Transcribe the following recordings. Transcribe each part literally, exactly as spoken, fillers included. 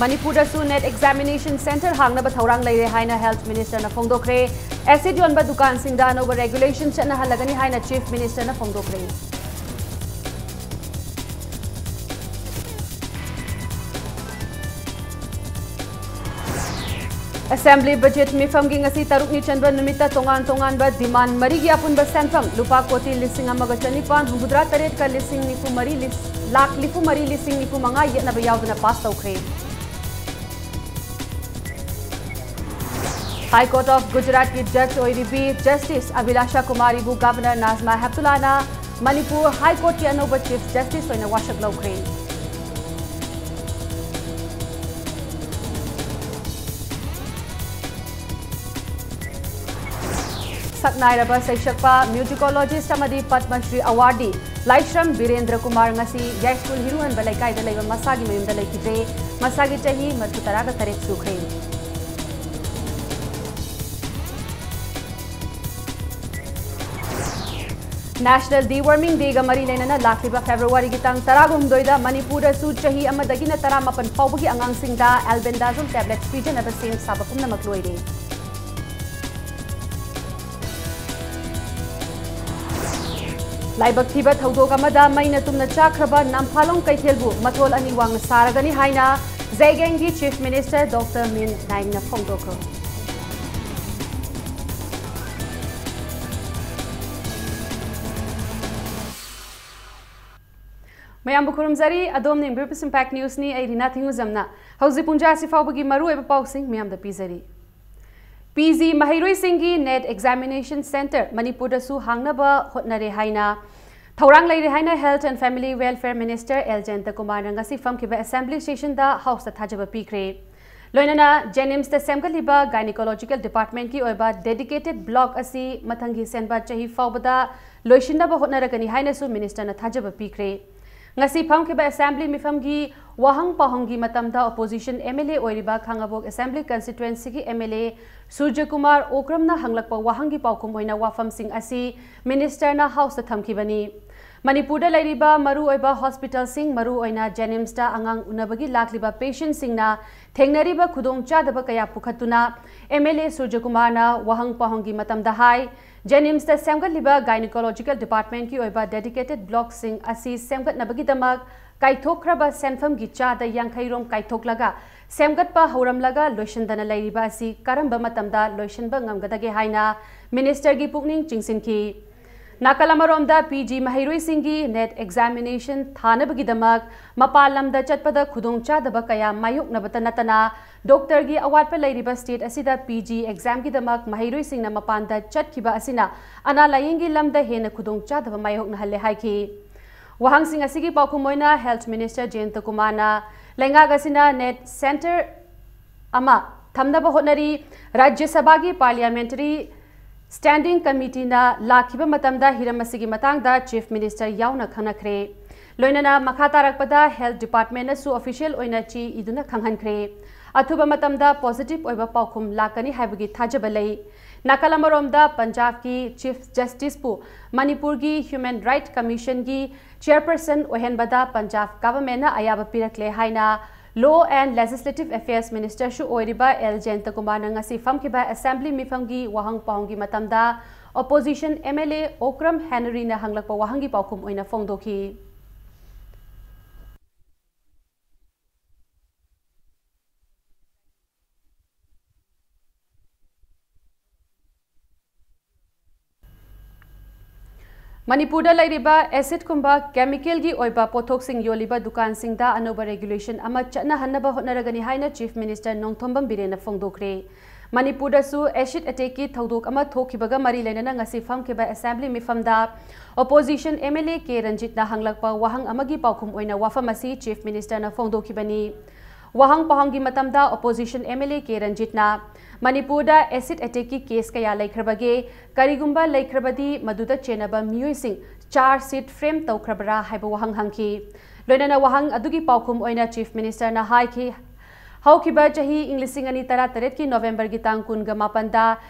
ꯃꯅꯤꯄꯨꯔꯗꯁꯨ net examination centre ꯍꯥꯡꯅꯕ ꯊꯧꯔꯥꯡ ꯂꯩꯔꯦ ꯍꯥꯏꯅ ꯍꯦꯜꯊ ꯃꯤꯅꯤꯁꯇꯔꯅ ꯐꯣꯡꯗꯣꯛꯈ꯭ꯔꯦ꯫ ꯑꯦꯁꯤꯗ ꯌꯣꯟꯕ ꯗꯨꯀꯥꯟꯁꯤꯡꯗ ꯑꯅꯧꯕ ꯔꯦꯒꯨꯂꯦꯁꯟ ꯆꯠꯅꯍꯜꯂꯒꯅꯤ ꯍꯥꯏꯅ ꯆꯤꯐ ꯃꯤꯅꯤꯁꯇꯔꯅ ꯐꯣꯡꯗꯣꯛꯈ꯭ꯔꯦ꯫ ꯑꯦꯁꯦꯝꯕ꯭ꯂꯤ ꯕꯖꯦꯠ ꯃꯤꯐꯝꯒꯤ ꯉꯁꯤ ꯇꯔꯨꯛꯅꯤ ꯆꯟꯕ ꯅꯨꯃꯤꯠꯇ ꯇꯣꯉꯥꯟ ꯇꯣꯉꯥꯟꯕ ꯗꯤꯃꯥꯟ ꯃꯔꯤꯒꯤ ꯑꯄꯨꯟꯕ ꯁꯦꯟꯐꯝ ꯂꯨꯄꯥ ꯀꯣꯇꯤ ꯂꯤꯁꯤꯡ ꯑꯃꯒ ꯆꯅꯤꯄꯥꯟ ꯍꯨꯝꯐꯨꯇꯔꯥ ꯇꯔꯦꯠꯀ ꯂꯤꯁꯤꯡ ꯅꯤꯐꯨ ꯃꯔꯤ, ꯂꯥꯈ ꯅꯤꯐꯨ ꯃꯔꯤ ꯂꯤꯁꯤꯡ ꯅꯤꯐꯨ ꯃꯉꯥ ꯌꯦꯠꯅꯕ ꯌꯥꯎꯗꯅ ꯄꯥꯁ ꯇꯧꯈ꯭ꯔꯦ꯫ ꯍꯥꯏ ꯀꯣꯔꯠ ꯑꯣꯐ ꯒꯨꯖꯔꯥꯠꯀꯤ ꯖꯖ ꯑꯣꯏꯔꯤꯕꯤ ꯖꯁꯇꯤꯁ ꯑꯚꯤꯂꯥꯁꯥ ꯀꯨꯃꯥꯔꯤꯕꯨ ꯒꯚꯔꯅꯔ ꯅꯥꯖꯃꯥ ꯍꯦꯞꯇꯨꯂꯥꯅ ꯃꯅꯤꯄꯨꯔ ꯍꯥꯏ ꯀꯣꯔꯠꯀꯤ ꯑꯅꯧꯕ ꯆꯤꯐ ꯖꯁꯇꯤꯁ ꯑꯣꯏꯅ ꯋꯥꯁꯛ ꯂꯧꯈ꯭ꯔꯦ꯫ ꯁꯛꯅꯥꯏꯔꯕ ꯁꯩꯁꯛꯄ, ꯃ꯭ꯌꯨꯖꯤꯀꯣꯂꯣꯖꯤꯁ ꯑꯃꯗꯤ ꯄꯗꯃ ꯁ꯭ꯔꯤ ꯑꯦꯋꯥꯔꯗꯤ ꯂꯥꯏꯁ꯭ꯔꯝ ꯕꯤꯔꯦꯟꯗ꯭ꯔ ꯀꯨꯃꯥꯔ ꯉꯁꯤ ꯌꯥꯏꯁ꯭ꯀꯨꯜ ꯍꯤꯔꯨꯍꯟꯕ ꯂꯩꯀꯥꯏꯗ ꯂꯩꯕ ꯃꯁꯥꯒꯤ ꯃꯌꯨꯝꯗ ꯂꯩꯈꯤꯗ꯭ꯔꯦ꯫ ꯃꯁꯥꯒꯤ ꯆꯍꯤ ꯃꯔꯤꯐꯨ ꯇꯔꯥꯒ ꯇꯔꯦꯠ ꯁꯨꯈ꯭ꯔꯦ꯫ ꯅꯦꯁꯅꯦꯜ ꯗꯤꯋꯔꯃꯤꯡ ꯗꯦꯒ ꯃꯔꯤ ꯂꯩꯅꯅ ꯂꯥꯛꯂꯤꯕ ꯐꯦꯕ꯭ꯔꯨꯋꯥꯔꯤꯒꯤ ꯇꯥꯡ ꯇꯔꯥꯍꯨꯝꯗꯣꯏꯗ ꯃꯅꯤꯄꯨꯔꯗꯁꯨ ꯆꯍꯤ ꯑꯃꯗꯒꯤꯅ ꯇꯔꯥꯃꯥꯄꯟ ꯐꯥꯎꯕꯒꯤ ꯑꯉꯥꯡꯁꯤꯡꯗ ꯑꯦꯜꯕꯦꯟꯗꯥꯖꯣꯜ ꯇꯦꯕ꯭ꯂꯦꯠꯁ ꯄꯤꯖꯅꯕ ꯁꯦꯝ ꯁꯥꯕ ꯄꯨꯝꯅꯃꯛ ꯂꯣꯏꯔꯦ꯫ ꯂꯥꯏꯕꯛ ꯊꯤꯕ ꯊꯧꯗꯣꯛ ꯑꯃꯗ ꯃꯩꯅ ꯇꯨꯝꯅ ꯆꯥꯛꯈ꯭ꯔꯕ ꯅꯝꯐꯥꯂꯣꯡ ꯀꯩꯊꯦꯜꯕꯨ ꯃꯊꯣꯜ ꯑꯅꯤ ꯋꯥꯡꯅ ꯁꯥꯔꯒꯅꯤ ꯍꯥꯏꯅ ꯖꯩꯒꯦꯡꯒꯤ ꯆꯤꯐ ꯃꯤꯅꯤꯁꯇꯔ ꯗꯣꯛꯇꯔ ꯃꯤꯟ ꯅꯥꯏꯡꯅ ꯐꯣꯡꯗꯣꯛꯈ꯭ꯔꯦ꯫ ꯃꯌꯥꯝꯕꯨ ꯈꯨꯔꯨꯝꯖꯔꯤ꯫ ꯑꯗꯣꯝꯅ ꯌꯦꯡꯕꯤꯔꯤꯕꯁꯤ ꯏꯝꯄꯦꯛ ꯅ꯭ꯌꯨꯁꯅꯤ꯫ ꯑꯩ ꯔꯤꯅꯥ ꯊꯤꯡꯉꯨꯖꯝꯅ ꯍꯧꯖꯤꯛ ꯄꯨꯡꯖꯥ ꯑꯁꯤ ꯐꯥꯎꯕꯒꯤ ꯃꯔꯨꯑꯣꯏꯕ ꯄꯥꯎꯁꯤꯡ ꯃꯌꯥꯝꯗ ꯄꯤꯖꯔꯤ꯫ ꯄꯤ ꯖꯤ ꯃꯍꯩꯔꯣꯏꯁꯤꯡꯒꯤ ꯅꯦꯠ ꯑꯦꯛꯖꯥꯃꯤꯅꯦꯁꯟ ꯁꯦꯟꯇꯔ ꯃꯅꯤꯄꯨꯔꯗꯁꯨ ꯍꯥꯡꯅꯕ ꯍꯣꯠꯅꯔꯦ ꯍꯥꯏꯅ ꯊꯧꯔꯥꯡ ꯂꯩꯔꯦ ꯍꯥꯏꯅ health and family welfare minister L Jayanta ꯀꯨꯃꯥꯔꯅ ꯉꯁꯤ ꯐꯝꯈꯤꯕ ꯑꯦꯁꯦꯝꯕ꯭ꯂꯤ ꯁꯦꯁꯟꯗ ꯍꯥꯎꯁꯇ ꯊꯥꯖꯕ ꯄꯤꯈ꯭ꯔꯦ꯫ ꯂꯣꯏꯅꯅ ꯖꯦꯅꯤꯝꯁꯇ ꯁꯦꯝꯒꯠꯂꯤꯕ ꯒꯥꯏꯅꯤꯀꯣꯂꯣꯖꯤꯀꯦꯜ ꯗꯤꯄꯥꯔꯠꯃꯦꯟꯠꯀꯤ ꯑꯣꯏꯕ ꯗꯦꯗꯤꯀꯦꯇꯦꯗ ꯕ꯭ꯂꯣꯛ ꯑꯁꯤ ꯃꯊꯪꯒꯤ ꯁꯦꯟꯕ ꯆꯍꯤ ꯐꯥꯎꯕꯗ ꯂꯣꯏꯁꯤꯟꯅꯕ ꯍꯣꯠꯅꯔꯒꯅꯤ ꯍꯥꯏꯅꯁꯨ ꯃꯤꯅꯤꯁꯇꯔꯅ ꯊꯥꯖꯕ ꯄꯤꯈ꯭ꯔꯦ꯫ ꯉꯁꯤ ꯐꯝꯈꯤꯕ ꯑꯦꯁꯦꯝꯕ꯭ꯂꯤ ꯃꯤꯐꯝꯒꯤ ꯋꯥꯍꯪ ꯄꯥꯎꯍꯪꯒꯤ ꯃꯇꯝꯗ ꯑꯣꯄꯣꯖꯤꯁꯟ ꯑꯦꯝ ꯑꯦꯜ ꯑꯦ ꯑꯣꯏꯔꯤꯕ ꯈꯥꯉꯕꯣꯛ ꯑꯦꯁꯦꯝꯕ꯭ꯂꯤ ꯀꯟꯁꯇꯤꯇ꯭ꯋꯦꯟꯁꯤꯒꯤ ꯑꯦꯝ ꯑꯦꯜ ꯑꯦ ꯁꯨꯔꯖꯀꯨꯃꯥꯔ ꯑꯣꯀ꯭ꯔꯝꯅ ꯍꯪꯂꯛꯄ ꯋꯥꯍꯪꯒꯤ ꯄꯥꯎꯈꯨꯝ ꯑꯣꯏꯅ ꯋꯥꯐꯝꯁꯤꯡ ꯑꯁꯤ ꯃꯤꯅꯤꯁꯇꯔꯅ ꯍꯥꯎꯁꯇ ꯊꯝꯈꯤꯕꯅꯤ꯫ ꯃꯅꯤꯄꯨꯔꯗ ꯂꯩꯔꯤꯕ ꯃꯔꯨꯑꯣꯏꯕ ꯍꯣꯁꯄꯤꯇꯥꯜꯁꯤꯡ, ꯃꯔꯨꯑꯣꯏꯅ ꯖꯦꯅꯤꯝꯁꯇ ꯑꯉꯥꯡ ꯎꯅꯕꯒꯤ ꯂꯥꯛꯂꯤꯕ ꯄꯦꯁꯦꯟꯠꯁꯤꯡꯅ ꯊꯦꯡꯅꯔꯤꯕ ꯈꯨꯗꯣꯡꯆꯥꯗꯕ ꯀꯌꯥ ꯄꯨꯈꯠꯇꯨꯅ ꯑꯦꯝ ꯑꯦꯜ ꯑꯦ ꯁꯨꯔꯖꯀꯨꯃꯥꯔꯅ ꯋꯥꯍꯪ ꯄꯥꯎꯍꯪꯒꯤ ꯃꯇꯝꯗ ꯍꯥꯏ, ꯖꯦꯅꯤꯝꯁꯇ ꯁꯦꯝꯒꯠꯂꯤꯕ ꯒꯥꯏꯅꯤꯀꯣꯂꯣꯖꯤꯀꯦꯜ ꯗꯤꯄꯥꯔꯠꯃꯦꯟꯠꯀꯤ ꯑꯣꯏꯕ ꯗꯦꯗꯤꯀꯦꯇꯦꯗ ꯕ꯭ꯂꯣꯛꯁꯤꯡ ꯑꯁꯤ ꯁꯦꯝꯒꯠꯅꯕꯒꯤꯗꯃꯛ ꯀꯥꯏꯊꯣꯛꯈ꯭ꯔꯕ ꯁꯦꯟꯐꯝꯒꯤ ꯆꯥꯗ ꯌꯥꯡꯈꯩꯔꯣꯝ ꯀꯥꯏꯊꯣꯛꯂꯒ ꯁꯦꯝꯒꯠꯄ ꯍꯧꯔꯝꯂꯒ ꯂꯣꯏꯁꯤꯟꯗꯅ ꯂꯩꯔꯤꯕ ꯑꯁꯤ ꯀꯔꯝꯕ ꯃꯇꯝꯗ ꯂꯣꯏꯁꯤꯟꯕ ꯉꯝꯒꯗꯒꯦ ꯍꯥꯏꯅ ꯃꯤꯅꯤꯁꯇꯔꯒꯤ ꯄꯨꯛꯅꯤꯡ ꯆꯤꯡꯁꯤꯟꯈꯤ꯫ ꯅꯥꯀꯜ ꯑꯃꯔꯣꯝꯗ, ꯄꯤ ꯖꯤ ꯃꯍꯩꯔꯣꯏꯁꯤꯡꯒꯤ ꯅꯦꯠ ꯑꯦꯛꯖꯥꯃꯤꯅꯦꯁꯟ ꯊꯥꯅꯕꯒꯤꯗꯃꯛ ꯃꯄꯥꯟ ꯂꯝꯗ ꯆꯠꯄꯗ ꯈꯨꯗꯣꯡꯆꯥꯗꯕ ꯀꯌꯥ ꯃꯥꯌꯣꯛꯅꯕꯇ ꯅꯠꯇꯅ, ꯗꯣꯛꯇꯔꯒꯤ ꯑꯋꯥꯠꯄ ꯂꯩꯔꯤꯕ ꯁ꯭ꯇꯦꯠ ꯑꯁꯤꯗ ꯄꯤ ꯖꯤ ꯑꯦꯛꯖꯥꯝꯒꯤꯗꯃꯛ ꯃꯍꯩꯔꯣꯏꯁꯤꯡꯅ ꯃꯄꯥꯟꯗ ꯆꯠꯈꯤꯕ ꯑꯁꯤꯅ ꯑꯅꯥ ꯂꯥꯌꯦꯡꯒꯤ ꯂꯝꯗ ꯍꯦꯟꯅ ꯈꯨꯗꯣꯡꯆꯥꯗꯕ ꯃꯥꯌꯣꯛꯅꯍꯜꯂꯦ ꯍꯥꯏꯈꯤ꯫ ꯋꯥꯍꯪꯁꯤꯡ ꯑꯁꯤꯒꯤ ꯄꯥꯎꯈꯨꯝ ꯑꯣꯏꯅ ꯍꯦꯜꯊ ꯃꯤꯅꯤꯁꯇꯔ ꯖꯌꯟꯇ ꯀꯨꯃꯥꯔꯅ, ꯂꯩꯉꯥꯛ ꯑꯁꯤꯅ ꯅꯦꯠ ꯁꯦꯟꯇꯔ ꯑꯃ ꯊꯝꯅꯕ ꯍꯣꯠꯅꯔꯤ꯫ ꯔꯥꯖ꯭ꯌ ꯁꯚꯥꯒꯤ ꯄꯥꯔꯂꯤꯌꯥꯃꯦꯟꯇꯔꯤ ꯁ꯭ꯇꯦꯟꯗꯤꯡ ꯀꯃꯤꯇꯤꯅ ꯂꯥꯛꯈꯤꯕ ꯃꯇꯝꯗ ꯍꯤꯔꯝ ꯑꯁꯤꯒꯤ ꯃꯇꯥꯡꯗ ꯆꯤꯐ ꯃꯤꯅꯤꯁꯇꯔ ꯌꯥꯎꯅ ꯈꯪꯅꯈ꯭ꯔꯦ꯫ ꯂꯣꯏꯅꯅ ꯃꯈꯥ ꯇꯥꯔꯛꯄꯗ ꯍꯦꯜꯊ ꯗꯤꯄꯥꯔꯠꯃꯦꯟꯅꯁꯨ ꯑꯣꯐꯤꯁꯤꯌꯦꯜ ꯑꯣꯏꯅ ꯆꯦ ꯏꯗꯨꯅ ꯈꯪꯍꯟꯈ꯭ꯔꯦ꯫ ꯑꯊꯨꯕ ꯃꯇꯝꯗ ꯄꯣꯖꯤꯇꯤꯚ ꯑꯣꯏꯕ ꯄꯥꯎꯈꯨꯝ ꯂꯥꯛꯀꯅꯤ ꯍꯥꯏꯕꯒꯤ ꯊꯥꯖꯕ ꯂꯩ꯫ ꯅꯥꯀꯜ ꯑꯃꯔꯣꯝꯗ, ꯄꯟꯖꯥꯕꯀꯤ ꯆꯤꯐ ꯖꯁꯇꯤꯁꯄꯨ ꯃꯅꯤꯄꯨꯔꯒꯤ ꯍ꯭ꯌꯨꯃꯦꯟ ꯔꯥꯏꯠ ꯀꯃꯤꯁꯟꯒꯤ ꯆꯤꯌꯔꯄꯔꯁꯟ ꯑꯣꯏꯍꯟꯕꯗ ꯄꯟꯖꯥꯕ ꯒꯚꯔꯟꯃꯦꯟꯠꯅ ꯑꯌꯥꯕ ꯄꯤꯔꯛꯂꯦ ꯍꯥꯏꯅ ꯂꯣ ꯑꯦꯟ ꯂꯦꯖꯤꯁꯂꯦꯇꯤꯚ ꯑꯦꯐꯤꯌꯔꯁ ꯃꯤꯅꯤꯁꯇꯔꯁꯨ ꯑꯣꯏꯔꯤꯕ ꯑꯦꯜ ꯖꯌꯟꯇꯀꯨꯃꯥꯔꯅ ꯉꯁꯤ ꯐꯝꯈꯤꯕ ꯑꯦꯁꯦꯝꯕ꯭ꯂꯤ ꯃꯤꯐꯝꯒꯤ ꯋꯥꯍꯪ ꯄꯥꯎꯍꯪꯒꯤ ꯃꯇꯝꯗ opposition M L A Okram ꯍꯦꯅꯔꯤꯅ ꯍꯪꯂꯛꯄ ꯋꯥꯍꯪꯒꯤ ꯄꯥꯎꯈꯨꯝ ꯑꯣꯏꯅ ꯐꯣꯡꯗꯣꯛꯈꯤ꯫ ꯃꯅꯤꯄꯨꯔꯗ ꯂꯩꯔꯤꯕ ꯑꯦꯁꯤꯗꯀꯨꯝꯕ ꯀꯦꯃꯤꯀꯦꯜꯒꯤ ꯑꯣꯏꯕ ꯄꯣꯠꯊꯣꯛꯁꯤꯡ ꯌꯣꯜꯂꯤꯕ ꯗꯨꯀꯥꯟꯁꯤꯡꯗ ꯑꯅꯧꯕ ꯔꯦꯒꯨꯂꯦꯁꯟ ꯑꯃ ꯆꯠꯅꯍꯟꯅꯕ ꯍꯣꯠꯅꯔꯒꯅꯤ ꯍꯥꯏꯅ ꯆꯤꯐ ꯃꯤꯅꯤꯁꯇꯔ ꯅꯣꯡꯊꯣꯝꯕꯝ ꯕꯤꯔꯦꯟꯅ ꯐꯣꯡꯗꯣꯛꯈ꯭ꯔꯦ꯫ ꯃꯅꯤꯄꯨꯔꯗꯁꯨ ꯑꯦꯁꯤꯗ ꯑꯦꯇꯦꯛꯀꯤ ꯊꯧꯗꯣꯛ ꯑꯃ ꯊꯣꯛꯈꯤꯕꯒ ꯃꯔꯤ ꯂꯩꯅꯅ ꯉꯁꯤ ꯐꯝꯈꯤꯕ ꯑꯦꯁꯦꯝꯕ꯭ꯂꯤ ꯃꯤꯐꯝꯗ opposition M L A K ꯔꯟꯖꯤꯠꯅ ꯍꯪꯂꯛꯄ ꯋꯥꯍꯪ ꯑꯃꯒꯤ ꯄꯥꯎꯈꯨꯝ ꯑꯣꯏꯅ ꯋꯥꯐꯝ ꯑꯁꯤ ꯆꯤꯐ ꯃꯤꯅꯤꯁꯇꯔꯅ ꯐꯣꯡꯗꯣꯛꯈꯤꯕꯅꯤ꯫ ꯋꯥꯍꯪ ꯄꯥꯎꯍꯪꯒꯤ ꯃꯇꯝꯗ opposition M L A K ꯔꯟꯖꯤꯠꯅ ꯃꯅꯤꯄꯨꯔꯗ ꯑꯦꯁꯤꯗ ꯑꯦꯇꯦꯛꯀꯤ ꯀꯦꯁ ꯀꯌꯥ ꯂꯩꯈ꯭ꯔꯕꯒꯦ? ꯀꯔꯤꯒꯨꯝꯕ ꯂꯩꯈ꯭ꯔꯕꯗꯤ ꯃꯗꯨꯗ ꯆꯦꯟꯅꯕ ꯃꯤꯑꯣꯏꯁꯤꯡ ꯆꯥꯔꯖ ꯁꯤꯠ ꯐ꯭ꯔꯦꯝ ꯇꯧꯈ꯭ꯔꯕ꯭ꯔꯥ ꯍꯥꯏꯕ ꯋꯥꯍꯪ ꯍꯪꯈꯤ꯫ ꯂꯣꯏꯅꯅ ꯋꯥꯍꯪ ꯑꯗꯨꯒꯤ ꯄꯥꯎꯈꯨꯝ ꯑꯣꯏꯅ ꯆꯤꯐ ꯃꯤꯅꯤꯁꯇꯔꯅ ꯍꯥꯏꯈꯤ, ꯍꯧꯈꯤꯕ ꯆꯍꯤ ꯏꯪ ꯂꯤꯁꯤꯡ ꯑꯅꯤ ꯇꯔꯥꯇꯔꯦꯠꯀꯤ ꯅꯣꯕꯦꯝꯕꯔꯒꯤ ꯇꯥꯡ ꯀꯨꯟꯒ ꯃꯥꯄꯟꯗ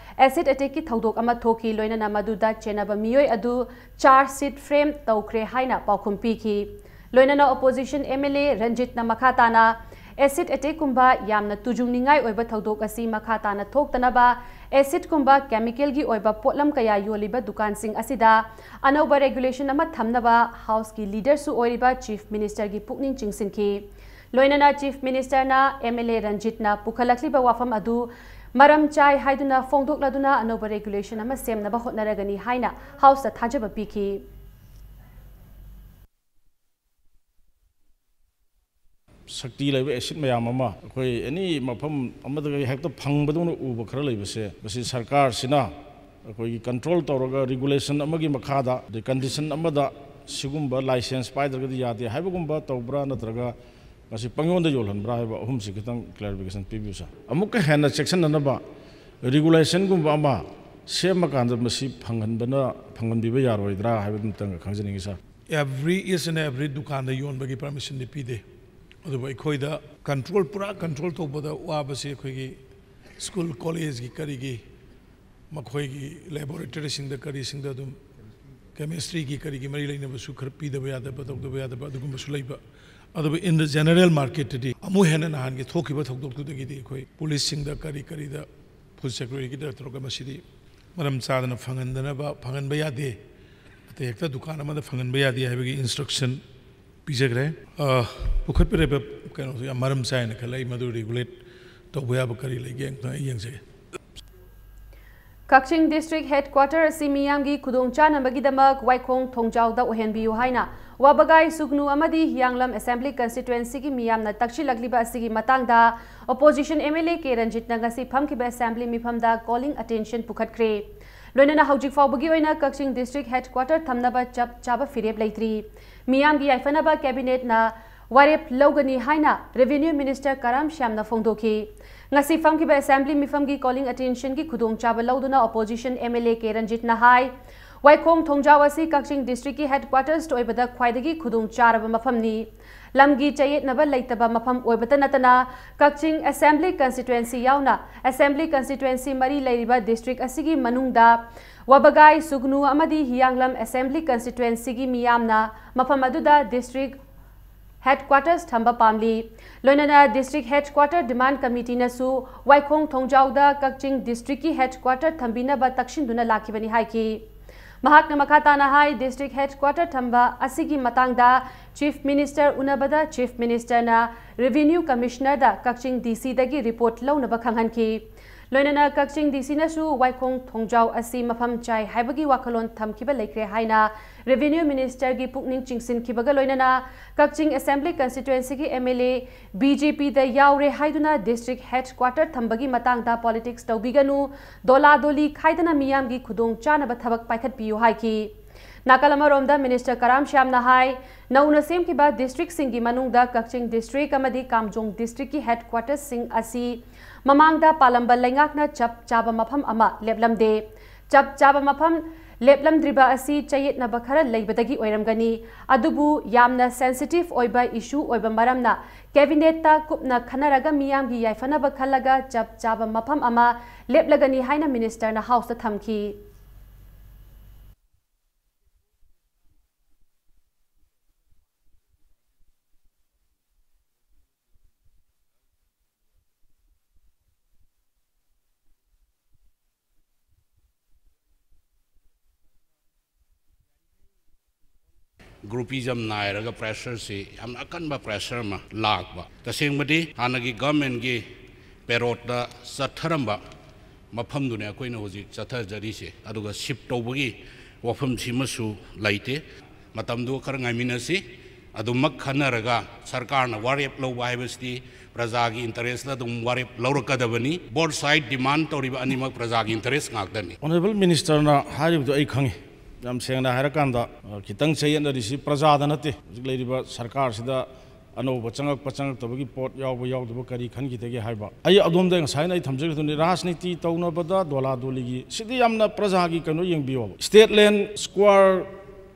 ꯑꯦꯁꯤꯗ ꯑꯦꯇꯦꯛꯀꯤ ꯊꯧꯗꯣꯛ ꯑꯃ ꯊꯣꯛꯈꯤ꯫ ꯂꯣꯏꯅꯅ ꯃꯗꯨꯗ ꯆꯦꯟꯅꯕ ꯃꯤꯑꯣꯏ ꯑꯗꯨ ꯆꯥꯔꯖ ꯁꯤꯠ ꯐ꯭ꯔꯦꯝ ꯇꯧꯈ꯭ꯔꯦ ꯍꯥꯏꯅ ꯄꯥꯎꯈꯨꯝ ꯄꯤꯈꯤ꯫ ꯂꯣꯏꯅꯅ ꯑꯣꯄꯣꯖꯤꯁꯟ ꯑꯦꯝ ꯑꯦꯜ ꯑꯦ ꯔꯟꯖꯤꯠꯅ ꯃꯈꯥ ꯇꯥꯅ ꯑꯦꯁꯤꯗ ꯑꯦꯇꯦꯛꯀꯨꯝꯕ ꯌꯥꯝꯅ ꯇꯨꯖꯨꯡꯅꯤꯡꯉꯥꯏ ꯑꯣꯏꯕ ꯊꯧꯗꯣꯛ ꯑꯁꯤ ꯃꯈꯥ ꯇꯥꯅ ꯊꯣꯛꯇꯅꯕ ꯑꯦꯁꯤꯗꯀꯨꯝꯕ ꯀꯦꯃꯤꯀꯦꯜꯒꯤ ꯑꯣꯏꯕ ꯄꯣꯠꯂꯝ ꯀꯌꯥ ꯌꯣꯜꯂꯤꯕ ꯗꯨꯀꯥꯟꯁꯤꯡ ꯑꯁꯤꯗ ꯑꯅꯧꯕ ꯔꯦꯒꯨꯂꯦꯁꯟ ꯑꯃ ꯊꯝꯅꯕ ꯍꯥꯎꯁꯀꯤ ꯂꯤꯗꯔꯁꯨ ꯑꯣꯏꯔꯤꯕ ꯆꯤꯐ ꯃꯤꯅꯤꯁꯇꯔꯒꯤ ꯄꯨꯛꯅꯤꯡ ꯆꯤꯡꯁꯤꯟꯈꯤ꯫ ꯂꯣꯏꯅꯅ ꯆꯤꯐ ꯃꯤꯅꯤꯁꯇꯔꯅ ꯑꯦꯝ ꯑꯦꯜ ꯑꯦ ꯔꯟꯖꯤꯠꯅ ꯄꯨꯈꯠꯂꯛꯂꯤꯕ ꯋꯥꯐꯝ ꯑꯗꯨ ꯃꯔꯝ ꯆꯥꯏ ꯍꯥꯏꯗꯨꯅ ꯐꯣꯡꯗꯣꯛꯂꯗꯨꯅ ꯑꯅꯧꯕ ꯔꯦꯒꯨꯂꯦꯁꯟ ꯑꯃ ꯁꯦꯝꯅꯕ ꯍꯣꯠꯅꯔꯒꯅꯤ ꯍꯥꯏꯅ ꯍꯥꯎꯁꯇ ꯊꯥꯖꯕ ꯄꯤꯈꯤ꯫ ꯁꯛꯇꯤ ꯂꯩꯕ ꯑꯦꯁꯤꯗ ꯃꯌꯥꯝ ꯑꯃ ꯑꯩꯈꯣꯏ ꯑꯦꯅꯤ ꯃꯐꯝ ꯑꯃꯗꯒꯤ ꯍꯦꯛꯇ ꯐꯪꯕꯗꯧꯅ ꯎꯕ ꯈꯔ ꯂꯩꯕꯁꯦ, ꯃꯁꯤ ꯁꯔꯀꯥꯔꯁꯤꯅ ꯑꯩꯈꯣꯏꯒꯤ ꯀꯟꯇ꯭ꯔꯣꯜ ꯇꯧꯔꯒ ꯔꯤꯒꯨꯂꯦꯁꯟ ꯑꯃꯒꯤ ꯃꯈꯥꯗ, ꯑꯗꯩ ꯀꯟꯗꯤꯁꯟ ꯑꯃꯗ ꯁꯤꯒꯨꯝꯕ ꯂꯥꯏꯁꯦꯟꯁ ꯄꯥꯏꯗ꯭ꯔꯒꯗꯤ ꯌꯥꯗꯦ ꯍꯥꯏꯕꯒꯨꯝꯕ ꯇꯧꯕ꯭ꯔꯥ, ꯅꯠꯇ꯭ꯔꯒ ꯃꯁꯤ ꯄꯪꯌꯣꯟꯗ ꯌꯣꯜꯍꯟꯕ꯭ꯔꯥ ꯍꯥꯏꯕ ꯑꯍꯨꯝꯁꯤ ꯈꯤꯇꯪ ꯀ꯭ꯂꯦꯔꯤꯐꯤꯀꯦꯁꯟ ꯄꯤꯕꯤꯌꯨ, ꯁꯥꯔ꯫ ꯑꯃꯨꯛꯀ ꯍꯦꯟꯅ ꯆꯦꯛꯁꯤꯟꯅꯅꯕ ꯔꯤꯒꯨꯂꯦꯁꯟꯒꯨꯝꯕ ꯑꯃ ꯁꯦꯝꯃꯀꯥꯟꯗ ꯃꯁꯤ ꯐꯪꯍꯟꯕꯅ, ꯐꯪꯍꯟꯕꯤꯕ ꯌꯥꯔꯣꯏꯗ꯭ꯔꯥ ꯍꯥꯏꯕꯗꯨ ꯑꯃꯇꯪꯒ ꯈꯪꯖꯅꯤꯡꯉꯤ, ꯁꯥꯔ꯫ ꯑꯦꯚ꯭ꯔꯤ ꯏꯁ ꯑꯦꯟ ꯑꯦꯚ꯭ꯔꯤ ꯗꯨꯀꯥꯟꯗ ꯌꯣꯟꯕꯒꯤ ꯄꯔꯃꯤꯁꯟꯗꯤ ꯄꯤꯗꯦ꯫ ꯑꯗꯨꯕꯨ ꯑꯩꯈꯣꯏꯗ ꯀꯟꯇ꯭ꯔꯣꯜ, ꯄꯨꯔꯥ ꯀꯟꯇ꯭ꯔꯣꯜ ꯇꯧꯕꯗ ꯋꯥꯕꯁꯤ ꯑꯩꯈꯣꯏꯒꯤ ꯁ꯭ꯀꯨꯜ, ꯀꯣꯂꯦꯖꯀꯤ, ꯀꯔꯤꯒꯤ, ꯃꯈꯣꯏꯒꯤ ꯂꯦꯕꯣꯔꯦꯇꯔꯤꯁꯤꯡꯗ, ꯀꯔꯤꯁꯤꯡꯗ ꯑꯗꯨꯝ ꯀꯦꯃꯤꯁꯇ꯭ꯔꯤꯒꯤ, ꯀꯔꯤꯒꯤ ꯃꯔꯤ ꯂꯩꯅꯕꯁꯨ ꯈꯔ ꯄꯤꯗꯕ ꯌꯥꯗꯕ, ꯇꯧꯗꯕ ꯌꯥꯗꯕ ꯑꯗꯨꯒꯨꯝꯕꯁꯨ ꯂꯩꯕ꯫ ꯑꯗꯨꯕꯨ in the general market ꯇꯗꯤ ꯑꯃꯨꯛ ꯍꯦꯟꯅ ꯅꯍꯥꯟꯒꯤ ꯊꯣꯛꯈꯤꯕ ꯊꯧꯗꯣꯛꯇꯨꯗꯒꯤꯗꯤ ꯑꯩꯈꯣꯏ ꯄꯨꯂꯤꯁꯁꯤꯡꯗ, ꯀꯔꯤ ꯀꯔꯤꯗ, ꯐꯨꯗ ꯁꯦꯀ꯭ꯌꯨꯔꯤꯇꯤꯒꯤꯗ ꯇꯧꯔꯒ ꯃꯁꯤꯗꯤ ꯃꯔꯝ ꯆꯥꯗꯅ ꯐꯪꯍꯟꯗꯅꯕ, ꯐꯪꯍꯟꯕ ꯌꯥꯗꯦ, ꯑꯇꯩ ꯍꯦꯛꯇ ꯗꯨꯀꯥꯟ ꯑꯃꯗ ꯐꯪꯍꯟꯕ ꯌꯥꯗꯦ ꯍꯥꯏꯕꯒꯤ ꯏꯟꯁꯇ꯭ꯔꯛꯁꯟ ꯄꯤꯖꯈ꯭ꯔꯦ꯫ ꯑ, ꯄꯨꯈꯠꯄꯤꯔꯤꯕ ꯀꯩꯅꯣꯁꯨ ꯌꯥꯝ ꯃꯔꯝ ꯆꯥꯏꯅ ꯈꯜꯂꯦ꯫ ꯑꯩ ꯃꯗꯨ ꯔꯤꯒꯨꯂꯦꯠ ꯇꯧꯕ ꯌꯥꯕ ꯀꯔꯤ ꯂꯩꯒꯦ ꯑꯝꯇꯪ ꯑꯩ ꯌꯦꯡꯖꯒꯦ꯫ ꯀꯛꯆꯤꯡ ꯗꯤꯁꯇ꯭ꯔꯤꯛ ꯍꯦꯗꯀ꯭ꯋꯥꯇꯔ ꯑꯁꯤ ꯃꯤꯌꯥꯝꯒꯤ ꯈꯨꯗꯣꯡꯆꯥꯅꯕꯒꯤꯗꯃꯛ ꯋꯥꯏꯈꯣꯡ ꯊꯣꯡꯖꯥꯎꯗ ꯑꯣꯏꯍꯟꯕꯤꯌꯨ ꯍꯥꯏꯅ ꯋꯥꯕꯒꯥꯏ ꯁꯨꯒꯅꯨ ꯑꯃꯗꯤ ꯍꯤꯌꯥꯡꯂꯝ ꯑꯦꯁꯦꯝꯕ꯭ꯂꯤ ꯀꯟꯁꯇꯤꯇ꯭ꯋꯦꯟꯁꯤꯒꯤ ꯃꯤꯌꯥꯝꯅ ꯇꯛꯁꯤꯜꯂꯛꯂꯤꯕ ꯑꯁꯤꯒꯤ ꯃꯇꯥꯡꯗ opposition M L A K ꯔꯟꯖꯤꯠꯅ ꯉꯁꯤ ꯐꯝꯈꯤꯕ ꯑꯦꯁꯦꯝꯕ꯭ꯂꯤ ꯃꯤꯐꯝꯗ ꯀꯣꯂꯤꯡ ꯑꯇꯦꯟꯁꯟ ꯄꯨꯈꯠꯈ꯭ꯔꯦ꯫ ꯂꯣꯏꯅꯅ ꯍꯧꯖꯤꯛ ꯐꯥꯎꯕꯒꯤ ꯑꯣꯏꯅ ꯀꯛꯆꯤꯡ ꯗꯤꯁꯇ꯭ꯔꯤꯛ ꯍꯦꯗꯀ꯭ꯋꯥꯇꯔ ꯊꯝꯅꯕ ꯆꯞ ꯆꯥꯕ ꯐꯤꯔꯦꯞ ꯂꯩꯇ꯭ꯔꯤ꯫ ꯃꯤꯌꯥꯝꯒꯤ ꯌꯥꯏꯐꯅꯕ ꯀꯦꯕꯤꯅꯦꯠꯅ ꯋꯥꯔꯦꯞ ꯂꯧꯒꯅꯤ ꯍꯥꯏꯅ ꯔꯦꯚꯤꯅ꯭ꯌꯨ ꯃꯤꯅꯤꯁꯇꯔ ꯀꯔꯥꯝ ꯁ꯭ꯌꯥꯝꯅ ꯐꯣꯡꯗꯣꯛꯈꯤ꯫ ꯉꯁꯤ ꯐꯝꯈꯤꯕ ꯑꯦꯁꯦꯝꯕ꯭ꯂꯤ ꯃꯤꯐꯝꯒꯤ ꯀꯣꯂꯤꯡ ꯑꯇꯦꯟꯁꯟꯒꯤ ꯈꯨꯗꯣꯡꯆꯥꯕ ꯂꯧꯗꯨꯅ opposition M L A K ꯔꯟꯖꯤꯠꯅ ꯍꯥꯏ, ꯋꯥꯏꯈꯣꯡ ꯊꯣꯡꯖꯥꯎ ꯑꯁꯤ ꯀꯛꯆꯤꯡ ꯗꯤꯁꯇ꯭ꯔꯤꯛꯀꯤ ꯍꯦꯗꯀ꯭ꯋꯥꯇꯔꯁ ꯑꯣꯏꯕꯗ ꯈ꯭ꯋꯥꯏꯗꯒꯤ ꯈꯨꯗꯣꯡꯆꯥꯔꯕ ꯃꯐꯝꯅꯤ꯫ ꯂꯝꯒꯤ ꯆꯌꯦꯠꯅꯕ ꯂꯩꯇꯕ ꯃꯐꯝ ꯑꯣꯏꯕꯇ ꯅꯠꯇꯅ, ꯀꯛꯆꯤꯡ Assembly Constituency ꯌꯥꯎꯅ Assembly Constituency ꯃꯔꯤ ꯂꯩꯔꯤꯕ district ꯑꯁꯤꯒꯤ ꯃꯅꯨꯡꯗ ꯋꯥꯕꯒꯥꯏ, ꯁꯨꯒꯅꯨ ꯑꯃꯗꯤ ꯍꯤꯌꯥꯡꯂꯝ Assembly Constituencyꯒꯤ ꯃꯤꯌꯥꯝꯅ ꯃꯐꯝ ꯑꯗꯨꯗ district headquarters ꯊꯝꯕ ꯄꯥꯝꯂꯤ꯫ ꯂꯣꯏꯅꯅ district headquarter demand committeeꯅꯁꯨ ꯋꯥꯏꯈꯣꯡ ꯊꯣꯡꯖꯥꯎꯗ ꯀꯛꯆꯤꯡ districtꯀꯤ headquarter ꯊꯝꯕꯤꯅꯕ ꯇꯛꯁꯤꯟꯗꯨꯅ ꯂꯥꯛꯈꯤꯕꯅꯤ ꯍꯥꯏꯈꯤ꯫ ꯃꯍꯥꯛꯅ ꯃꯈꯥ ꯇꯥꯅ ꯍꯥꯏ, district headquarter ꯊꯝꯕ ꯑꯁꯤꯒꯤ ꯃꯇꯥꯡꯗ Chief Minister ꯎꯅꯕꯗ Chief Ministerꯅ Revenue Commissionerꯗ ꯀꯛꯆꯤꯡ DCꯗꯒꯤ report ꯂꯧꯅꯕ ꯈꯪꯍꯟꯈꯤ꯫ ꯂꯣꯏꯅꯅ ꯀꯛꯆꯤꯡ DCꯅꯁꯨ ꯋꯥꯏꯈꯣꯡ ꯊꯣꯡꯖꯥꯎ ꯑꯁꯤ ꯃꯐꯝ ꯆꯥꯏ ꯍꯥꯏꯕꯒꯤ ꯋꯥꯈꯜꯂꯣꯟ ꯊꯝꯈꯤꯕ ꯂꯩꯈ꯭ꯔꯦ ꯍꯥꯏꯅ Revenue Ministerꯒꯤ ꯄꯨꯛꯅꯤꯡ ꯆꯤꯡꯁꯤꯟꯈꯤꯕꯒ ꯂꯣꯏꯅꯅ ꯀꯛꯆꯤꯡ Assembly Constituencyꯒꯤ MLA BJPꯗ ꯌꯥꯎꯔꯦ ꯍꯥꯏꯗꯨꯅ district headquarter ꯊꯝꯕꯒꯤ ꯃꯇꯥꯡꯗ politics ꯇꯧꯕꯤꯒꯅꯨ, ꯗꯣꯂꯥ ꯗꯣꯂꯤ ꯈꯥꯏꯗꯅ ꯃꯤꯌꯥꯝꯒꯤ ꯈꯨꯗꯣꯡ ꯆꯥꯅꯕ ꯊꯕꯛ ꯄꯥꯏꯈꯠꯄꯤꯌꯨ ꯍꯥꯏꯈꯤ꯫ ꯅꯥꯀꯜ ꯑꯃꯔꯣꯝꯗ Minister ꯀꯔꯥꯝ ꯁ꯭ꯌꯥꯝꯅ ꯍꯥꯏ, ꯅꯧꯅ ꯁꯦꯝꯈꯤꯕ districtꯁꯤꯡꯒꯤ ꯃꯅꯨꯡꯗ ꯀꯛꯆꯤꯡ district ꯑꯃꯗꯤ ꯀꯥꯝꯖꯣꯡ districtꯀꯤ headquartersꯁꯤꯡ ꯑꯁꯤ ꯃꯃꯥꯡꯗ ꯄꯥꯜꯂꯝꯕ ꯂꯩꯉꯥꯛꯅ ꯆꯞ ꯆꯥꯕ ꯃꯐꯝ ꯑꯃ ꯂꯦꯞꯂꯝꯗꯦ꯫ ꯆꯞ ꯆꯥꯕ ꯃꯐꯝ ꯂꯦꯞꯂꯝꯗ꯭ꯔꯤꯕ ꯑꯁꯤ ꯆꯌꯦꯠꯅꯕ ꯈꯔ ꯂꯩꯕꯗꯒꯤ ꯑꯣꯏꯔꯝꯒꯅꯤ꯫ ꯑꯗꯨꯕꯨ ꯌꯥꯝꯅ sensitive ꯑꯣꯏꯕ issue ꯑꯣꯏꯕ ꯃꯔꯝꯅ cabinetꯇ ꯀꯨꯞꯅ ꯈꯟꯅꯔꯒ ꯃꯤꯌꯥꯝꯒꯤ ꯌꯥꯏꯐꯅꯕ ꯈꯜꯂꯒ ꯆꯞ ꯆꯥꯕ ꯃꯐꯝ ꯑꯃ ꯂꯦꯞꯂꯒꯅꯤ ꯍꯥꯏꯅ Ministerꯅ Houseꯇ ꯊꯝꯈꯤ꯫ Groupism ꯅꯥꯏꯔꯒ pressureꯁꯤ ꯌꯥꯝꯅ ꯑꯀꯟꯕ pressure ꯑꯃ ꯂꯥꯛꯄ꯫ ꯇꯁꯦꯡꯕꯗꯤ ꯍꯥꯟꯅꯒꯤ governmentꯀꯤ payrollꯗ ꯆꯠꯊꯔꯝꯕ ꯃꯐꯝꯗꯨꯅꯦ ꯑꯩꯈꯣꯏꯅ ꯍꯧꯖꯤꯛ ꯆꯠꯊꯖꯔꯤꯁꯦ꯫ ꯑꯗꯨꯒ shift ꯇꯧꯕꯒꯤ ꯋꯥꯐꯝꯁꯤꯃꯁꯨ ꯂꯩꯇꯦ꯫ ꯃꯇꯝꯗꯨ ꯈꯔ ꯉꯥꯏꯃꯤꯟꯅꯁꯤ꯫ ꯑꯗꯨꯃꯛ ꯈꯟꯅꯔꯒ ꯁꯔꯀꯥꯔꯅ ꯋꯥꯔꯦꯞ ꯂꯧꯕ ꯍꯥꯏꯕꯁꯤꯗꯤ ꯄ꯭ꯔꯖꯥꯒꯤ interestꯇ ꯑꯗꯨꯝ ꯋꯥꯔꯦꯞ ꯂꯧꯔꯛꯀꯗꯕꯅꯤ꯫ Both side demand ꯇꯧꯔꯤꯕ ꯑꯅꯤꯃꯛ ꯄ꯭ꯔꯖꯥꯒꯤ interest ꯉꯥꯛꯇꯅꯤ꯫ Honourable Ministerꯅ ꯍꯥꯏꯔꯤꯕꯗꯨ ꯑꯩ ꯈꯪꯉꯤ꯫ ꯌꯥꯝ ꯁꯦꯡꯅ ꯍꯥꯏꯔꯀꯥꯟꯗ, ꯑ, ꯈꯤꯇꯪ ꯆꯌꯦꯠꯅꯔꯤꯁꯤ ꯄ꯭ꯔꯖꯥꯗ ꯅꯠꯇꯦ꯫ ꯍꯧꯖꯤꯛ ꯂꯩꯔꯤꯕ ꯁꯔꯀꯥꯔꯁꯤꯗ ꯑꯅꯧꯕ ꯆꯪꯉꯛꯄ ꯆꯪꯉꯛꯇꯕꯒꯤ ꯄꯣꯠ ꯌꯥꯎꯕ ꯌꯥꯎꯗꯕ ꯀꯔꯤ ꯈꯟꯈꯤꯗꯒꯦ ꯍꯥꯏꯕ꯫ ꯑꯩ ꯑꯗꯣꯝꯗ ꯉꯁꯥꯏꯅ ꯑꯩ ꯊꯝꯖꯈꯤꯗꯨꯅꯤ, ꯔꯥꯖꯅꯤꯇꯤ ꯇꯧꯅꯕꯗ ꯗꯣꯂꯥ ꯗꯣꯂꯤꯒꯤ, ꯁꯤꯗꯤ ꯌꯥꯝꯅ ꯄ꯭ꯔꯖꯥꯒꯤ ꯀꯩꯅꯣ ꯌꯦꯡꯕꯤꯌꯣꯕ꯫ State land square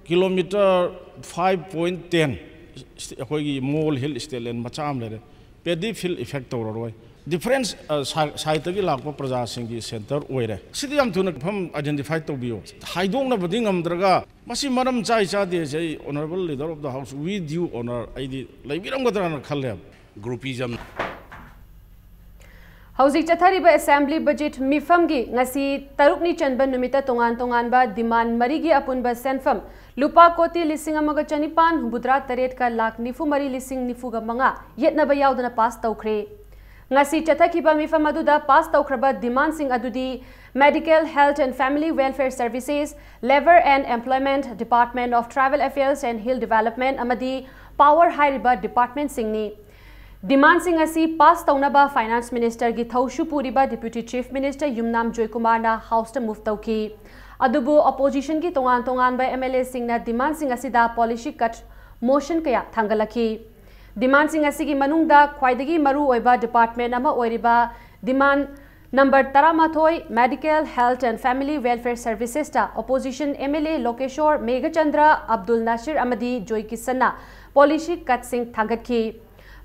kilometre five point ten ꯑꯩꯈꯣꯏꯒꯤ ꯃꯣꯜ ꯍꯤꯜ ꯁ꯭ꯇꯦꯠꯂꯦꯟ ꯃꯆꯥ ꯑꯃ ꯂꯩꯔꯦ꯫ ꯄꯦꯗꯤ ꯐꯤꯜ ꯏꯐꯦꯛ ꯇꯧꯔꯔꯣꯏ꯫ ꯗꯤꯐ꯭ꯔꯦꯟꯁ ꯁꯥꯏꯠꯇꯒꯤ ꯂꯥꯛꯄ ꯄ꯭ꯔꯖꯥꯁꯤꯡꯒꯤ ꯁꯦꯟꯇꯔ ꯑꯣꯏꯔꯦ꯫ ꯁꯤꯗꯤ ꯌꯥꯝ ꯊꯨꯅ ꯃꯐꯝ ꯑꯥꯏꯗꯦꯟꯇꯤꯐꯥꯏ ꯇꯧꯕꯤꯌꯨ꯫ ꯍꯥꯏꯗꯣꯛꯅꯕꯗꯤ ꯉꯝꯗ꯭ꯔꯒ ꯃꯁꯤ ꯃꯔꯝ ꯆꯥꯏ ꯆꯥꯗꯦꯁꯦ ꯑꯩ Honourable Leader of the House, with due honour, ꯑꯩꯗꯤ ꯂꯩꯕꯤꯔꯝꯒꯗ꯭ꯔꯥꯅ ꯈꯜꯂꯦꯕ꯫ Groupism꯫ ꯍꯧꯖꯤꯛ ꯆꯠꯊꯔꯤꯕ ꯑꯦꯁꯦꯝꯕ꯭ꯂꯤ ꯕꯖꯦꯠ ꯃꯤꯐꯝꯒꯤ ꯉꯁꯤ ꯇꯔꯨꯛꯅꯤ ꯆꯟꯕ ꯅꯨꯃꯤꯠꯇ ꯇꯣꯉꯥꯟ ꯇꯣꯉꯥꯟꯕ ꯗꯤꯃꯥꯟ ꯃꯔꯤꯒꯤ ꯑꯄꯨꯟꯕ ꯁꯦꯟꯐꯝ ꯂꯨꯄꯥ ꯀꯣꯇꯤ ꯂꯤꯁꯤꯡ ꯑꯃꯒ ꯆꯅꯤꯄꯥꯟ ꯍꯨꯝꯐꯨꯇꯔꯥ ꯇꯔꯦꯠꯀ ꯂꯥꯈ ꯅꯤꯐꯨ ꯃꯔꯤ ꯂꯤꯁꯤꯡ ꯅꯤꯐꯨꯒ ꯃꯉꯥ ꯌꯦꯠꯅꯕ ꯌꯥꯎꯗꯅ ꯄꯥꯁ ꯇꯧꯈ꯭ꯔꯦ꯫ ꯉꯁꯤ ꯆꯠꯊꯈꯤꯕ ꯃꯤꯐꯝ ꯑꯗꯨꯗ ꯄꯥꯁ ꯇꯧꯈ꯭ꯔꯕ ꯗꯤꯃꯥꯟꯁꯤꯡ ꯑꯗꯨꯗꯤ Medical, Health and Family Welfare Services, Labour and Employment, Department of Tribal Affairs and Hill Development ꯑꯃꯗꯤ Power ꯍꯥꯏꯔꯤꯕ ꯗꯤꯄꯥꯔꯠꯃꯦꯟꯠꯁꯤꯡꯅꯤ꯫ ꯗꯤꯃꯥꯟꯁꯤꯡ ꯑꯁꯤ ꯄꯥꯁ ꯇꯧꯅꯕ ꯐꯥꯏꯅꯥꯟꯁ ꯃꯤꯅꯤꯁꯇꯔꯒꯤ ꯊꯧꯁꯨ ꯄꯨꯔꯤꯕ ꯗꯤꯄ꯭ꯌꯨꯇꯤ ꯆꯤꯐ ꯃꯤꯅꯤꯁꯇꯔ ꯌꯨꯝꯅꯥꯝ ꯖꯣꯏꯀꯨꯃꯥꯔꯅ ꯍꯥꯎꯁꯇ ꯃꯨꯚ ꯇꯧꯈꯤ꯫ ꯑꯗꯨꯕꯨ ꯑꯣꯄꯣꯖꯤꯁꯟꯒꯤ ꯇꯣꯉꯥꯟ ꯇꯣꯉꯥꯟꯕ ꯑꯦꯝ ꯑꯦꯜ ꯑꯦꯁꯤꯡꯅ ꯗꯤꯃꯥꯟꯁꯤꯡ ꯑꯁꯤꯗ ꯄꯣꯂꯤꯁꯤ ꯀꯠ ꯃꯣꯁꯟ ꯀꯌꯥ ꯊꯥꯡꯒꯠꯂꯛꯈꯤ꯫ ꯗꯤꯃꯥꯟꯁꯤꯡ ꯑꯁꯤꯒꯤ ꯃꯅꯨꯡꯗ ꯈ꯭ꯋꯥꯏꯗꯒꯤ ꯃꯔꯨ ꯑꯣꯏꯕ ꯗꯤꯄꯥꯔꯠꯃꯦꯟ ꯑꯃ ꯑꯣꯏꯔꯤꯕ ꯗꯤꯃꯥꯟ ꯅꯝꯕꯔ ꯇꯔꯥꯃꯥꯊꯣꯏ, Medical, Health and Family Welfare Servicesꯇ opposition M L A Lokeshwar Meghachandra, Abdul Nasir ꯑꯃꯗꯤ ꯖꯣꯏ ꯀꯤꯁꯟꯅ ꯄꯣꯂꯤꯁꯤ ꯀꯠꯁꯤꯡ ꯊꯥꯡꯒꯠꯈꯤ꯫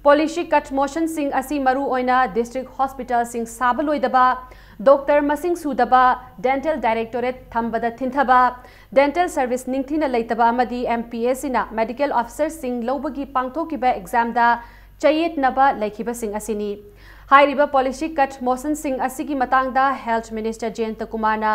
ꯄꯣꯂꯤꯁꯤ ꯀꯠ ꯃꯣꯁꯟꯁꯤꯡ ꯑꯁꯤ ꯃꯔꯨ ꯑꯣꯏꯅ ꯗꯤꯁꯇ꯭ꯔꯤꯛ ꯍꯣꯁꯄꯤꯇꯥꯜꯁꯤꯡ ꯁꯥꯕ ꯂꯣꯏꯗꯕ, ꯗꯣꯛꯇꯔ ꯃꯁꯤꯡ ꯁꯨꯗꯕ, ꯗꯦꯟꯇꯦꯜ ꯗꯥꯏꯔꯦꯛꯇꯣꯔꯦꯠ ꯊꯝꯕꯗ ꯊꯤꯟꯊꯕ, ꯗꯦꯟꯇꯦꯜ ꯁꯔꯚꯤꯁ ꯅꯤꯡꯊꯤꯅ ꯂꯩꯇꯕ ꯑꯃꯗꯤ ꯑꯦꯝ ꯄꯤ ꯑꯦꯁꯁꯤꯅ ꯃꯦꯗꯤꯀꯦꯜ ꯑꯣꯐꯤꯁꯔꯁꯤꯡ ꯂꯧꯕꯒꯤ ꯄꯥꯡꯊꯣꯛꯈꯤꯕ ꯑꯦꯛꯖꯥꯝꯗ ꯆꯌꯦꯠꯅꯕ ꯂꯩꯈꯤꯕꯁꯤꯡ ꯑꯁꯤꯅꯤ꯫ ꯍꯥꯏꯔꯤꯕ ꯄꯣꯂꯤꯁꯤ ꯀꯠ ꯃꯣꯁꯟꯁꯤꯡ ꯑꯁꯤꯒꯤ ꯃꯇꯥꯡꯗ ꯍꯦꯜꯊ ꯃꯤꯅꯤꯁꯇꯔ ꯖꯌꯟꯇ ꯀꯨꯃꯥꯔꯅ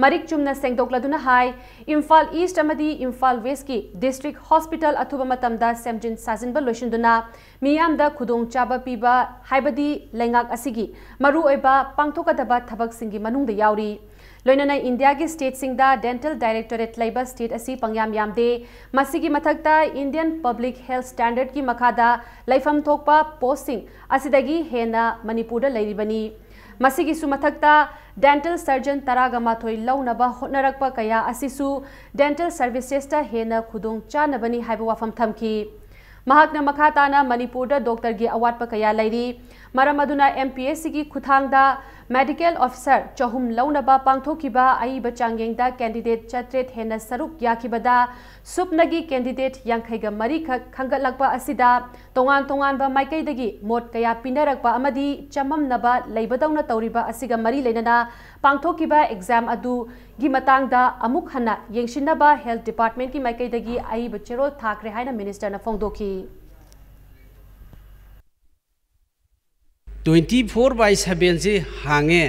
ꯃꯔꯤꯛ ꯆꯨꯝꯅ ꯁꯦꯡꯗꯣꯛꯂꯗꯨꯅ ꯍꯥꯏ, ꯏꯝꯐꯥꯜ ꯏꯁ꯭ꯠ ꯑꯃꯗꯤ ꯏꯝꯐꯥꯜ ꯋꯦꯁ꯭ꯠꯀꯤ ꯗꯤꯁꯇ꯭ꯔꯤꯛ ꯍꯣꯁꯄꯤꯇꯥꯜ ꯑꯊꯨꯕ ꯃꯇꯝꯗ ꯁꯦꯝꯖꯤꯟ ꯁꯥꯖꯤꯟꯕ ꯂꯣꯏꯁꯤꯟꯗꯨꯅ ꯃꯤꯌꯥꯝꯗ ꯈꯨꯗꯣꯡꯆꯥꯕ ꯄꯤꯕ ꯍꯥꯏꯕꯗꯤ ꯂꯩꯉꯥꯛ ꯑꯁꯤꯒꯤ ꯃꯔꯨꯑꯣꯏꯕ ꯄꯥꯡꯊꯣꯛꯀꯗꯕ ꯊꯕꯛꯁꯤꯡꯒꯤ ꯃꯅꯨꯡꯗ ꯌꯥꯎꯔꯤ꯫ ꯂꯣꯏꯅꯅ ꯏꯟꯗꯤꯌꯥꯒꯤ ꯁ꯭ꯇꯦꯠꯁꯤꯡꯗ ꯗꯦꯟꯇꯦꯜ ꯗꯥꯏꯔꯦꯛꯇꯣꯔꯦꯠ ꯂꯩꯕ ꯁ꯭ꯇꯦꯠ ꯑꯁꯤ ꯄꯪꯌꯥꯝ ꯌꯥꯝꯗꯦ꯫ ꯃꯁꯤꯒꯤ ꯃꯊꯛꯇ ꯏꯟꯗꯤꯌꯟ ꯄꯕ꯭ꯂꯤꯛ ꯍꯦꯜꯊ ꯁ꯭ꯇꯦꯟꯗꯔꯗꯀꯤ ꯃꯈꯥꯗ ꯂꯩꯐꯝ ꯊꯣꯛꯄ ꯄꯣꯁ꯭ꯠꯁꯤꯡ ꯑꯁꯤꯗꯒꯤ ꯍꯦꯟꯅ ꯃꯅꯤꯄꯨꯔꯗ ꯂꯩꯔꯤꯕꯅꯤ꯫ ꯃꯁꯤꯒꯤꯁꯨ ꯃꯊꯛꯇ ꯗꯦꯟꯇꯦꯜ ꯁꯔꯖꯟ ꯇꯔꯥꯒ ꯃꯥꯊꯣꯏ ꯂꯧꯅꯕ ꯍꯣꯠꯅꯔꯛꯄ ꯀꯌꯥ ꯑꯁꯤꯁꯨ ꯗꯦꯟꯇꯦꯜ ꯁꯔꯚꯤꯁꯦꯁꯇ ꯍꯦꯟꯅ ꯈꯨꯗꯣꯡ ꯆꯥꯅꯕꯅꯤ ꯍꯥꯏꯕ ꯋꯥꯐꯝ ꯊꯝꯈꯤ꯫ ꯃꯍꯥꯛꯅ ꯃꯈꯥ ꯇꯥꯅ ꯃꯅꯤꯄꯨꯔꯗ ꯗꯣꯛꯇꯔꯒꯤ ꯑꯋꯥꯠꯄ ꯀꯌꯥ ꯂꯩꯔꯤ, ꯃꯔꯝ ꯑꯗꯨꯅ ꯑꯦꯝ ꯄꯤ ꯑꯦꯁ ꯁꯤꯒꯤ ꯈꯨꯠꯊꯥꯡꯗ ꯃꯦꯗꯤꯀꯦꯜ ꯑꯣꯐꯤꯁꯥꯔ ꯆꯍꯨꯝ ꯂꯧꯅꯕ ꯄꯥꯡꯊꯣꯛꯈꯤꯕ ꯑꯏꯕ ꯆꯥꯡꯌꯦꯡꯗ ꯀꯦꯟꯗꯤꯗꯦꯠ ꯆꯥꯇ꯭ꯔꯦꯠ ꯍꯦꯟꯅ ꯁꯔꯨꯛ ꯌꯥꯈꯤꯕꯗ ꯁꯨꯞꯅꯒꯤ ꯀꯦꯟꯗꯤꯗꯦꯠ ꯌꯥꯡꯈꯩꯒ ꯃꯔꯤ ꯈꯛ ꯈꯟꯒꯠꯂꯛꯄ ꯑꯁꯤꯗ ꯇꯣꯉꯥꯟ ꯇꯣꯉꯥꯟꯕ ꯃꯥꯏꯀꯩꯗꯒꯤ ꯃꯣꯠ ꯀꯌꯥ ꯄꯤꯅꯔꯛꯄ ꯑꯃꯗꯤ ꯆꯃꯝꯅꯕ ꯂꯩꯕꯗꯧꯅ ꯇꯧꯔꯤꯕ ꯑꯁꯤꯒ ꯃꯔꯤ ꯂꯩꯅꯅ ꯄꯥꯡꯊꯣꯛꯈꯤꯕ ꯑꯦꯛꯖꯥꯝ ꯑꯗꯨꯒꯤ ꯃꯇꯥꯡꯗ ꯑꯃꯨꯛ ꯍꯟꯅ ꯌꯦꯡꯁꯤꯟꯅꯕ ꯍꯦꯜꯊ ꯗꯤꯄꯥꯔꯠꯃꯦꯟꯠꯀꯤ ꯃꯥꯏꯀꯩꯗꯒꯤ ꯑꯏꯕ ꯆꯦꯔꯣꯜ ꯊꯥꯈ꯭ꯔꯦ ꯍꯥꯏꯅ ꯃꯤꯅꯤꯁꯇꯔꯅ ꯐꯣꯡꯗꯣꯛꯈꯤ꯫ ꯇ꯭ꯋꯦꯟꯇꯤ ꯐꯣꯔ ꯕꯥꯏ ꯁꯚꯦꯟꯁꯤ ꯍꯥꯡꯉꯦ,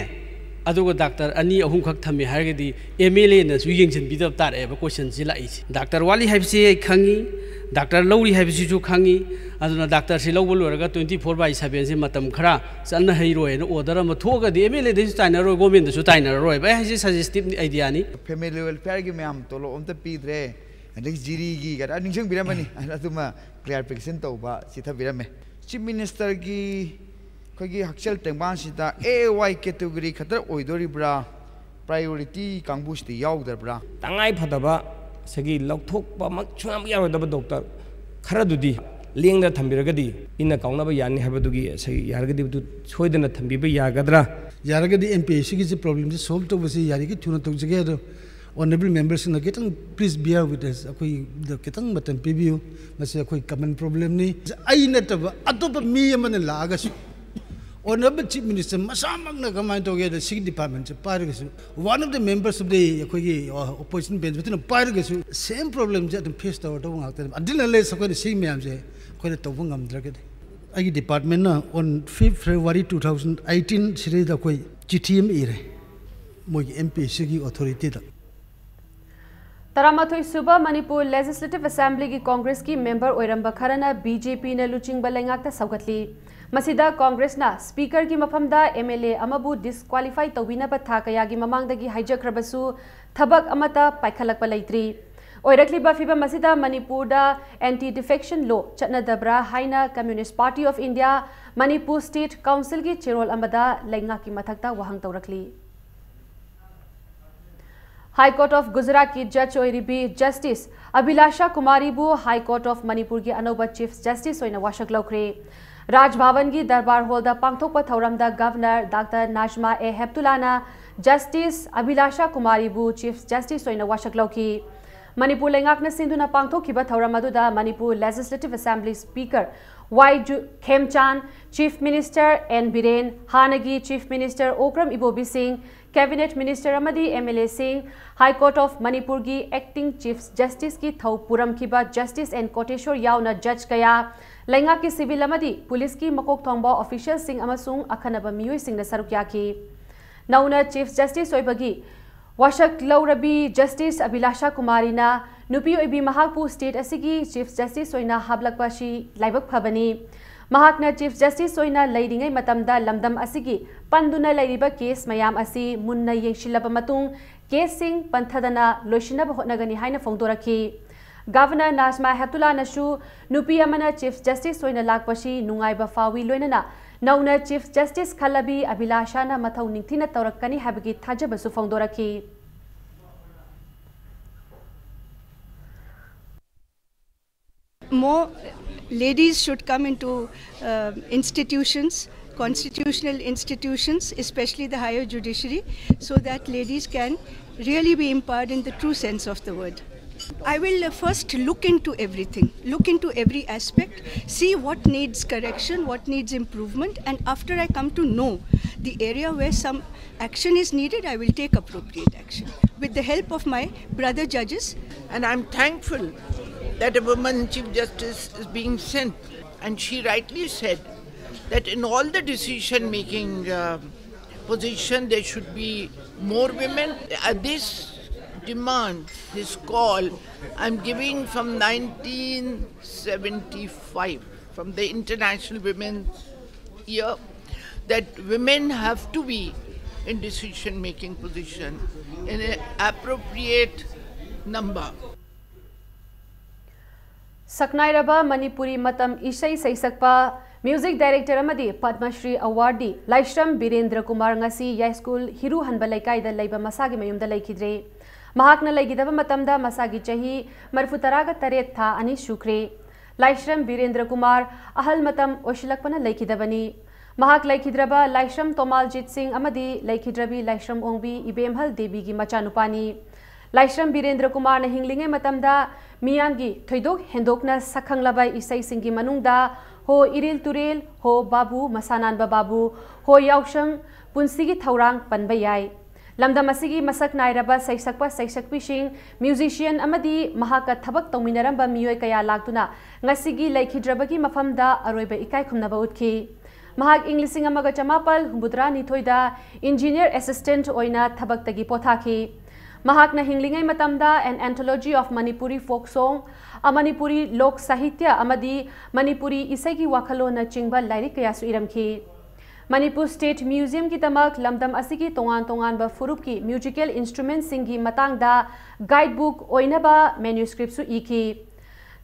ꯑꯗꯨꯒ ꯗꯥꯛꯇꯔ ꯑꯅꯤ ꯑꯍꯨꯝꯈꯛ ꯊꯝꯃꯦ ꯍꯥꯏꯔꯒꯗꯤ ꯑꯦꯝ ꯑꯦꯜ ꯑꯦꯅꯁꯨ ꯌꯦꯡꯁꯤꯟꯕꯤꯗꯕ ꯇꯥꯔꯛꯑꯦꯕ ꯀꯣꯏꯁꯟꯁꯤ ꯂꯥꯛꯏꯁꯦ꯫ ꯗꯥꯛꯇꯔ ꯋꯥꯠꯂꯤ ꯍꯥꯏꯕꯁꯤ ꯑꯩ ꯈꯪꯉꯤ, ꯗꯥꯛꯇꯔ ꯂꯧꯔꯤ ꯍꯥꯏꯕꯁꯤꯁꯨ ꯈꯪꯉꯤ, ꯑꯗꯨꯅ ꯗꯥꯛꯇꯔꯁꯤ ꯂꯧꯕ ꯂꯣꯏꯔꯒ ꯇ꯭ꯋꯦꯟꯇꯤ ꯐꯣꯔ ꯕꯥꯏ ꯁꯚꯦꯟꯁꯤ ꯃꯇꯝ ꯈꯔ ꯆꯠꯅꯍꯩꯔꯣꯏꯅ ꯑꯣꯔꯗꯔ ꯑꯃ ꯊꯣꯛꯑꯒꯗꯤ ꯑꯦꯝ ꯑꯦꯜ ꯑꯦꯗꯁꯨ ꯇꯥꯏꯅꯔꯣꯏ, ꯒꯣꯔꯃꯦꯟꯗꯁꯨ ꯇꯥꯏꯅꯔꯔꯣꯏꯕ꯫ ꯑꯩ ꯍꯥꯏꯁꯦ ꯁꯖꯦꯁꯇꯤꯞ ꯑꯥꯏꯗꯤꯌꯥꯅꯤ꯫ ꯐꯦꯃꯤꯂꯤ ꯋꯦꯜꯐꯤꯌꯔꯒꯤ ꯃꯌꯥꯝ ꯇꯣꯂꯣꯞ ꯑꯝꯇ ꯄꯤꯗ꯭ꯔꯦ, ꯑꯗꯒꯤ ꯖꯤꯔꯤꯒꯤ ꯀꯗꯥ ꯅꯤꯡꯁꯤꯡꯕꯤꯔꯝꯃꯅꯤ꯫ ꯑꯗꯨꯃ ꯀ꯭ꯂꯦꯔꯤꯐꯤꯀꯦꯁꯟ ꯇꯧꯕ ꯆꯤꯊꯕꯤꯔꯝꯃꯦ꯫ ꯆꯤꯐ ꯃꯤꯅꯤꯁꯇꯔꯒꯤ ꯑꯩꯈꯣꯏꯒꯤ ꯍꯛꯁꯦꯜ ꯇꯦꯡꯕꯥꯟꯁꯤꯗ ꯑꯦ ꯋꯥꯏ ꯀꯦꯇꯦꯒꯣꯔꯤ ꯈꯛꯇ ꯑꯣꯏꯗꯣꯔꯤꯕ꯭ꯔꯥ, ꯄ꯭ꯔꯥꯏꯌꯣꯔꯤꯇꯤ ꯀꯥꯡꯕꯨꯁꯤꯗ ꯌꯥꯎꯗꯕ꯭ꯔꯥ? ꯇꯉꯥꯏ ꯐꯗꯕ ꯁꯤꯒꯤ ꯂꯧꯊꯣꯛꯄꯃꯛ ꯁꯨꯡꯌꯥ ꯌꯥꯔꯣꯏꯗꯕ ꯗꯣꯛꯇꯔ ꯈꯔꯗꯨꯗꯤ ꯂꯦꯡꯗ ꯊꯝꯕꯤꯔꯒꯗꯤ ꯏꯟꯅ ꯀꯥꯎꯅꯕ ꯌꯥꯅꯤ ꯍꯥꯏꯕꯗꯨꯒꯤ ꯁꯤ ꯌꯥꯔꯒꯗꯤ ꯃꯗꯨ ꯁꯣꯏꯗꯅ ꯊꯝꯕꯤꯕ ꯌꯥꯒꯗ꯭ꯔꯥ? ꯌꯥꯔꯒꯗꯤ ꯑꯦꯝ ꯄꯤ ꯑꯦꯁ ꯁꯤꯒꯤꯁꯤ ꯄ꯭ꯔꯣꯕ꯭ꯂꯦꯝꯁꯤ ꯁꯣꯜꯕ ꯇꯧꯕꯁꯤ ꯌꯥꯔꯤꯈꯩ ꯊꯨꯅ ꯇꯧꯖꯒꯦ꯫ ꯑꯗꯣ ꯑꯣꯅꯔꯦꯕꯜ ꯃꯦꯝꯕꯔꯁꯤꯡꯅ ꯈꯤꯇꯪ please bear with us, ꯑꯩꯈꯣꯏꯗ ꯈꯤꯇꯪ ꯃꯇꯝ ꯄꯤꯕꯤꯌꯨ꯫ ꯃꯁꯤ ꯑꯩꯈꯣꯏ ꯀꯃꯟ ꯄ꯭ꯔꯣꯕ꯭ꯂꯦꯝꯅꯤ꯫ ꯑꯩ ꯅꯠꯇꯕ ꯑꯇꯣꯞꯄ ꯃꯤ ꯑꯃꯅ ꯂꯥꯛꯑꯒꯁꯨ ꯑꯣꯅꯔꯦꯕꯜ ꯆꯤꯐ ꯃꯤꯅꯤꯁꯇꯔ ꯃꯁꯥꯃꯛꯅ ꯀꯃꯥꯏꯅ ꯇꯧꯒꯦꯗ ꯁꯤꯒꯤ ꯗꯤꯄꯥꯔꯠꯃꯦꯟꯁꯦ ꯄꯥꯏꯔꯒꯁꯨ, one of the members of the ꯑꯩꯈꯣꯏꯒꯤ ꯑꯣꯄꯣꯖꯤꯁꯟ ꯕꯦꯟꯁ ꯑꯗꯨꯅ ꯄꯥꯏꯔꯒꯁꯨ ꯁꯦꯝ ꯄ꯭ꯔꯣꯕ꯭ꯂꯦꯝꯁꯦ ꯑꯗꯨꯝ ꯐꯦꯁ ꯇꯧꯔꯗꯧꯕ ꯉꯥꯛꯇꯅꯦꯕ꯫ Until unless ꯑꯩꯈꯣꯏꯅ ꯁꯤ ꯃꯌꯥꯝꯁꯦ ꯑꯩꯈꯣꯏꯅ ꯇꯧꯕ ꯉꯝꯗ꯭ꯔꯒꯗꯤ꯫ ꯑꯩꯒꯤ ꯗꯤꯄꯥꯔꯠꯃꯦꯟꯅ on fifth February two thousand eighteen ꯁꯤꯗꯩꯗ ꯑꯩꯈꯣꯏ ꯆꯤꯊꯤ ꯑꯃ ꯏꯔꯦ ꯃꯣꯏꯒꯤ ꯑꯦꯝ ꯄꯤ ꯑꯦꯁ ꯁꯤꯒꯤ ꯑꯣꯊꯣꯔꯤꯇꯤꯗ꯫ ꯇꯔꯥꯃꯥꯊꯣꯏ ꯁꯨꯕ ꯃꯅꯤꯄꯨꯔ ꯂꯦꯖꯤꯁꯂꯦꯇꯤꯚ ꯑꯦꯁꯦꯝꯕ꯭ꯂꯤꯒꯤ ꯀꯣꯡꯒ꯭ꯔꯦꯁꯀꯤ ꯃꯦꯝꯕꯔ ꯑꯣꯏꯔꯝꯕ ꯈꯔꯅ ꯕꯤ ꯖꯦ ꯄꯤꯅ ꯂꯨꯆꯤꯡꯕ ꯂꯩꯉꯥꯛꯇ ꯁꯧꯒꯠꯂꯤ꯫ ꯃꯁꯤꯗ ꯀꯣꯡꯒ꯭ꯔꯦꯁꯅ ꯁ꯭ꯄꯤꯀꯔꯒꯤ ꯃꯐꯝꯗ ꯑꯦꯝ ꯑꯦꯜ ꯑꯦ ꯑꯃꯕꯨ ꯗꯤꯁꯀ꯭ꯋꯥꯂꯤꯐꯥꯏ ꯇꯧꯕꯤꯅꯕ ꯊꯥ ꯀꯌꯥꯒꯤ ꯃꯃꯥꯡꯗꯒꯤ ꯍꯥꯏꯖꯈ꯭ꯔꯕꯁꯨ ꯊꯕꯛ ꯑꯃꯠꯇ ꯄꯥꯏꯈꯠꯂꯛꯄ ꯂꯩꯇ꯭ꯔꯤ꯫ ꯑꯣꯏꯔꯛꯂꯤꯕ ꯐꯤꯚꯝ ꯑꯁꯤꯗ ꯃꯅꯤꯄꯨꯔꯗ ꯑꯦꯟꯇꯤ ꯗꯤꯐꯦꯛꯁꯟ ꯂꯣ ꯆꯠꯅꯗꯕ꯭ꯔꯥ ꯍꯥꯏꯅ communist party of India Manipur state ꯀꯥꯎꯟꯁꯤꯜꯒꯤ ꯆꯦꯔꯣꯜ ꯑꯃꯗ ꯂꯩꯉꯥꯛꯀꯤ ꯃꯊꯛꯇ ꯋꯥꯍꯪ ꯇꯧꯔꯛꯂꯤ꯫ ꯍꯥꯏ ꯀꯣꯔꯠ ꯑꯣꯐ ꯒꯨꯖꯔꯥꯠꯀꯤ ꯖꯖ ꯑꯣꯏꯔꯤꯕꯤ ꯖꯁꯇꯤꯁ ꯑꯚꯤꯂꯥꯁꯥ ꯀꯨꯃꯥꯔꯤꯕꯨ ꯍꯥꯏ ꯀꯣꯔꯠ ꯑꯣꯐ ꯃꯅꯤꯄꯨꯔꯒꯤ ꯑꯅꯧꯕ ꯆꯤꯐ ꯖꯁꯇꯤꯁ ꯑꯣꯏꯅ ꯋꯥꯁꯛ ꯂꯧꯈ꯭ꯔꯦ꯫ ꯔꯥꯖ ꯚꯕꯟꯒꯤ ꯗꯔꯕꯥꯔ ꯍꯣꯜꯗ ꯄꯥꯡꯊꯣꯛꯄ ꯊꯧꯔꯝꯗ ꯒꯚꯔꯅꯔ ꯗꯥꯛꯇꯔ ꯅꯥꯖꯃꯥ ꯑꯦ ꯍꯦꯞꯇꯨꯂꯥꯅ ꯖꯁꯇꯤꯁ ꯑꯕꯤꯂꯥꯁꯥ ꯀꯨꯃꯥꯔꯤꯕꯨ ꯆꯤꯐ ꯖꯁꯇꯤꯁ ꯑꯣꯏꯅ ꯋꯥꯁꯛ ꯂꯧꯈꯤ꯫ ꯃꯅꯤꯄꯨꯔ ꯂꯩꯉꯥꯛꯅ ꯁꯤꯟꯗꯨꯅ ꯄꯥꯡꯊꯣꯛꯈꯤꯕ ꯊꯧꯔꯝ ꯑꯗꯨꯗ Manipur legislative assembly speaker Y ꯖꯨ-, Khemchand, chief minister N Biren, ꯍꯥꯟꯅꯒꯤ chief minister Okram Ibobi Singh, cabinet minister ꯑꯃꯗꯤ ꯑꯦꯝ ꯑꯦꯜ ꯑꯦꯁꯤꯡ, ꯍꯥꯏ ꯀꯣꯔꯠ ꯑꯣꯐ ꯃꯅꯤꯄꯨꯔꯒꯤ ꯑꯦꯛꯇꯤꯡ ꯆꯤꯐ ꯖꯁꯇꯤꯁꯀꯤ ꯊꯧ ꯄꯨꯔꯝꯈꯤꯕ ꯖꯁꯇꯤꯁ ꯑꯦꯟ ꯀꯣꯇꯦꯁꯣꯔ ꯌꯥꯎꯅ ꯖꯖ ꯀꯌꯥ, ꯂꯩꯉꯥꯛꯀꯤ ꯁꯤꯚꯤꯜ ꯑꯃꯗꯤ ꯄꯨꯂꯤꯁꯀꯤ ꯃꯀꯣꯛ ꯊꯣꯡꯕ ꯑꯣꯐꯤꯁꯤꯌꯦꯜꯁꯤꯡ ꯑꯃꯁꯨꯡ ꯑꯈꯟꯅꯕ ꯃꯤꯑꯣꯏꯁꯤꯡꯅ ꯁꯔꯨꯛ ꯌꯥꯈꯤ꯫ ꯅꯧꯅ ꯆꯤꯐ ꯖꯁꯇꯤꯁ ꯑꯣꯏꯕꯒꯤ ꯋꯥꯁꯛ ꯂꯧꯔꯕꯤ ꯖꯁꯇꯤꯁ ꯑꯕꯤꯂꯥꯁꯥ ꯀꯨꯃꯥꯔꯤꯅ ꯅꯨꯄꯤ ꯑꯣꯏꯕꯤ ꯃꯍꯥꯛꯄꯨ ꯁ꯭ꯇꯦꯠ ꯑꯁꯤꯒꯤ ꯆꯤꯐ ꯖꯁꯇꯤꯁ ꯑꯣꯏꯅ ꯍꯥꯞꯂꯛꯄ ꯑꯁꯤ ꯂꯥꯏꯕꯛ ꯐꯕꯅꯤ꯫ ꯃꯍꯥꯛꯅ ꯆꯤꯐ ꯖꯁꯇꯤꯁ ꯑꯣꯏꯅ ꯂꯩꯔꯤꯉꯩ ꯃꯇꯝꯗ ꯂꯝꯗꯝ ꯑꯁꯤꯒꯤ ꯄꯟꯗꯨꯅ ꯂꯩꯔꯤꯕ ꯀꯦꯁ ꯃꯌꯥꯝ ꯑꯁꯤ ꯃꯨꯟꯅ ꯌꯦꯡꯁꯤꯜꯂꯕ ꯃꯇꯨꯡ, ꯀꯦꯁꯁꯤꯡ ꯄꯟꯊꯗꯅ ꯂꯣꯏꯁꯤꯟꯅꯕ ꯍꯣꯠꯅꯒꯅꯤ ꯍꯥꯏꯅ ꯐꯣꯡꯗꯣꯔꯛꯈꯤ꯫ ꯒꯚꯔꯅꯔ ꯅꯥꯖꯃꯥ ꯍꯦꯞꯇꯨꯂꯥꯅꯁꯨ ꯅꯨꯄꯤ ꯑꯃꯅ ꯆꯤꯐ ꯖꯁꯇꯤꯁ ꯑꯣꯏꯅ ꯂꯥꯛꯄꯁꯤ ꯅꯨꯡꯉꯥꯏꯕ ꯐꯥꯎꯏ, ꯂꯣꯏꯅꯅ ꯅꯧꯅ ꯆꯤꯐ ꯖꯁꯇꯤꯁ ꯈꯜꯂꯕꯤ ꯑꯕꯤꯂꯥꯁꯥꯅ ꯃꯊꯧ ꯅꯤꯡꯊꯤꯅ ꯇꯧꯔꯛꯀꯅꯤ ꯍꯥꯏꯕꯒꯤ ꯊꯥꯖꯕꯁꯨ ꯐꯣꯡꯗꯣꯔꯛꯈꯤ꯫ More ladies should come into uh, institutions, constitutional institutions, especially the higher judiciary, so that ladies can really be empowered in the true sense of the word. I will uh, first look into everything, look into every aspect, see what needs correction, what needs improvement, and after I come to know the area where some action is needed, I will take appropriate action with the help of my brother judges. And I'm thankful that a woman Chief Justice is being sent. And she rightly said that in all the decision making uh, position, there should be more women. Uh, this demand, this call, I'm giving from nineteen seventy-five, from the International Women's Year, that women have to be in decision making position in an appropriate number. ꯁꯛꯅꯥꯏꯔꯕ ꯃꯅꯤꯄꯨꯔꯤ ꯃꯇꯝ ꯏꯁꯩ ꯁꯩꯁꯛꯄ, music director ꯑꯃꯗꯤ ꯄꯗꯃ ꯁ꯭ꯔꯤ ꯑꯦꯋꯥꯔꯗꯤ ꯂꯥꯏꯁ꯭ꯔꯝ ꯕꯤꯔꯦꯟꯗ꯭ꯔ ꯀꯨꯃꯥꯔ ꯉꯁꯤ ꯌꯥꯏꯁ꯭ꯀꯨꯜ ꯍꯤꯔꯨ ꯍꯟꯕ ꯂꯩꯀꯥꯏꯗ ꯂꯩꯕ ꯃꯁꯥꯒꯤ ꯃꯌꯨꯝꯗ ꯂꯩꯈꯤꯗ꯭ꯔꯦ꯫ ꯃꯍꯥꯛꯅ ꯂꯩꯈꯤꯗꯕ ꯃꯇꯝꯗ ꯃꯁꯥꯒꯤ ꯆꯍꯤ ꯃꯔꯤꯐꯨ ꯇꯔꯥꯒ ꯇꯔꯦꯠ, ꯊꯥ ꯑꯅꯤ ꯁꯨꯈ꯭ꯔꯦ꯫ ꯂꯥꯏꯁ꯭ꯔꯝ ꯕꯤꯔꯦꯟꯗ꯭ꯔ ꯀꯨꯃꯥꯔ ꯑꯍꯜ ꯃꯇꯝ ꯑꯣꯏꯁꯤꯜꯂꯛꯄꯅ ꯂꯩꯈꯤꯗꯕꯅꯤ꯫ ꯃꯍꯥꯛ ꯂꯩꯈꯤꯗ꯭ꯔꯕ ꯂꯥꯏꯁ꯭ꯔꯝ ꯇꯣꯃꯥꯜꯖꯤꯠ ꯁꯤꯡ ꯑꯃꯗꯤ ꯂꯩꯈꯤꯗ꯭ꯔꯕꯤ ꯂꯥꯏꯁ꯭ꯔꯝ ꯑꯣꯡꯕꯤ ꯏꯕꯦꯝꯍꯜ ꯗꯦꯕꯤꯒꯤ ꯃꯆꯥꯅꯨꯄꯥꯅꯤ꯫ ꯂꯥꯏꯁ꯭ꯔꯝ ꯕꯤꯔꯦꯟꯗ꯭ꯔ ꯀꯨꯃꯥꯔꯅ ꯍꯤꯡꯂꯤꯉꯩ ꯃꯇꯝꯗ ꯃꯤꯌꯥꯝꯒꯤ ꯊꯣꯏꯗꯣꯛ ꯍꯦꯟꯗꯣꯛꯅ ꯁꯛꯈꯪꯂꯕ ꯏꯁꯩꯁꯤꯡꯒꯤ ꯃꯅꯨꯡꯗ ꯍꯣ ꯏꯔꯤꯜ ꯇꯨꯔꯦꯜ, ꯍꯣ ꯕꯥꯕꯨ ꯃꯁꯥꯅꯥꯟꯕ ꯕꯥꯕꯨ, ꯍꯣ ꯌꯥꯎꯁꯪ, ꯄꯨꯟꯁꯤꯒꯤ ꯊꯧꯔꯥꯡ ꯄꯟꯕ ꯌꯥꯏ꯫ ꯂꯝꯗꯝ ꯑꯁꯤꯒꯤ ꯃꯁꯛ ꯅꯥꯏꯔꯕ ꯁꯩꯁꯛꯄ ꯁꯩꯁꯛꯄꯤꯁꯤꯡ, musician ꯑꯃꯗꯤ ꯃꯍꯥꯛꯀ ꯊꯕꯛ ꯇꯧꯃꯤꯟꯅꯔꯝꯕ ꯃꯤꯑꯣꯏ ꯀꯌꯥ ꯂꯥꯛꯇꯨꯅ ꯉꯁꯤꯒꯤ ꯂꯩꯈꯤꯗ꯭ꯔꯕꯒꯤ ꯃꯐꯝꯗ ꯑꯔꯣꯏꯕ ꯏꯀꯥꯏ ꯈꯨꯝꯅꯕ ꯎꯠꯈꯤ꯫ ꯃꯍꯥꯛ ꯏꯪ ꯂꯤꯁꯤꯡ ꯑꯃꯒ ꯆꯃꯥꯄꯜ ꯍꯨꯝꯐꯨꯇꯔꯥ ꯅꯤꯊꯣꯏꯗ engineer assistant ꯑꯣꯏꯅ ꯊꯕꯛꯇꯒꯤ ꯄꯣꯊꯥꯈꯤ꯫ ꯃꯍꯥꯛꯅ ꯍꯤꯡꯂꯤꯉꯩ ꯃꯇꯝꯗ An Anthology of Manipuri Folk Song, A Manipuri Lok Sahitya ꯑꯃꯗꯤ ꯃꯅꯤꯄꯨꯔꯤ ꯏꯁꯩꯒꯤ ꯋꯥꯈꯜꯂꯣꯟꯅꯆꯤꯡꯕ ꯂꯥꯏꯔꯤꯛ ꯀꯌꯥꯁꯨ ꯏꯔꯝꯈꯤ꯫ ꯃꯅꯤꯄꯨꯔ State Museum ꯒꯤꯗꯃꯛ ꯂꯝꯗꯝ ꯑꯁꯤꯒꯤ ꯇꯣꯉꯥꯟ ꯇꯣꯉꯥꯟꯕ ꯐꯨꯔꯨꯞꯀꯤ musical instrument ꯁꯤꯡꯒꯤ ꯃꯇꯥꯡꯗ guide book ꯑꯣꯏꯅꯕ manuscript ꯁꯨ ꯏꯈꯤ꯫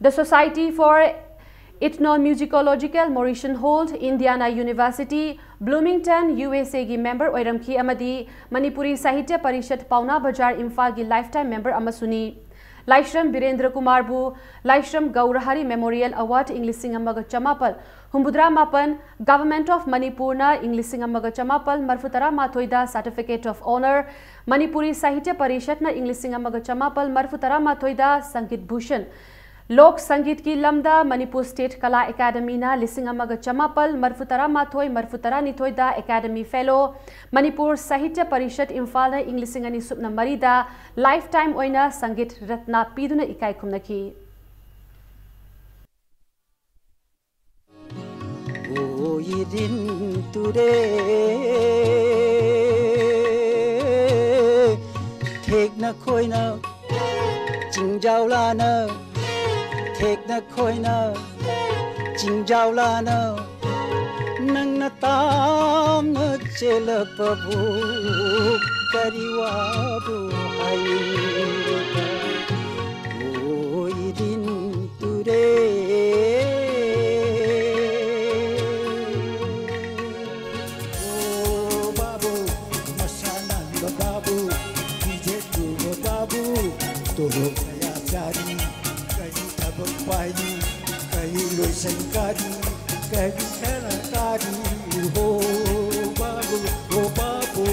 The Society for Ethnomusicological Morrison Hall, Indiana University, Bloomington, U S A ꯒꯤ member ꯑꯣꯏꯔꯝꯈꯤ ꯑꯃꯗꯤ ꯃꯅꯤꯄꯨꯔꯤ ꯁꯥꯍꯤꯇ꯭ꯌ ꯄꯔꯤꯁꯠ, ꯄꯥꯎꯅꯥ ꯕꯖꯥꯔ, ꯏꯝꯐꯥꯜꯒꯤ lifetime member ꯑꯃꯁꯨꯅꯤ꯫ ꯂꯥꯏꯁ꯭ꯔꯝ ꯕꯤꯔꯦꯟꯗ꯭ꯔ ꯀꯨꯃꯥꯔꯕꯨ ꯂꯥꯏꯁ꯭ꯔꯝ ꯒꯧꯔꯍꯔꯤ Memorial Award ꯏꯪ ꯂꯤꯁꯤꯡ ꯑꯃꯒ ꯆꯃꯥꯄꯜ ꯍꯨꯝꯐꯨꯇꯔꯥ ꯃꯥꯄꯟ, Government of ꯃꯅꯤꯄꯨꯔꯅ ꯏꯪ ꯂꯤꯁꯤꯡ ꯑꯃꯒ ꯆꯃꯥꯄꯜ ꯃꯔꯤꯐꯨꯇꯔꯥ ꯃꯥꯊꯣꯏꯗ Certificate of Honour, ꯃꯅꯤꯄꯨꯔꯤ ꯁꯥꯍꯤꯇ꯭ꯌ ꯄꯔꯤꯁꯠꯅ ꯏꯪ ꯂꯤꯁꯤꯡ ꯑꯃꯒ ꯆꯃꯥꯄꯜ ꯃꯔꯤꯐꯨꯇꯔꯥ ꯃꯥꯊꯣꯏꯗ ꯁꯪꯒꯤꯠ ꯚꯨꯁꯟ, ꯂꯣꯛ ꯁꯪꯒꯤꯠꯀꯤ ꯂꯝꯗ ꯃꯅꯤꯄꯨꯔ State ꯀꯂꯥ ꯑꯦꯀꯥꯗꯃꯤꯅ ꯂꯤꯁꯤꯡ ꯑꯃꯒ ꯆꯃꯥꯄꯜ ꯃꯔꯤꯐꯨꯇꯔꯥ ꯃꯥꯊꯣꯏ ꯃꯔꯤꯐꯨꯇꯔꯥ ꯅꯤꯊꯣꯏꯗ Academy Fellow, ꯃꯅꯤꯄꯨꯔ ꯁꯥꯍꯤꯇ꯭ꯌ ꯄꯔꯤꯁꯠ ꯏꯝꯐꯥꯜꯅ ꯏꯪ ꯂꯤꯁꯤꯡ ꯑꯅꯤ ꯁꯨꯞꯅ ꯃꯔꯤꯗ lifetime ꯑꯣꯏꯅ ꯁꯪꯒꯤꯠ ꯔꯠꯅ ꯄꯤꯗꯨꯅ ꯏꯀꯥꯏ ꯈꯨꯝꯅꯈꯤ꯫ ꯑꯣ ꯏꯔꯤꯟ ꯇꯨꯔꯦ, ꯊꯦꯛꯅ ꯈꯣꯏꯅ ꯆꯤꯡꯖꯥꯎ ꯂꯥꯅ, ꯊꯦꯛꯅ ꯈꯣꯏꯅ ꯆꯤꯡꯖꯥꯎ ꯂꯥꯅ, ꯅꯪꯅ ꯇꯥꯝꯅ ꯆꯦꯜꯂꯛꯄꯕꯨ ꯀꯔꯤ ꯋꯥꯕꯨ ꯍꯥꯏꯅꯤꯡꯕ? ꯑꯣ ꯏꯔꯤꯟ ꯇꯨꯔꯦ꯫ ꯑꯣ ꯕꯥꯕꯨ, ꯃꯁꯥ ꯅꯥꯟꯕ ꯕꯥꯕꯨ, ꯐꯤꯖꯦꯠ ꯇꯨꯕ ꯕꯥꯕꯨ, ꯇꯣꯂꯣꯞ ꯀꯌꯥ ꯆꯥꯔꯤ, ꯀꯔꯤ ꯊꯕꯛ ꯄꯥꯏꯔꯤ? ꯂꯣꯏꯁꯪ ꯀꯥꯔꯤ, ꯀꯔꯤ ꯈꯔ ꯀꯥꯔꯤ, ꯍꯣ ꯕꯥꯕꯨ, ꯍꯣ ꯕꯥꯕꯨ꯫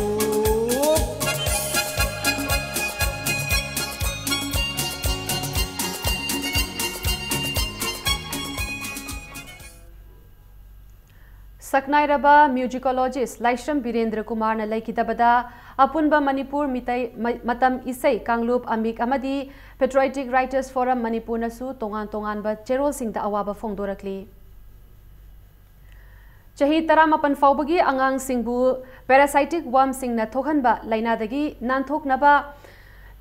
ꯁꯛꯅꯥꯏꯔꯕ musicologist ꯂꯥꯏꯁ꯭ꯔꯝ ꯕꯤꯔꯦꯟꯗ꯭ꯔ ꯀꯨꯃꯥꯔꯅ ꯂꯩꯈꯤꯗꯕꯗ ꯑꯄꯨꯟꯕ ꯃꯅꯤꯄꯨꯔ ꯃꯤꯇꯩ ꯃ-, ꯃꯇꯝ ꯏꯁꯩ ꯀꯥꯡꯂꯨꯞ ꯑꯃꯤꯛ ꯑꯃꯗꯤ Patriotic Writers Forum ꯃꯅꯤꯄꯨꯔꯅꯁꯨ ꯇꯣꯉꯥꯟ ꯇꯣꯉꯥꯟꯕ ꯆꯦꯔꯣꯜꯁꯤꯡꯗ ꯑꯋꯥꯕ ꯐꯣꯡꯗꯣꯔꯛꯂꯤ꯫ ꯆꯍꯤ ꯇꯔꯥꯃꯥꯄꯟ ꯐꯥꯎꯕꯒꯤ ꯑꯉꯥꯡꯁꯤꯡꯕꯨ parasitic wormꯁꯤꯡꯅ ꯊꯣꯛꯍꯟꯕ ꯂꯥꯏꯅꯥꯗꯒꯤ ꯅꯥꯟꯊꯣꯛꯅꯕ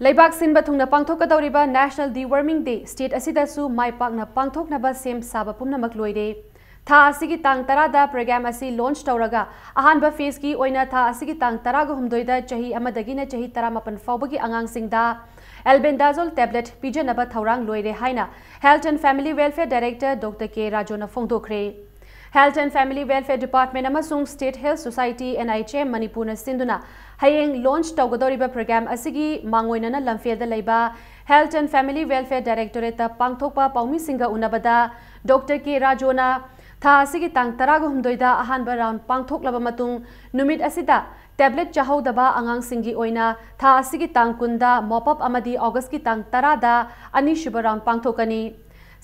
ꯂꯩꯕꯥꯛ ꯁꯤꯟꯕ ꯊꯨꯡꯅ ꯄꯥꯡꯊꯣꯛꯀꯗꯧꯔꯤꯕ National Deworming Day state ꯑꯁꯤꯗꯁꯨ ꯃꯥꯏ ꯄꯥꯛꯅ ꯄꯥꯡꯊꯣꯛꯅꯕ ꯁꯦꯝ ꯁꯥꯕ ꯄꯨꯝꯅꯃꯛ ꯂꯣꯏꯔꯦ꯫ ꯊꯥ ꯑꯁꯤꯒꯤ ꯇꯥꯡ ꯇꯔꯥꯗ program ꯑꯁꯤ launch ꯇꯧꯔꯒ ꯑꯍꯥꯟꯕ phaseꯀꯤ ꯑꯣꯏꯅ ꯊꯥ ꯑꯁꯤꯒꯤ ꯇꯥꯡ ꯇꯔꯥꯒ ꯍꯨꯝꯗꯣꯏꯗ ꯆꯍꯤ ꯑꯃꯗꯒꯤꯅ ꯆꯍꯤ ꯇꯔꯥꯃꯥꯄꯟ ꯐꯥꯎꯕꯒꯤ ꯑꯉꯥꯡꯁꯤꯡꯗ albendazole tablet ꯄꯤꯖꯅꯕ ꯊꯧꯔꯥꯡ ꯂꯣꯏꯔꯦ ꯍꯥꯏꯅ Health and Family Welfare Director Doctor K ꯔꯥꯖꯨꯅ ꯐꯣꯡꯗꯣꯛꯈ꯭ꯔꯦ꯫ Health and Family Welfare Department ꯑꯃꯁꯨꯡ State Health Society, NHM, ꯃꯅꯤꯄꯨꯔꯅ ꯁꯤꯟꯗꯨꯅ ꯍꯌꯦꯡ launch ꯇꯧꯒꯗꯧꯔꯤꯕ program ꯑꯁꯤꯒꯤ ꯃꯥꯡꯑꯣꯏꯅꯅ ꯂꯝꯐꯦꯜꯗ ꯂꯩꯕ Health and Family Welfare Directorateꯇ ꯄꯥꯡꯊꯣꯛꯄ ꯄꯥꯎꯃꯤꯁꯤꯡꯒ ꯎꯅꯕꯗ Doctor K ꯔꯥꯖꯨꯅ ꯊꯥ ꯑꯁꯤꯒꯤ ꯇꯥꯡ ꯇꯔꯥꯒ ꯍꯨꯝꯗꯣꯏꯗ ꯑꯍꯥꯟꯕ round ꯄꯥꯡꯊꯣꯛꯂꯕ ꯃꯇꯨꯡ ꯅꯨꯃꯤꯠ ꯑꯁꯤꯗ tablet ꯆꯥꯍꯧꯗꯕ ꯑꯉꯥꯡꯁꯤꯡꯒꯤ ꯑꯣꯏꯅ ꯊꯥ ꯑꯁꯤꯒꯤ ꯇꯥꯡ ꯀꯨꯟꯗ mop up ꯑꯃꯗꯤ Augustꯀꯤ ꯇꯥꯡ ꯇꯔꯥꯗ ꯑꯅꯤꯁꯨꯕ round ꯄꯥꯡꯊꯣꯛꯀꯅꯤ꯫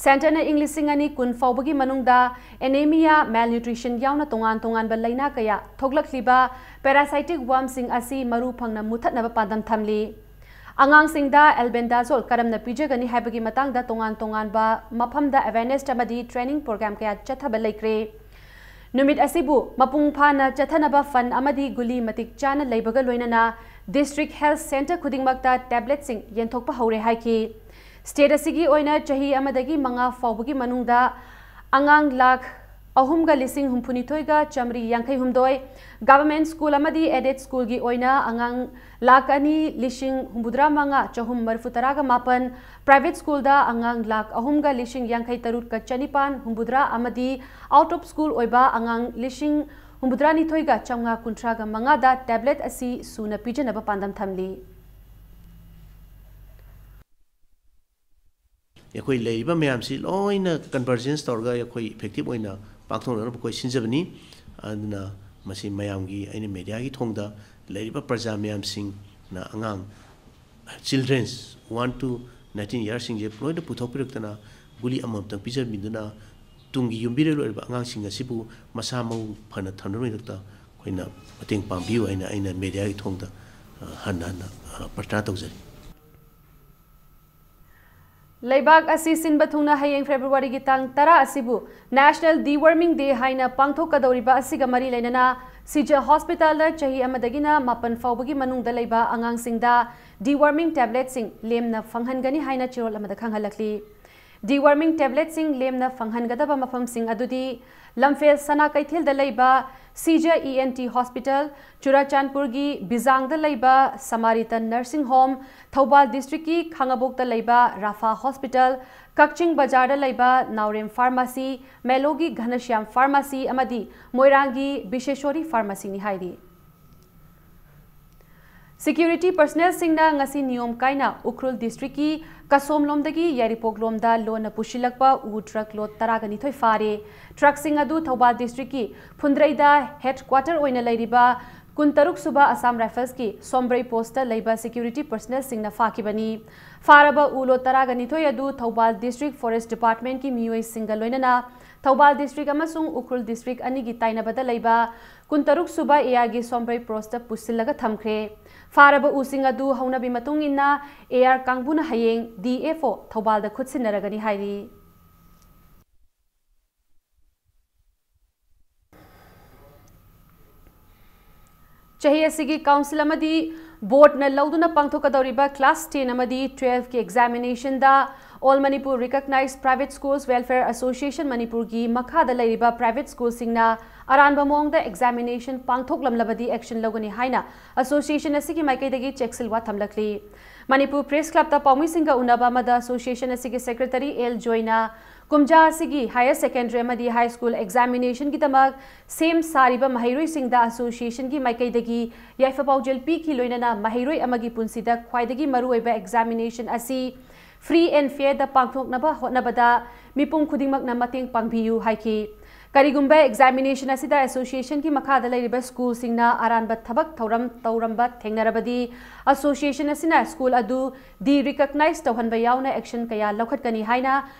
Centreꯅ ꯏꯪ ꯂꯤꯁꯤꯡ ꯑꯅꯤ ꯀꯨꯟ ꯐꯥꯎꯕꯒꯤ ꯃꯅꯨꯡꯗ anemia, malnutrition ꯌꯥꯎꯅ ꯇꯣꯉꯥꯟ ꯇꯣꯉꯥꯟꯕ ꯂꯥꯏꯅꯥ ꯀꯌꯥ ꯊꯣꯛꯂꯛꯂꯤꯕ parasitic wormꯁꯤꯡ ꯑꯁꯤ ꯃꯔꯨ ꯐꯪꯅ ꯃꯨꯊꯠꯅꯕ ꯄꯥꯟꯗꯝ ꯊꯝꯂꯤ꯫ ꯑꯉꯥꯡꯁꯤꯡꯗ albendazole ꯀꯔꯝꯅ ꯄꯤꯖꯒꯅꯤ ꯍꯥꯏꯕꯒꯤ ꯃꯇꯥꯡꯗ ꯇꯣꯉꯥꯟ ꯇꯣꯉꯥꯟꯕ ꯃꯐꯝꯗ awareness ꯑꯃꯗꯤ training program ꯀꯌꯥ ꯆꯠꯊꯕ ꯂꯩꯈ꯭ꯔꯦ꯫ ꯅꯨꯃꯤꯠ ꯑꯁꯤꯕꯨ ꯃꯄꯨꯡ ꯐꯥꯅ ꯆꯠꯊꯅꯕ fund ꯑꯃꯗꯤ ꯒꯨꯂꯤ ꯃꯇꯤꯛ ꯆꯥꯅ ꯂꯩꯕꯒ ꯂꯣꯏꯅꯅ district health centre ꯈꯨꯗꯤꯡꯃꯛꯇ tabletꯁꯤꯡ ꯌꯦꯟꯊꯣꯛꯄ ꯍꯧꯔꯦ ꯍꯥꯏꯈꯤ꯫ State ꯑꯁꯤꯒꯤ ꯑꯣꯏꯅ ꯆꯍꯤ ꯑꯃꯗꯒꯤ ꯃꯉꯥ ꯐꯥꯎꯕꯒꯤ ꯃꯅꯨꯡꯗ ꯑꯉꯥꯡ ꯂꯥꯈ ꯑꯍꯨꯝꯒ ꯂꯤꯁꯤꯡ ꯍꯨꯝꯐꯨꯅꯤꯊꯣꯏꯒ ꯆꯥꯃꯔꯤ ꯌꯥꯡꯈꯩ ꯍꯨꯝꯗꯣꯏ, government school ꯑꯃꯗꯤ aided schoolꯒꯤ ꯑꯣꯏꯅ ꯑꯉꯥꯡ ꯂꯥꯈ ꯑꯅꯤ ꯂꯤꯁꯤꯡ ꯍꯨꯝꯐꯨꯇꯔꯥ ꯃꯉꯥ ꯆꯍꯨꯝ ꯃꯔꯤꯐꯨ ꯇꯔꯥꯒ ꯃꯥꯄꯟ, private schoolꯗ ꯑꯉꯥꯡ ꯂꯥꯈ ꯑꯍꯨꯝꯒ ꯂꯤꯁꯤꯡ ꯌꯥꯡꯈꯩ ꯇꯔꯨꯛꯀ ꯆꯅꯤꯄꯥꯟ ꯍꯨꯝꯐꯨꯇꯔꯥ ꯑꯃꯗꯤ out of school ꯑꯣꯏꯕ ꯑꯉꯥꯡ ꯂꯤꯁꯤꯡ ꯍꯨꯝꯐꯨꯇꯔꯥꯅꯤꯊꯣꯏꯒ ꯆꯥꯝꯃꯉꯥ ꯀꯨꯟꯊ꯭ꯔꯥꯒ ꯃꯉꯥꯗ tablet ꯑꯁꯤ ꯁꯨꯅ ꯄꯤꯖꯅꯕ ꯄꯥꯟꯗꯝ ꯊꯝꯂꯤ꯫ ꯑꯩꯈꯣꯏ ꯂꯩꯔꯤꯕ ꯃꯌꯥꯝꯁꯤ ꯂꯣꯏꯅ convergence ꯇꯧꯔꯒ ꯑꯩꯈꯣꯏ effective ꯑꯣꯏꯅ ꯄꯥꯡꯊꯣꯛꯅꯅꯕ ꯑꯩꯈꯣꯏ ꯁꯤꯟꯖꯕꯅꯤ꯫ ꯑꯗꯨꯅ ꯃꯁꯤ ꯃꯌꯥꯝꯒꯤ, ꯑꯩꯅ mediaꯒꯤ ꯊꯣꯡꯗ ꯂꯩꯔꯤꯕ ꯄ꯭ꯔꯖꯥ ꯃꯌꯥꯝꯁꯤꯡꯅ, ꯑꯉꯥꯡ children's one to nineteen yearsꯁꯤꯡꯁꯦ ꯂꯣꯏꯅ ꯄꯨꯊꯣꯛꯄꯤꯔꯛꯇꯅ, ꯒꯨꯂꯤ ꯑꯃꯃꯝꯇꯪ ꯄꯤꯖꯕꯤꯗꯨꯅ, ꯇꯨꯡꯒꯤ ꯌꯨꯝꯕꯤꯔꯦꯜ ꯑꯣꯏꯔꯤꯕ ꯑꯉꯥꯡꯁꯤꯡ ꯑꯁꯤꯕꯨ ꯃꯁꯥ ꯃꯎ ꯐꯅ ꯊꯝꯅꯕꯒꯤꯗꯃꯛꯇ ꯑꯩꯈꯣꯏꯅ ꯃꯇꯦꯡ ꯄꯥꯡꯕꯤꯌꯨ ꯍꯥꯏꯅ ꯑꯩꯅ mediaꯒꯤ ꯊꯣꯡꯗ, ꯑ, ꯍꯟꯅ ꯍꯟꯅ, ꯑ, ꯄ꯭ꯔꯊꯅꯥ ꯇꯧꯖꯔꯤ꯫ ꯂꯩꯕꯥꯛ ꯑꯁꯤ ꯁꯤꯟꯕ ꯊꯨꯡꯅ ꯍꯌꯦꯡ Februaryꯒꯤ ꯇꯥꯡ ꯇꯔꯥ ꯑꯁꯤꯕꯨ National Deworming Day ꯍꯥꯏꯅ ꯄꯥꯡꯊꯣꯛꯀꯗꯧꯔꯤꯕ ꯑꯁꯤꯒ ꯃꯔꯤ ꯂꯩꯅꯅ, ꯁꯤꯖ ꯍꯣꯁꯄꯤꯇꯥꯜꯗ ꯆꯍꯤ ꯑꯃꯗꯒꯤꯅ ꯃꯥꯄꯟ ꯐꯥꯎꯕꯒꯤ ꯃꯅꯨꯡꯗ ꯂꯩꯕ ꯑꯉꯥꯡꯁꯤꯡꯗ deworming tabletꯁꯤꯡ ꯂꯦꯝꯅ ꯐꯪꯍꯟꯒꯅꯤ ꯍꯥꯏꯅ ꯆꯦꯔꯣꯜ ꯑꯃꯗ ꯈꯪꯍꯜꯂꯛꯂꯤ꯫ Deworming tabletꯁꯤꯡ ꯂꯦꯝꯅ ꯐꯪꯍꯟꯒꯗꯕ ꯃꯐꯝꯁꯤꯡ ꯑꯗꯨꯗꯤ ꯂꯝꯐꯦꯜ ꯁꯅꯥ ꯀꯩꯊꯦꯜꯗ ꯂꯩꯕ ꯁꯤꯖ ENT Hospital, ꯆꯨꯔꯥꯆꯥꯟꯄꯨꯔꯒꯤ ꯕꯤꯖꯥꯡꯗ ꯂꯩꯕ Samaritan Nursing Home, ꯊꯧꯕꯥꯜ districtꯀꯤ ꯈꯥꯉꯕꯣꯛꯇ ꯂꯩꯕ ꯔꯥꯐꯥ Hospital, ꯀꯛꯆꯤꯡ ꯕꯖꯥꯔꯗ ꯂꯩꯕ ꯅꯥꯎꯔꯦꯝ Pharmacy, ꯃꯦꯂꯣꯒꯤ ꯘꯅꯁ꯭ꯌꯥꯝ Pharmacy ꯑꯃꯗꯤ ꯃꯣꯏꯔꯥꯡꯒꯤ ꯕꯤꯁꯦꯁꯣꯔꯤ Pharmacyꯅꯤ ꯍꯥꯏꯔꯤ꯫ Security personnelꯁꯤꯡꯅ ꯉꯁꯤ ꯅꯤꯌꯣꯝ ꯀꯥꯏꯅ ꯎꯈ꯭ꯔꯨꯜ districtꯀꯤ ꯀꯁꯣꯝꯂꯣꯝꯗꯒꯤ ꯌꯥꯏꯔꯤꯄꯣꯛꯂꯣꯝꯗ ꯂꯣꯟꯅ ꯄꯨꯁꯤꯜꯂꯛꯄ ꯎ truck load ꯇꯔꯥꯒ ꯅꯤꯊꯣꯏ ꯐꯥꯔꯦ꯫ Truckꯁꯤꯡ ꯑꯗꯨ ꯊꯧꯕꯥꯜ districtꯀꯤ ꯐꯨꯟꯗ꯭ꯔꯩꯗ headquarter ꯑꯣꯏꯅ ꯂꯩꯔꯤꯕ ꯀꯨꯟꯇꯔꯨꯛ ꯁꯨꯕ Assam Riflesꯀꯤ ꯁꯣꯝꯕ꯭ꯔꯩ postꯇ ꯂꯩꯕ security personnelꯁꯤꯡꯅ ꯐꯥꯈꯤꯕꯅꯤ꯫ ꯐꯥꯔꯕ ꯎ load ꯇꯔꯥꯒ ꯅꯤꯊꯣꯏ ꯑꯗꯨ ꯊꯧꯕꯥꯜ district forest departmentꯀꯤ ꯃꯤꯑꯣꯏꯁꯤꯡꯒ ꯂꯣꯏꯅꯅ ꯊꯧꯕꯥꯜ district ꯑꯃꯁꯨꯡ ꯎꯈ꯭ꯔꯨꯜ district ꯑꯅꯤꯒꯤ ꯇꯥꯏꯅꯕꯗ ꯂꯩꯕ ꯀꯨꯟꯇꯔꯨꯛ ꯁꯨꯕ ARꯒꯤ ꯁꯣꯝꯕ꯭ꯔꯩ postꯇ ꯄꯨꯁꯤꯜꯂꯒ ꯊꯝꯈ꯭ꯔꯦ꯫ ꯐꯥꯔꯕ ꯎꯁꯤꯡ ꯑꯗꯨ ꯍꯧꯅꯕꯤ ꯃꯇꯨꯡ ꯏꯟꯅ AR ꯀꯥꯡꯕꯨꯅ ꯍꯌꯦꯡ DFO ꯊꯧꯕꯥꯜꯗ ꯈꯨꯠꯁꯤꯟꯅꯔꯒꯅꯤ ꯍꯥꯏꯔꯤ꯫ ꯆꯍꯤ ꯑꯁꯤꯒꯤ council ꯑꯃꯗꯤ boardꯅ ꯂꯧꯗꯨꯅ ꯄꯥꯡꯊꯣꯛꯀꯗꯧꯔꯤꯕ class ten ꯑꯃꯗꯤ twelveꯀꯤ examinationꯗ All Manipur Recognized Private Schools Welfare Association ꯃꯅꯤꯄꯨꯔꯒꯤ ꯃꯈꯥꯗ ꯂꯩꯔꯤꯕ private schoolꯁꯤꯡꯅ ꯑꯔꯥꯟꯕ ꯃꯑꯣꯡꯗ examination ꯄꯥꯡꯊꯣꯛꯂꯝꯂꯕꯗꯤ action ꯂꯧꯒꯅꯤ ꯍꯥꯏꯅ association ꯑꯁꯤꯒꯤ ꯃꯥꯏꯀꯩꯗꯒꯤ ꯆꯦꯛꯁꯤꯜꯋꯥ ꯊꯝꯂꯛꯂꯤ꯫ ꯃꯅꯤꯄꯨꯔ Press Clubꯇ ꯄꯥꯎꯃꯤꯁꯤꯡꯒ ꯎꯅꯕ ꯑꯃꯗ association ꯑꯁꯤꯒꯤ secretary L ꯖꯣꯏꯅ ꯀꯨꯝꯖꯥ ꯑꯁꯤꯒꯤ higher secondary ꯑꯃꯗꯤ high school examinationꯒꯤꯗꯃꯛ ꯁꯦꯝ ꯁꯥꯔꯤꯕ ꯃꯍꯩꯔꯣꯏꯁꯤꯡꯗ associationꯒꯤ ꯃꯥꯏꯀꯩꯗꯒꯤ ꯌꯥꯏꯐ ꯄꯥꯎꯖꯦꯜ ꯄꯤꯈꯤ, ꯂꯣꯏꯅꯅ ꯃꯍꯩꯔꯣꯏ ꯑꯃꯒꯤ ꯄꯨꯟꯁꯤꯗ ꯈ꯭ꯋꯥꯏꯗꯒꯤ ꯃꯔꯨꯑꯣꯏꯕ examination ꯑꯁꯤ free and fairꯗ ꯄꯥꯡꯊꯣꯛꯅꯕ ꯍꯣꯠꯅꯕꯗ ꯃꯤꯄꯨꯝ ꯈꯨꯗꯤꯡꯃꯛꯅ ꯃꯇꯦꯡ ꯄꯥꯡꯕꯤꯌꯨ ꯍꯥꯏꯈꯤ꯫ ꯀꯔꯤꯒꯨꯝꯕ examination ꯑꯁꯤꯗ associationꯒꯤ ꯃꯈꯥꯗ ꯂꯩꯔꯤꯕ schoolꯁꯤꯡꯅ ꯑꯔꯥꯟꯕ ꯊꯕꯛ ꯊꯧꯔꯝ ꯇꯧꯔꯝꯕ ꯊꯦꯡꯅꯔꯕꯗꯤ association ꯑꯁꯤꯅ school ꯑꯗꯨ de-recognize ꯇꯧꯍꯟꯕ ꯌꯥꯎꯅ action ꯀꯌꯥ ꯂꯧꯈꯠꯀꯅꯤ ꯍꯥꯏꯅ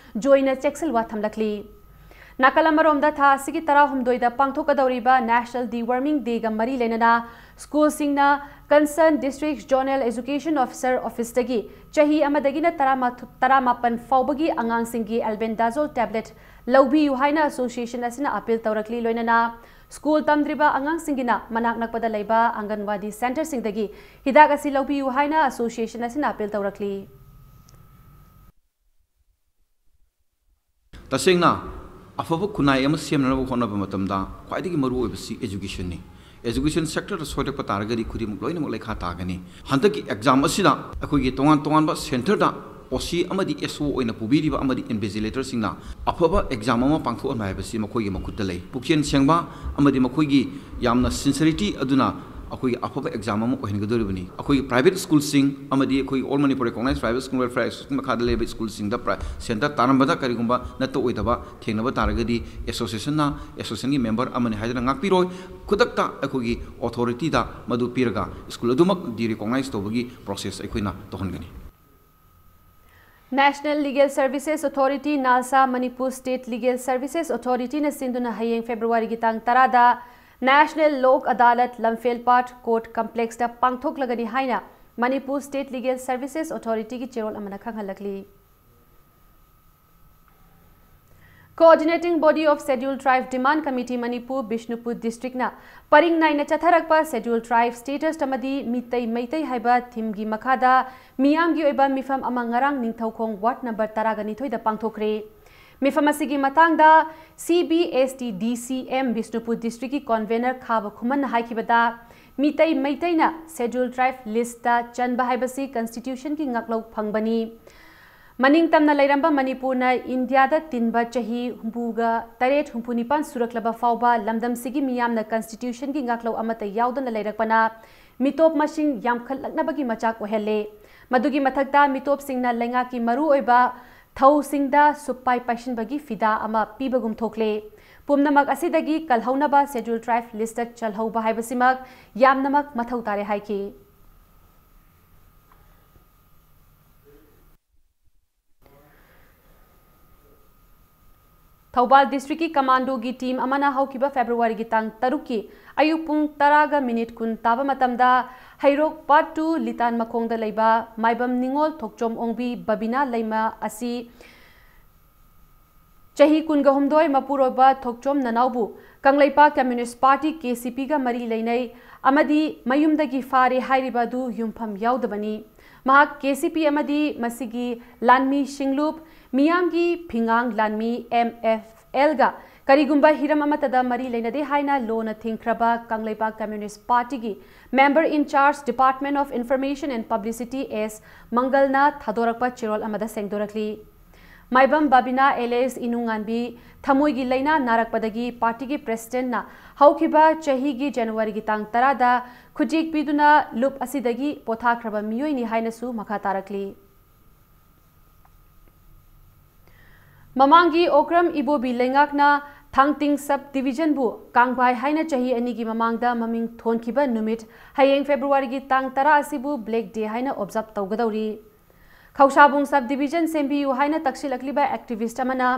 ꯖꯣꯏꯅ ꯆꯦꯛꯁꯤꯜꯋꯥ ꯊꯝꯂꯛꯂꯤ꯫ ꯅꯥꯀꯜ ꯑꯃꯔꯣꯝꯗ, ꯊꯥ ꯑꯁꯤꯒꯤ ꯇꯔꯥꯍꯨꯝꯗꯣꯏꯗ ꯄꯥꯡꯊꯣꯛꯀꯗꯧꯔꯤꯕ National Deworming Dayꯒ ꯃꯔꯤ ꯂꯩꯅꯅ schoolꯁꯤꯡꯅ concerned district zonal education officer officeꯇꯒꯤ ꯆꯍꯤ ꯑꯃꯗꯒꯤꯅ ꯇꯔꯥꯃꯥꯄꯟ ꯐꯥꯎꯕꯒꯤ ꯑꯉꯥꯡꯁꯤꯡꯒꯤ albendazole tablet ꯂꯧꯕꯤꯌꯨ ꯍꯥꯏꯅ association ꯑꯁꯤꯅ appeal ꯇꯧꯔꯛꯂꯤ꯫ ꯂꯣꯏꯅꯅ school ꯇꯝꯗ꯭ꯔꯤꯕ ꯑꯉꯥꯡꯁꯤꯡꯒꯤꯅ ꯃꯅꯥꯛ ꯅꯛꯄꯗ ꯂꯩꯕ ꯑꯪꯒꯟꯋꯥꯗꯤ centreꯁꯤꯡꯗꯒꯤ ꯍꯤꯗꯥꯛ ꯑꯁꯤ ꯂꯧꯕꯤꯌꯨ ꯍꯥꯏꯅ association ꯑꯁꯤꯅ appeal ꯇꯧꯔꯛꯂꯤ꯫ ꯇꯁꯦꯡꯅ ꯑꯐꯕ ꯈꯨꯟꯅꯥꯏ ꯑꯃ ꯁꯦꯝꯅꯅꯕ ꯍꯣꯠꯅꯕ ꯃꯇꯝꯗ ꯈ꯭ꯋꯥꯏꯗꯒꯤ ꯃꯔꯨꯑꯣꯏꯕꯁꯤ educationꯅꯤ꯫ Education sectorꯗ ꯁꯣꯏꯔꯛꯄ ꯇꯥꯔꯒꯗꯤ ꯈꯨꯗꯤꯡꯃꯛ ꯂꯣꯏꯅꯃꯛ ꯂꯩꯈꯥ ꯇꯥꯒꯅꯤ꯫ ꯍꯟꯗꯛꯀꯤ exam ꯑꯁꯤꯗ ꯑꯩꯈꯣꯏꯒꯤ ꯇꯣꯉꯥꯟ ꯇꯣꯉꯥꯟꯕ centreꯗ OC ꯑꯃꯗꯤ SO ꯑꯣꯏꯅ ꯄꯨꯕꯤꯔꯤꯕ ꯑꯃꯗꯤ invigilatorꯁꯤꯡꯅ ꯑꯐꯕ exam ꯑꯃ ꯄꯥꯡꯊꯣꯛꯍꯟꯕ ꯍꯥꯏꯕꯁꯤ ꯃꯈꯣꯏꯒꯤ ꯃꯈꯨꯠꯇ ꯂꯩ꯫ ꯄꯨꯛꯆꯦꯜ ꯁꯦꯡꯕ ꯑꯃꯗꯤ ꯃꯈꯣꯏꯒꯤ ꯌꯥꯝꯅ sincerity ꯑꯗꯨꯅ ꯑꯩꯈꯣꯏꯒꯤ ꯑꯐꯕ exam ꯑꯃ ꯑꯣꯏꯍꯟꯒꯗꯧꯔꯤꯕꯅꯤ꯫ ꯑꯩꯈꯣꯏꯒꯤ private schoolꯁꯤꯡ ꯑꯃꯗꯤ ꯑꯩꯈꯣꯏꯒꯤ All Manipur Recognized Private School Welfare Association ꯃꯈꯥꯗ ꯂꯩꯕ schoolꯁꯤꯡꯗ centre ꯇꯥꯔꯝꯕꯗ ꯀꯔꯤꯒꯨꯝꯕ ꯅꯠꯇ ꯑꯣꯏꯗꯕ ꯊꯦꯡꯅꯕ ꯇꯥꯔꯒꯗꯤ associationꯅ associationꯒꯤ member ꯑꯃꯅꯤ ꯍꯥꯏꯗꯨꯅ ꯉꯥꯛꯄꯤꯔꯣꯏ꯫ ꯈꯨꯗꯛꯇ ꯑꯩꯈꯣꯏꯒꯤ authorityꯗ ꯃꯗꯨ ꯄꯤꯔꯒ school ꯑꯗꯨꯃꯛ de-recognize ꯇꯧꯕꯒꯤ process ꯑꯩꯈꯣꯏꯅ ꯇꯧꯍꯟꯒꯅꯤ꯫ National Legal Services Authority, NALSA, Manipur State Legal Services Authorityꯅ ꯁꯤꯟꯗꯨꯅ ꯍꯌꯦꯡ Februaryꯒꯤ ꯇꯥꯡ ꯇꯔꯥꯗ National Lok Adalat Lamfelpat Court Complexꯇ ꯄꯥꯡꯊꯣꯛꯂꯒꯅꯤ ꯍꯥꯏꯅ Manipur State Legal Services Authorityꯒꯤ ꯆꯦꯔꯣꯜ ꯑꯃꯅ ꯈꯪꯍꯜꯂꯛꯂꯤ꯫ Coordinating Body of Scheduled Tribe Demand Committee Manipur, Bishnupur districtꯅ ꯄꯔꯤꯡ ꯅꯥꯏꯅ ꯆꯠꯊꯔꯛꯄ Scheduled Tribe status ꯑꯃꯗꯤ ꯃꯤꯇꯩ ꯃꯩꯇꯩ ꯍꯥꯏꯕ themeꯒꯤ ꯃꯈꯥꯗ ꯃꯤꯌꯥꯝꯒꯤ ꯑꯣꯏꯕ ꯃꯤꯐꯝ ꯑꯃ ꯉꯔꯥꯡ ꯅꯤꯡꯊꯧꯈꯣꯡ ward number ꯇꯔꯥꯒ ꯅꯤꯊꯣꯏꯗ ꯄꯥꯡꯊꯣꯛꯈ꯭ꯔꯦ꯫ ꯃꯤꯐꯝ ꯑꯁꯤꯒꯤ ꯃꯇꯥꯡꯗ CBST DCM ꯕꯤꯁꯅꯨꯄꯨꯔ districtꯀꯤ convener ꯈꯥꯕ ꯈꯨꯃꯟꯅ ꯍꯥꯏꯈꯤꯕꯗ, ꯃꯤꯇꯩ ꯃꯩꯇꯩꯅ Scheduled Tribe listꯇ ꯆꯟꯕ ꯍꯥꯏꯕꯁꯤ constitutionꯒꯤ ꯉꯥꯛꯂꯧ ꯐꯪꯕꯅꯤ꯫ ꯃꯅꯤꯡ ꯇꯝꯅ ꯂꯩꯔꯝꯕ ꯃꯅꯤꯄꯨꯔꯅ ꯏꯟꯗꯤꯌꯥꯗ ꯇꯤꯟꯕ ꯆꯍꯤ ꯍꯨꯝꯐꯨꯒ ꯇꯔꯦꯠ, ꯍꯨꯝꯐꯨ ꯅꯤꯄꯥꯟ ꯁꯨꯔꯛꯂꯕ ꯐꯥꯎꯕ ꯂꯝꯗꯝꯁꯤꯒꯤ ꯃꯤꯌꯥꯝꯅ constitutionꯒꯤ ꯉꯥꯛꯂꯧ ꯑꯃꯠꯇ ꯌꯥꯎꯗꯅ ꯂꯩꯔꯛꯄꯅ ꯃꯤꯇꯣꯞ ꯃꯁꯤꯡ ꯌꯥꯝꯈꯠꯂꯛꯅꯕꯒꯤ ꯃꯆꯥꯛ ꯑꯣꯏꯍꯜꯂꯦ꯫ ꯃꯗꯨꯒꯤ ꯃꯊꯛꯇ ꯃꯤꯇꯣꯞꯁꯤꯡꯅ ꯂꯩꯉꯥꯛꯀꯤ ꯃꯔꯨꯑꯣꯏꯕ ꯊꯧꯁꯤꯡꯗ ꯁꯨꯞꯄꯥꯏ ꯄꯥꯏꯁꯤꯟꯕꯒꯤ ꯐꯤꯗꯥ ꯑꯃ ꯄꯤꯕꯒꯨꯝ ꯊꯣꯛꯂꯦ꯫ ꯄꯨꯝꯅꯃꯛ ꯑꯁꯤꯗꯒꯤ ꯀꯜꯍꯧꯅꯕ Scheduled Tribe listꯇ ꯆꯜꯍꯧꯕ ꯍꯥꯏꯕꯁꯤꯃꯛ ꯌꯥꯝꯅꯃꯛ ꯃꯊꯧ ꯇꯥꯔꯦ ꯍꯥꯏꯈꯤ꯫ ꯊꯧꯕꯥꯜ districtꯀꯤ commandoꯒꯤ team ꯑꯃꯅ ꯍꯧꯈꯤꯕ Februaryꯒꯤ ꯇꯥꯡ ꯇꯔꯨꯛꯀꯤ ꯑꯌꯨꯛ ꯄꯨꯡ ꯇꯔꯥꯒ minute ꯀꯨꯟ ꯇꯥꯕ ꯃꯇꯝꯗ ꯍꯩꯔꯣꯛ Part two ꯂꯤꯇꯥꯟ ꯃꯈꯣꯡꯗ ꯂꯩꯕ ꯃꯥꯏꯕꯝ ꯅꯤꯉꯣꯜ ꯊꯣꯛꯆꯣꯝ ꯑꯣꯡꯕꯤ ꯕꯕꯤꯅꯥ ꯂꯩꯃ ꯑꯁꯤ ꯆꯍꯤ ꯀꯨꯟꯒ ꯍꯨꯝꯗꯣꯏ ꯃꯄꯨꯔꯣꯏꯕ ꯊꯣꯛꯆꯣꯝ ꯅꯅꯥꯎꯕꯨ ꯀꯪꯂꯩꯄꯥꯛ Communist Party, KCPꯒ ꯃꯔꯤ ꯂꯩꯅꯩ ꯑꯃꯗꯤ ꯃꯌꯨꯝꯗꯒꯤ ꯐꯥꯔꯦ ꯍꯥꯏꯔꯤꯕ ꯑꯗꯨ ꯌꯨꯝꯐꯝ ꯌꯥꯎꯗꯕꯅꯤ꯫ ꯃꯍꯥꯛ KCP ꯑꯃꯗꯤ ꯃꯁꯤꯒꯤ ꯂꯥꯟꯃꯤ ꯁꯤꯡꯂꯨꯞ ꯃꯤꯌꯥꯝꯒꯤ ꯐꯤꯉꯥꯡ ꯂꯥꯟꯃꯤ MFLꯒ ꯀꯔꯤꯒꯨꯝꯕ ꯍꯤꯔꯝ ꯑꯃꯠꯇꯗ ꯃꯔꯤ ꯂꯩꯅꯗꯦ ꯍꯥꯏꯅ ꯂꯣꯅ ꯊꯤꯡꯈ꯭ꯔꯕ Kangleipak Communist Partyꯒꯤ Member in Charge, Department of Information and Publicity, S ꯃꯪꯒꯜꯅ ꯊꯥꯗꯣꯔꯛꯄ ꯆꯦꯔꯣꯜ ꯑꯃꯗ ꯁꯦꯡꯗꯣꯔꯛꯂꯤ꯫ ꯃꯥꯏꯕꯝ ꯕꯥꯕꯤꯅꯥ alias ꯏꯅꯨꯉꯥꯟꯕꯤ ꯊꯃꯣꯏꯒꯤ ꯂꯥꯏꯅꯥ ꯅꯥꯔꯛꯄꯗꯒꯤ partyꯒꯤ presidentꯅ ꯍꯧꯈꯤꯕ ꯆꯍꯤꯒꯤ Januaryꯒꯤ ꯇꯥꯡ ꯇꯔꯥꯗ ꯈꯨꯖꯦꯛ ꯄꯤꯗꯨꯅ ꯂꯨꯞ ꯑꯁꯤꯗꯒꯤ ꯄꯣꯊꯥꯈ꯭ꯔꯕ ꯃꯤꯑꯣꯏꯅꯤ ꯍꯥꯏꯅꯁꯨ ꯃꯈꯥ ꯇꯥꯔꯛꯂꯤ꯫ ꯃꯃꯥꯡꯒꯤ ꯑꯣꯀ꯭ꯔꯝ ꯏꯕꯣꯕꯤ ꯂꯩꯉꯥꯛꯅ ꯊꯥꯡꯇꯤꯡ sub divisionꯕꯨ ꯀꯥꯡꯕꯥꯏ ꯍꯥꯏꯅ ꯆꯍꯤ ꯑꯅꯤꯒꯤ ꯃꯃꯥꯡꯗ ꯃꯃꯤꯡ ꯊꯣꯟꯈꯤꯕ ꯅꯨꯃꯤꯠ ꯍꯌꯦꯡ Februaryꯒꯤ ꯇꯥꯡ ꯇꯔꯥ ꯑꯁꯤꯕꯨ Black Day ꯍꯥꯏꯅ observe ꯇꯧꯒꯗꯧꯔꯤ꯫ ꯈꯧꯁꯥꯕꯨꯡ sub division ꯁꯦꯝꯕꯤꯌꯨ ꯍꯥꯏꯅ ꯇꯛꯁꯤꯜꯂꯛꯂꯤꯕ activist ꯑꯃꯅ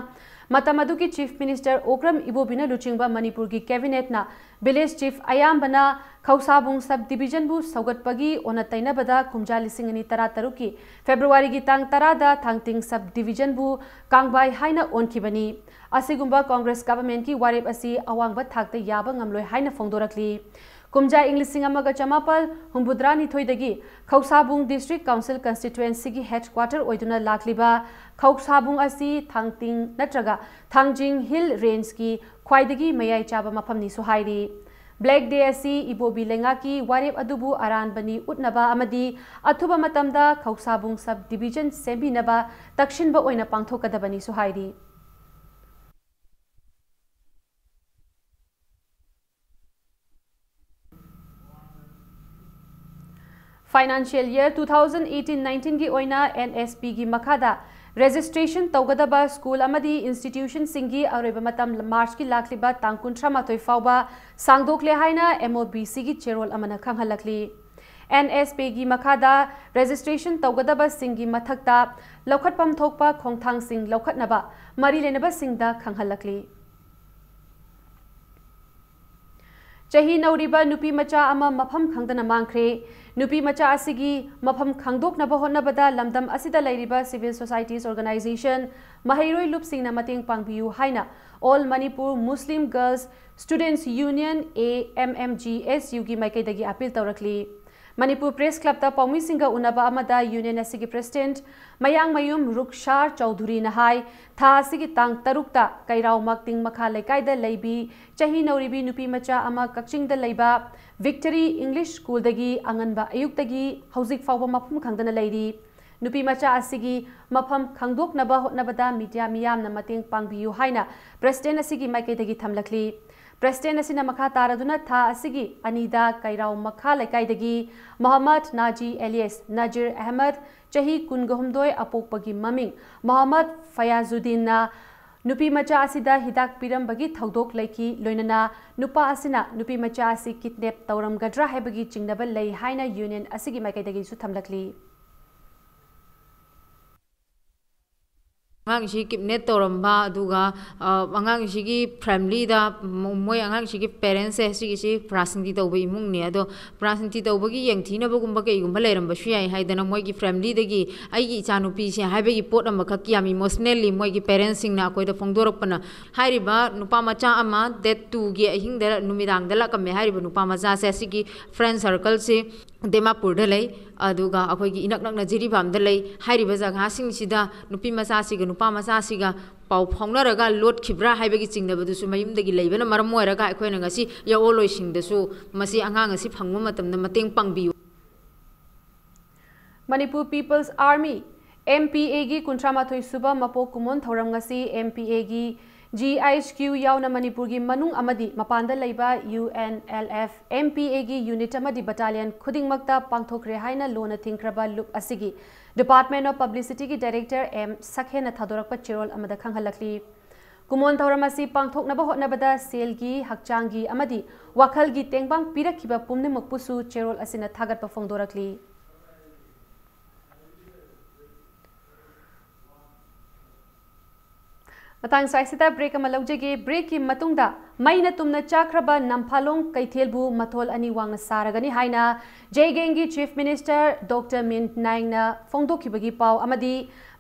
ꯃꯇꯝ ꯑꯗꯨꯒꯤ Chief Minister ꯑꯣꯀ꯭ꯔꯝ ꯏꯕꯣꯕꯤꯅ ꯂꯨꯆꯤꯡꯕ ꯃꯅꯤꯄꯨꯔꯒꯤ cabinetꯅ village chief ꯑꯌꯥꯝꯕꯅ ꯈꯧꯁꯥꯕꯨꯡ sub divisionꯕꯨ ꯁꯧꯒꯠꯄꯒꯤ ꯑꯣꯟꯅ ꯇꯩꯅꯕꯗ ꯀꯨꯝꯖꯥ ꯂꯤꯁꯤꯡ ꯑꯅꯤ ꯇꯔꯥ ꯇꯔꯨꯛꯀꯤ Februaryꯒꯤ ꯇꯥꯡ ꯇꯔꯥꯗ ꯊꯥꯡꯇꯤꯡ sub divisionꯕꯨ ꯀꯥꯡꯕꯥꯏ ꯍꯥꯏꯅ ꯑꯣꯟꯈꯤꯕꯅꯤ꯫ ꯑꯁꯤꯒꯨꯝꯕ Congress governmentꯀꯤ ꯋꯥꯔꯦꯞ ꯑꯁꯤ ꯑꯋꯥꯡꯕ ꯊꯥꯛꯇ ꯌꯥꯕ ꯉꯝꯂꯣꯏ ꯍꯥꯏꯅ ꯐꯣꯡꯗꯣꯔꯛꯂꯤ꯫ ꯀꯨꯝꯖꯥ ꯏꯪ ꯂꯤꯁꯤꯡ ꯑꯃꯒ ꯆꯃꯥꯄꯜ ꯍꯨꯝꯐꯨꯇꯔꯥꯅꯤꯊꯣꯏꯗꯒꯤ ꯈꯧꯁꯥꯕꯨꯡ District Council constituencyꯒꯤ headquarter ꯑꯣꯏꯗꯨꯅ ꯂꯥꯛꯂꯤꯕ ꯈꯧꯁꯥꯕꯨꯡ ꯑꯁꯤ ꯊꯥꯡꯇꯤꯡ ꯅꯠꯇ꯭ꯔꯒ ꯊꯥꯡꯖꯤꯡ Hill Rangeꯀꯤ ꯈ꯭ꯋꯥꯏꯗꯒꯤ ꯃꯌꯥꯏ ꯆꯥꯕ ꯃꯐꯝꯅꯤꯁꯨ ꯍꯥꯏꯔꯤ꯫ Black Day ꯑꯁꯤ ꯏꯕꯣꯕꯤ ꯂꯩꯉꯥꯛꯀꯤ ꯋꯥꯔꯦꯞ ꯑꯗꯨꯕꯨ ꯑꯔꯥꯟꯕꯅꯤ ꯎꯠꯅꯕ ꯑꯃꯗꯤ ꯑꯊꯨꯕ ꯃꯇꯝꯗ ꯈꯧꯁꯥꯕꯨꯡ sub division ꯁꯦꯝꯕꯤꯅꯕ ꯇꯛꯁꯤꯟꯕ ꯑꯣꯏꯅ ꯄꯥꯡꯊꯣꯛꯀꯗꯕꯅꯤꯁꯨ ꯍꯥꯏꯔꯤ꯫ Financial year two thousand eighteen nineteen ꯒꯤ ꯑꯣꯏꯅ N S P ꯒꯤ ꯃꯈꯥꯗ registration ꯇꯧꯒꯗꯕ school ꯑꯃꯗꯤ institution ꯁꯤꯡꯒꯤ ꯑꯔꯣꯏꯕ ꯃꯇꯝ March ꯀꯤ ꯂꯥꯛꯂꯤꯕ ꯇꯥꯡ ꯀꯨꯟꯊ꯭ꯔꯥ ꯃꯥꯊꯣꯏ ꯐꯥꯎꯕ ꯁꯥꯡꯗꯣꯛꯂꯦ ꯍꯥꯏꯅ M O B C ꯒꯤ ꯆꯦꯔꯣꯜ ꯑꯃꯅ ꯈꯪꯍꯜꯂꯛꯂꯤ꯫ N S P ꯒꯤ ꯃꯈꯥꯗ registration ꯇꯧꯒꯗꯕꯁꯤꯡꯒꯤ ꯃꯊꯛꯇ ꯂꯧꯈꯠꯐꯝ ꯊꯣꯛꯄ ꯈꯣꯡꯊꯥꯡꯁꯤꯡ ꯂꯧꯈꯠꯅꯕ ꯃꯔꯤ ꯂꯩꯅꯕꯁꯤꯡꯗ ꯈꯪꯍꯜꯂꯛꯂꯤ꯫ ꯆꯍꯤ ꯅꯧꯔꯤꯕ ꯅꯨꯄꯤ ꯃꯆꯥ ꯑꯃ ꯃꯐꯝ ꯈꯪꯗꯅ ꯃꯥꯡꯈ꯭ꯔꯦ꯫ ꯅꯨꯄꯤ ꯃꯆꯥ ꯑꯁꯤꯒꯤ ꯃꯐꯝ ꯈꯪꯗꯣꯛꯅꯕ ꯍꯣꯠꯅꯕꯗ ꯂꯝꯗꯝ ꯑꯁꯤꯗ ꯂꯩꯔꯤꯕ civil societies organization, ꯃꯍꯩꯔꯣꯏ ꯂꯨꯞꯁꯤꯡꯅ ꯃꯇꯦꯡ ꯄꯥꯡꯕꯤꯌꯨ ꯍꯥꯏꯅ All Manipur Muslim Girls Students Union, A M M G S U ꯒꯤ ꯃꯥꯏꯀꯩꯗꯒꯤ appeal ꯇꯧꯔꯛꯂꯤ꯫ ꯃꯅꯤꯄꯨꯔ Press Club ꯇ ꯄꯥꯎꯃꯤꯁꯤꯡꯒ ꯎꯅꯕ ꯑꯃꯗ union ꯑꯁꯤꯒꯤ president ꯃꯌꯥꯡꯃꯌꯨꯝ ꯔꯨꯛꯁꯥꯔ ꯆꯧꯙꯨꯔꯤꯅ ꯍꯥꯏ, ꯊꯥ ꯑꯁꯤꯒꯤ ꯇꯥꯡ ꯇꯔꯨꯛꯇ ꯀꯩꯔꯥꯎ ꯃꯛꯇꯤꯡ ꯃꯈꯥ ꯂꯩꯀꯥꯏꯗ ꯂꯩꯕꯤ ꯆꯍꯤ ꯅꯧꯔꯤꯕꯤ ꯅꯨꯄꯤ ꯃꯆꯥ ꯑꯃ ꯀꯛꯆꯤꯡꯗ ꯂꯩꯕ Victory English School ꯗꯒꯤ ꯑꯉꯟꯕ ꯑꯌꯨꯛꯇꯒꯤ ꯍꯧꯖꯤꯛ ꯐꯥꯎꯕ ꯃꯐꯝ ꯈꯪꯗꯅ ꯂꯩꯔꯤ꯫ ꯅꯨꯄꯤ ꯃꯆꯥ ꯑꯁꯤꯒꯤ ꯃꯐꯝ ꯈꯪꯗꯣꯛꯅꯕ ꯍꯣꯠꯅꯕꯗ media ꯃꯤꯌꯥꯝꯅ ꯃꯇꯦꯡ ꯄꯥꯡꯕꯤꯌꯨ ꯍꯥꯏꯅ president ꯑꯁꯤꯒꯤ ꯃꯥꯏꯀꯩꯗꯒꯤ ꯊꯝꯂꯛꯂꯤ꯫ President ꯑꯁꯤꯅ ꯃꯈꯥ ꯇꯥꯔꯗꯨꯅ ꯊꯥ ꯑꯁꯤꯒꯤ ꯑꯅꯤꯗ ꯀꯩꯔꯥꯎ ꯃꯈꯥ ꯂꯩꯀꯥꯏꯗꯒꯤ ꯃꯣꯍꯝꯃꯗ ꯅꯥꯖꯤ alias ꯅꯖꯤꯔ ꯑꯍꯃꯗ, ꯆꯍꯤ ꯀꯨꯟꯒ ꯍꯨꯝꯗꯣꯏ, ꯑꯄꯣꯛꯄꯒꯤ ꯃꯃꯤꯡ ꯃꯣꯍꯝꯃꯗ ꯐꯌꯥꯖꯨꯗꯤꯟꯅ ꯅꯨꯄꯤ ꯃꯆꯥ ꯑꯁꯤꯗ ꯍꯤꯗꯥꯛ ꯄꯤꯔꯝꯕꯒꯤ ꯊꯧꯗꯣꯛ ꯂꯩꯈꯤ꯫ ꯂꯣꯏꯅꯅ ꯅꯨꯄꯥ ꯑꯁꯤꯅ ꯅꯨꯄꯤ ꯃꯆꯥ ꯑꯁꯤ kidnap ꯇꯧꯔꯝꯒꯗ꯭ꯔꯥ ꯍꯥꯏꯕꯒꯤ ꯆꯤꯡꯅꯕ ꯂꯩ ꯍꯥꯏꯅ union ꯑꯁꯤꯒꯤ ꯃꯥꯏꯀꯩꯗꯒꯤꯁꯨ ꯊꯝꯂꯛꯂꯤ꯫ ꯑꯉꯥꯡꯁꯤ kidnap ꯇꯧꯔꯝꯕ, ꯑꯗꯨꯒ, ꯑ, ꯑꯉꯥꯡꯁꯤꯒꯤ family ꯗ, ꯃꯣ-, ꯃꯣꯏ ꯑꯉꯥꯡꯁꯤꯒꯤ parents ꯁꯦ ꯁꯤꯒꯤꯁꯤ ꯔꯥꯖꯅꯤꯇꯤ ꯇꯧꯕ ꯏꯃꯨꯡꯅꯦ꯫ ꯑꯗꯣ ꯔꯥꯖꯅꯤꯇꯤ ꯇꯧꯕꯒꯤ ꯌꯦꯡꯊꯤꯅꯕꯒꯨꯝꯕ ꯀꯩꯒꯨꯝꯕ ꯂꯩꯔꯝꯕꯁꯨ ꯌꯥꯏ ꯍꯥꯏꯗꯅ ꯃꯣꯏꯒꯤ family ꯗꯒꯤ ꯑꯩꯒꯤ ꯏꯆꯥꯅꯨꯄꯤꯁꯦ ꯍꯥꯏꯕꯒꯤ ꯄꯣꯠ ꯑꯃꯈꯛ ꯌꯥꯝ emotionally ꯃꯣꯏꯒꯤ parents ꯁꯤꯡꯅ ꯑꯩꯈꯣꯏꯗ ꯐꯣꯡꯗꯣꯔꯛꯄꯅ, ꯍꯥꯏꯔꯤꯕ ꯅꯨꯄꯥ ꯃꯆꯥ ꯑꯃ date two ꯒꯤ ꯑꯍꯤꯡꯗ, ꯅꯨꯃꯤꯗꯥꯡꯗ ꯂꯥꯛꯂꯝꯃꯦ꯫ ꯍꯥꯏꯔꯤꯕ ꯅꯨꯄꯥ ꯃꯆꯥꯁꯦ ꯑꯁꯤꯒꯤ friend circle ꯁꯤ ꯗꯤꯃꯥꯄꯨꯔꯗ ꯂꯩ, ꯑꯗꯨꯒ ꯑꯩꯈꯣꯏꯒꯤ ꯏꯅꯛ ꯅꯛꯅ ꯖꯤꯔꯤꯕꯥꯝꯗ ꯂꯩ꯫ ꯍꯥꯏꯔꯤꯕ ꯖꯒꯥꯁꯤꯡꯁꯤꯗ ꯅꯨꯄꯤ ꯃꯆꯥꯁꯤꯒ ꯅꯨꯄꯥ ꯃꯆꯥꯁꯤꯒ ꯄꯥꯎ ꯐꯥꯎꯅꯔꯒ ꯂꯣꯠꯈꯤꯕ꯭ꯔꯥ ꯍꯥꯏꯕꯒꯤ ꯆꯤꯡꯅꯕꯗꯨꯁꯨ ꯃꯌꯨꯝꯗꯒꯤ ꯂꯩꯕꯅ ꯃꯔꯝ ꯑꯣꯏꯔꯒ ꯑꯩꯈꯣꯏꯅ ꯉꯁꯤ ꯌꯥꯑꯣꯜꯂꯣꯏꯁꯤꯡꯗꯁꯨ ꯃꯁꯤ ꯑꯉꯥꯡ ꯑꯁꯤ ꯐꯪꯕ ꯃꯇꯝꯗ ꯃꯇꯦꯡ ꯄꯥꯡꯕꯤꯌꯨ꯫ Manipur People's Army, M P A ꯒꯤ ꯀꯨꯟꯊ꯭ꯔꯥ ꯃꯥꯊꯣꯏ ꯁꯨꯕ ꯃꯄꯣꯛ ꯀꯨꯝꯑꯣꯟ ꯊꯧꯔꯝ ꯉꯁꯤ M P A ꯒꯤ GHQ ꯌꯥꯎꯅ ꯃꯅꯤꯄꯨꯔꯒꯤ ꯃꯅꯨꯡ ꯑꯃꯗꯤ ꯃꯄꯥꯟꯗ ꯂꯩꯕ UNLF MPAꯒꯤ unit ꯑꯃꯗꯤ battalion ꯈꯨꯗꯤꯡꯃꯛꯇ ꯄꯥꯡꯊꯣꯛꯈ꯭ꯔꯦ ꯍꯥꯏꯅ ꯂꯣꯟꯅ ꯊꯤꯡꯈ꯭ꯔꯕ ꯂꯨꯞ ꯑꯁꯤꯒꯤ Department of Publicityꯒꯤ director M ꯁꯛꯍꯦꯟꯅ ꯊꯥꯗꯣꯔꯛꯄ ꯆꯦꯔꯣꯜ ꯑꯃꯗ ꯈꯪꯍꯜꯂꯛꯂꯤ꯫ ꯀꯨꯃꯣꯟ ꯊꯧꯔꯝ ꯑꯁꯤ ꯄꯥꯡꯊꯣꯛꯅꯕ ꯍꯣꯠꯅꯕꯗ ꯁꯦꯜꯒꯤ, ꯍꯛꯆꯥꯡꯒꯤ ꯑꯃꯗꯤ ꯋꯥꯈꯜꯒꯤ ꯇꯦꯡꯕꯥꯡ ꯄꯤꯔꯛꯈꯤꯕ ꯄꯨꯝꯅꯃꯛꯄꯨꯁꯨ ꯆꯦꯔꯣꯜ ꯑꯁꯤꯅ ꯊꯥꯒꯠꯄ ꯐꯣꯡꯗꯣꯔꯛꯂꯤ꯫ ꯃꯇꯥꯡ ꯁ꯭ꯋꯥꯏꯁꯤꯗ break ꯑꯃ ꯂꯧꯖꯒꯦ꯫ Breakꯀꯤ ꯃꯇꯨꯡꯗ ꯃꯩꯅ ꯇꯨꯝꯅ ꯆꯥꯛꯈ꯭ꯔꯕ ꯅꯝꯐꯥꯂꯣꯡ ꯀꯩꯊꯦꯜꯕꯨ ꯃꯊꯣꯜ ꯑꯅꯤ ꯋꯥꯡꯅ ꯁꯥꯔꯒꯅꯤ ꯍꯥꯏꯅ ꯖꯩꯒꯦꯡꯒꯤ Chief Minister Doctor Min Naingꯅ ꯐꯣꯡꯗꯣꯛꯈꯤꯕꯒꯤ ꯄꯥꯎ ꯑꯃꯗꯤ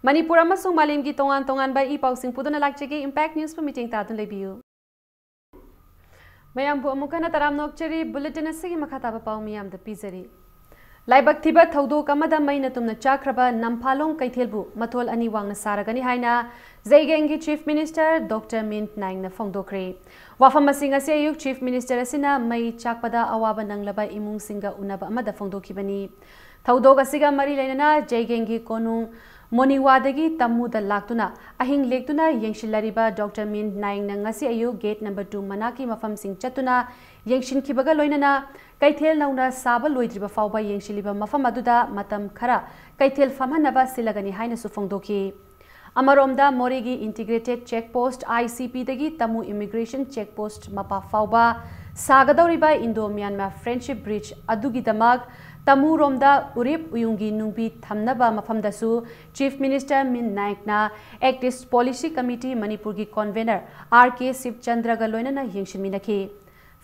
ꯃꯅꯤꯄꯨꯔ ꯑꯃꯁꯨꯡ ꯃꯥꯂꯦꯝꯒꯤ ꯇꯣꯉꯥꯟ ꯇꯣꯉꯥꯟꯕ ꯏ ꯄꯥꯎꯁꯤꯡ ꯄꯨꯗꯨꯅ ꯂꯥꯛꯆꯒꯦ꯫ Impact Newsꯄꯨ ꯃꯤꯠꯌꯦꯡ ꯇꯥꯗꯨꯅ ꯂꯩꯕꯤꯌꯨ꯫ ꯃꯌꯥꯝꯕꯨ ꯑꯃꯨꯛ ꯍꯟꯅ ꯇꯔꯥꯝꯅ ꯑꯣꯛꯆꯔꯤ꯫ Bulletin ꯑꯁꯤꯒꯤ ꯃꯈꯥ ꯇꯥꯕ ꯄꯥꯎ ꯃꯤꯌꯥꯝꯗ ꯄꯤꯖꯔꯤ꯫ ꯂꯥꯏꯕꯛ ꯊꯤꯕ ꯊꯧꯗꯣꯛ ꯑꯃꯗ ꯃꯩꯅ ꯇꯨꯝꯅ ꯆꯥꯛꯈ꯭ꯔꯕ ꯅꯝꯐꯥꯂꯣꯡ ꯀꯩꯊꯦꯜꯕꯨ ꯃꯊꯣꯜ ꯑꯅꯤ ꯋꯥꯡꯅ ꯁꯥꯔꯒꯅꯤ ꯍꯥꯏꯅ ꯖꯩꯒꯦꯡꯒꯤ Chief Minister Doctor Min Naingꯅ ꯐꯣꯡꯗꯣꯛꯈ꯭ꯔꯦ꯫ ꯋꯥꯐꯝ ꯑꯁꯤ ꯉꯁꯤ ꯑꯌꯨꯛ Chief Minister ꯑꯁꯤꯅ ꯃꯩ ꯆꯥꯛꯄꯗ ꯑꯋꯥꯕ ꯅꯪꯂꯕ ꯏꯃꯨꯡꯁꯤꯡꯒ ꯎꯅꯕ ꯑꯃꯗ ꯐꯣꯡꯗꯣꯛꯈꯤꯕꯅꯤ꯫ ꯊꯧꯗꯣꯛ ꯑꯁꯤꯒ ꯃꯔꯤ ꯂꯩꯅꯅ ꯖꯩꯒꯦꯡꯒꯤ ꯀꯣꯅꯨꯡ ꯃꯣꯅꯤꯋꯥꯗꯒꯤ ꯇꯝꯃꯨꯗ ꯂꯥꯛꯇꯨꯅ ꯑꯍꯤꯡ ꯂꯦꯛꯇꯨꯅ ꯌꯦꯡꯁꯤꯜꯂꯔꯤꯕ Doctor Min Naingꯅ ꯉꯁꯤ ꯑꯌꯨꯛ gate number two ꯃꯅꯥꯛꯀꯤ ꯃꯐꯝꯁꯤꯡ ꯆꯠꯇꯨꯅ ꯌꯦꯡꯁꯤꯟꯈꯤꯕꯒ ꯂꯣꯏꯅꯅ ꯀꯩꯊꯦꯜ ꯅꯧꯅ ꯁꯥꯕ ꯂꯣꯏꯗ꯭ꯔꯤꯕ ꯐꯥꯎꯕ ꯌꯦꯡꯁꯤꯜꯂꯤꯕ ꯃꯐꯝ ꯑꯗꯨꯗ ꯃꯇꯝ ꯈꯔ ꯀꯩꯊꯦꯜ ꯐꯝꯍꯟꯅꯕ ꯁꯤꯜꯂꯒꯅꯤ ꯍꯥꯏꯅꯁꯨ ꯐꯣꯡꯗꯣꯛꯈꯤ꯫ ꯑꯃꯔꯣꯝꯗ ꯃꯣꯔꯦꯒꯤ Integrated Check Post, ICPꯗꯒꯤ ꯇꯃꯨ Immigration Check Post ꯃꯄꯥ ꯐꯥꯎꯕ ꯁꯥꯒꯗꯧꯔꯤꯕ Indo Myanmar Friendship Bridge ꯑꯗꯨꯒꯤꯗꯃꯛ ꯇꯃꯨꯔꯣꯝꯗ ꯎꯔꯤꯞ ꯎꯌꯨꯡꯒꯤ ꯅꯨꯡꯕꯤ ꯊꯝꯅꯕ ꯃꯐꯝꯗꯁꯨ Chief Minister Min Naingꯅ Act East Policy Committee ꯃꯅꯤꯄꯨꯔꯒꯤ convener R K ꯁꯤꯕꯆꯟꯗ꯭ꯔꯒ ꯂꯣꯏꯅꯅ ꯌꯦꯡꯁꯤꯟꯃꯤꯟꯅꯈꯤ꯫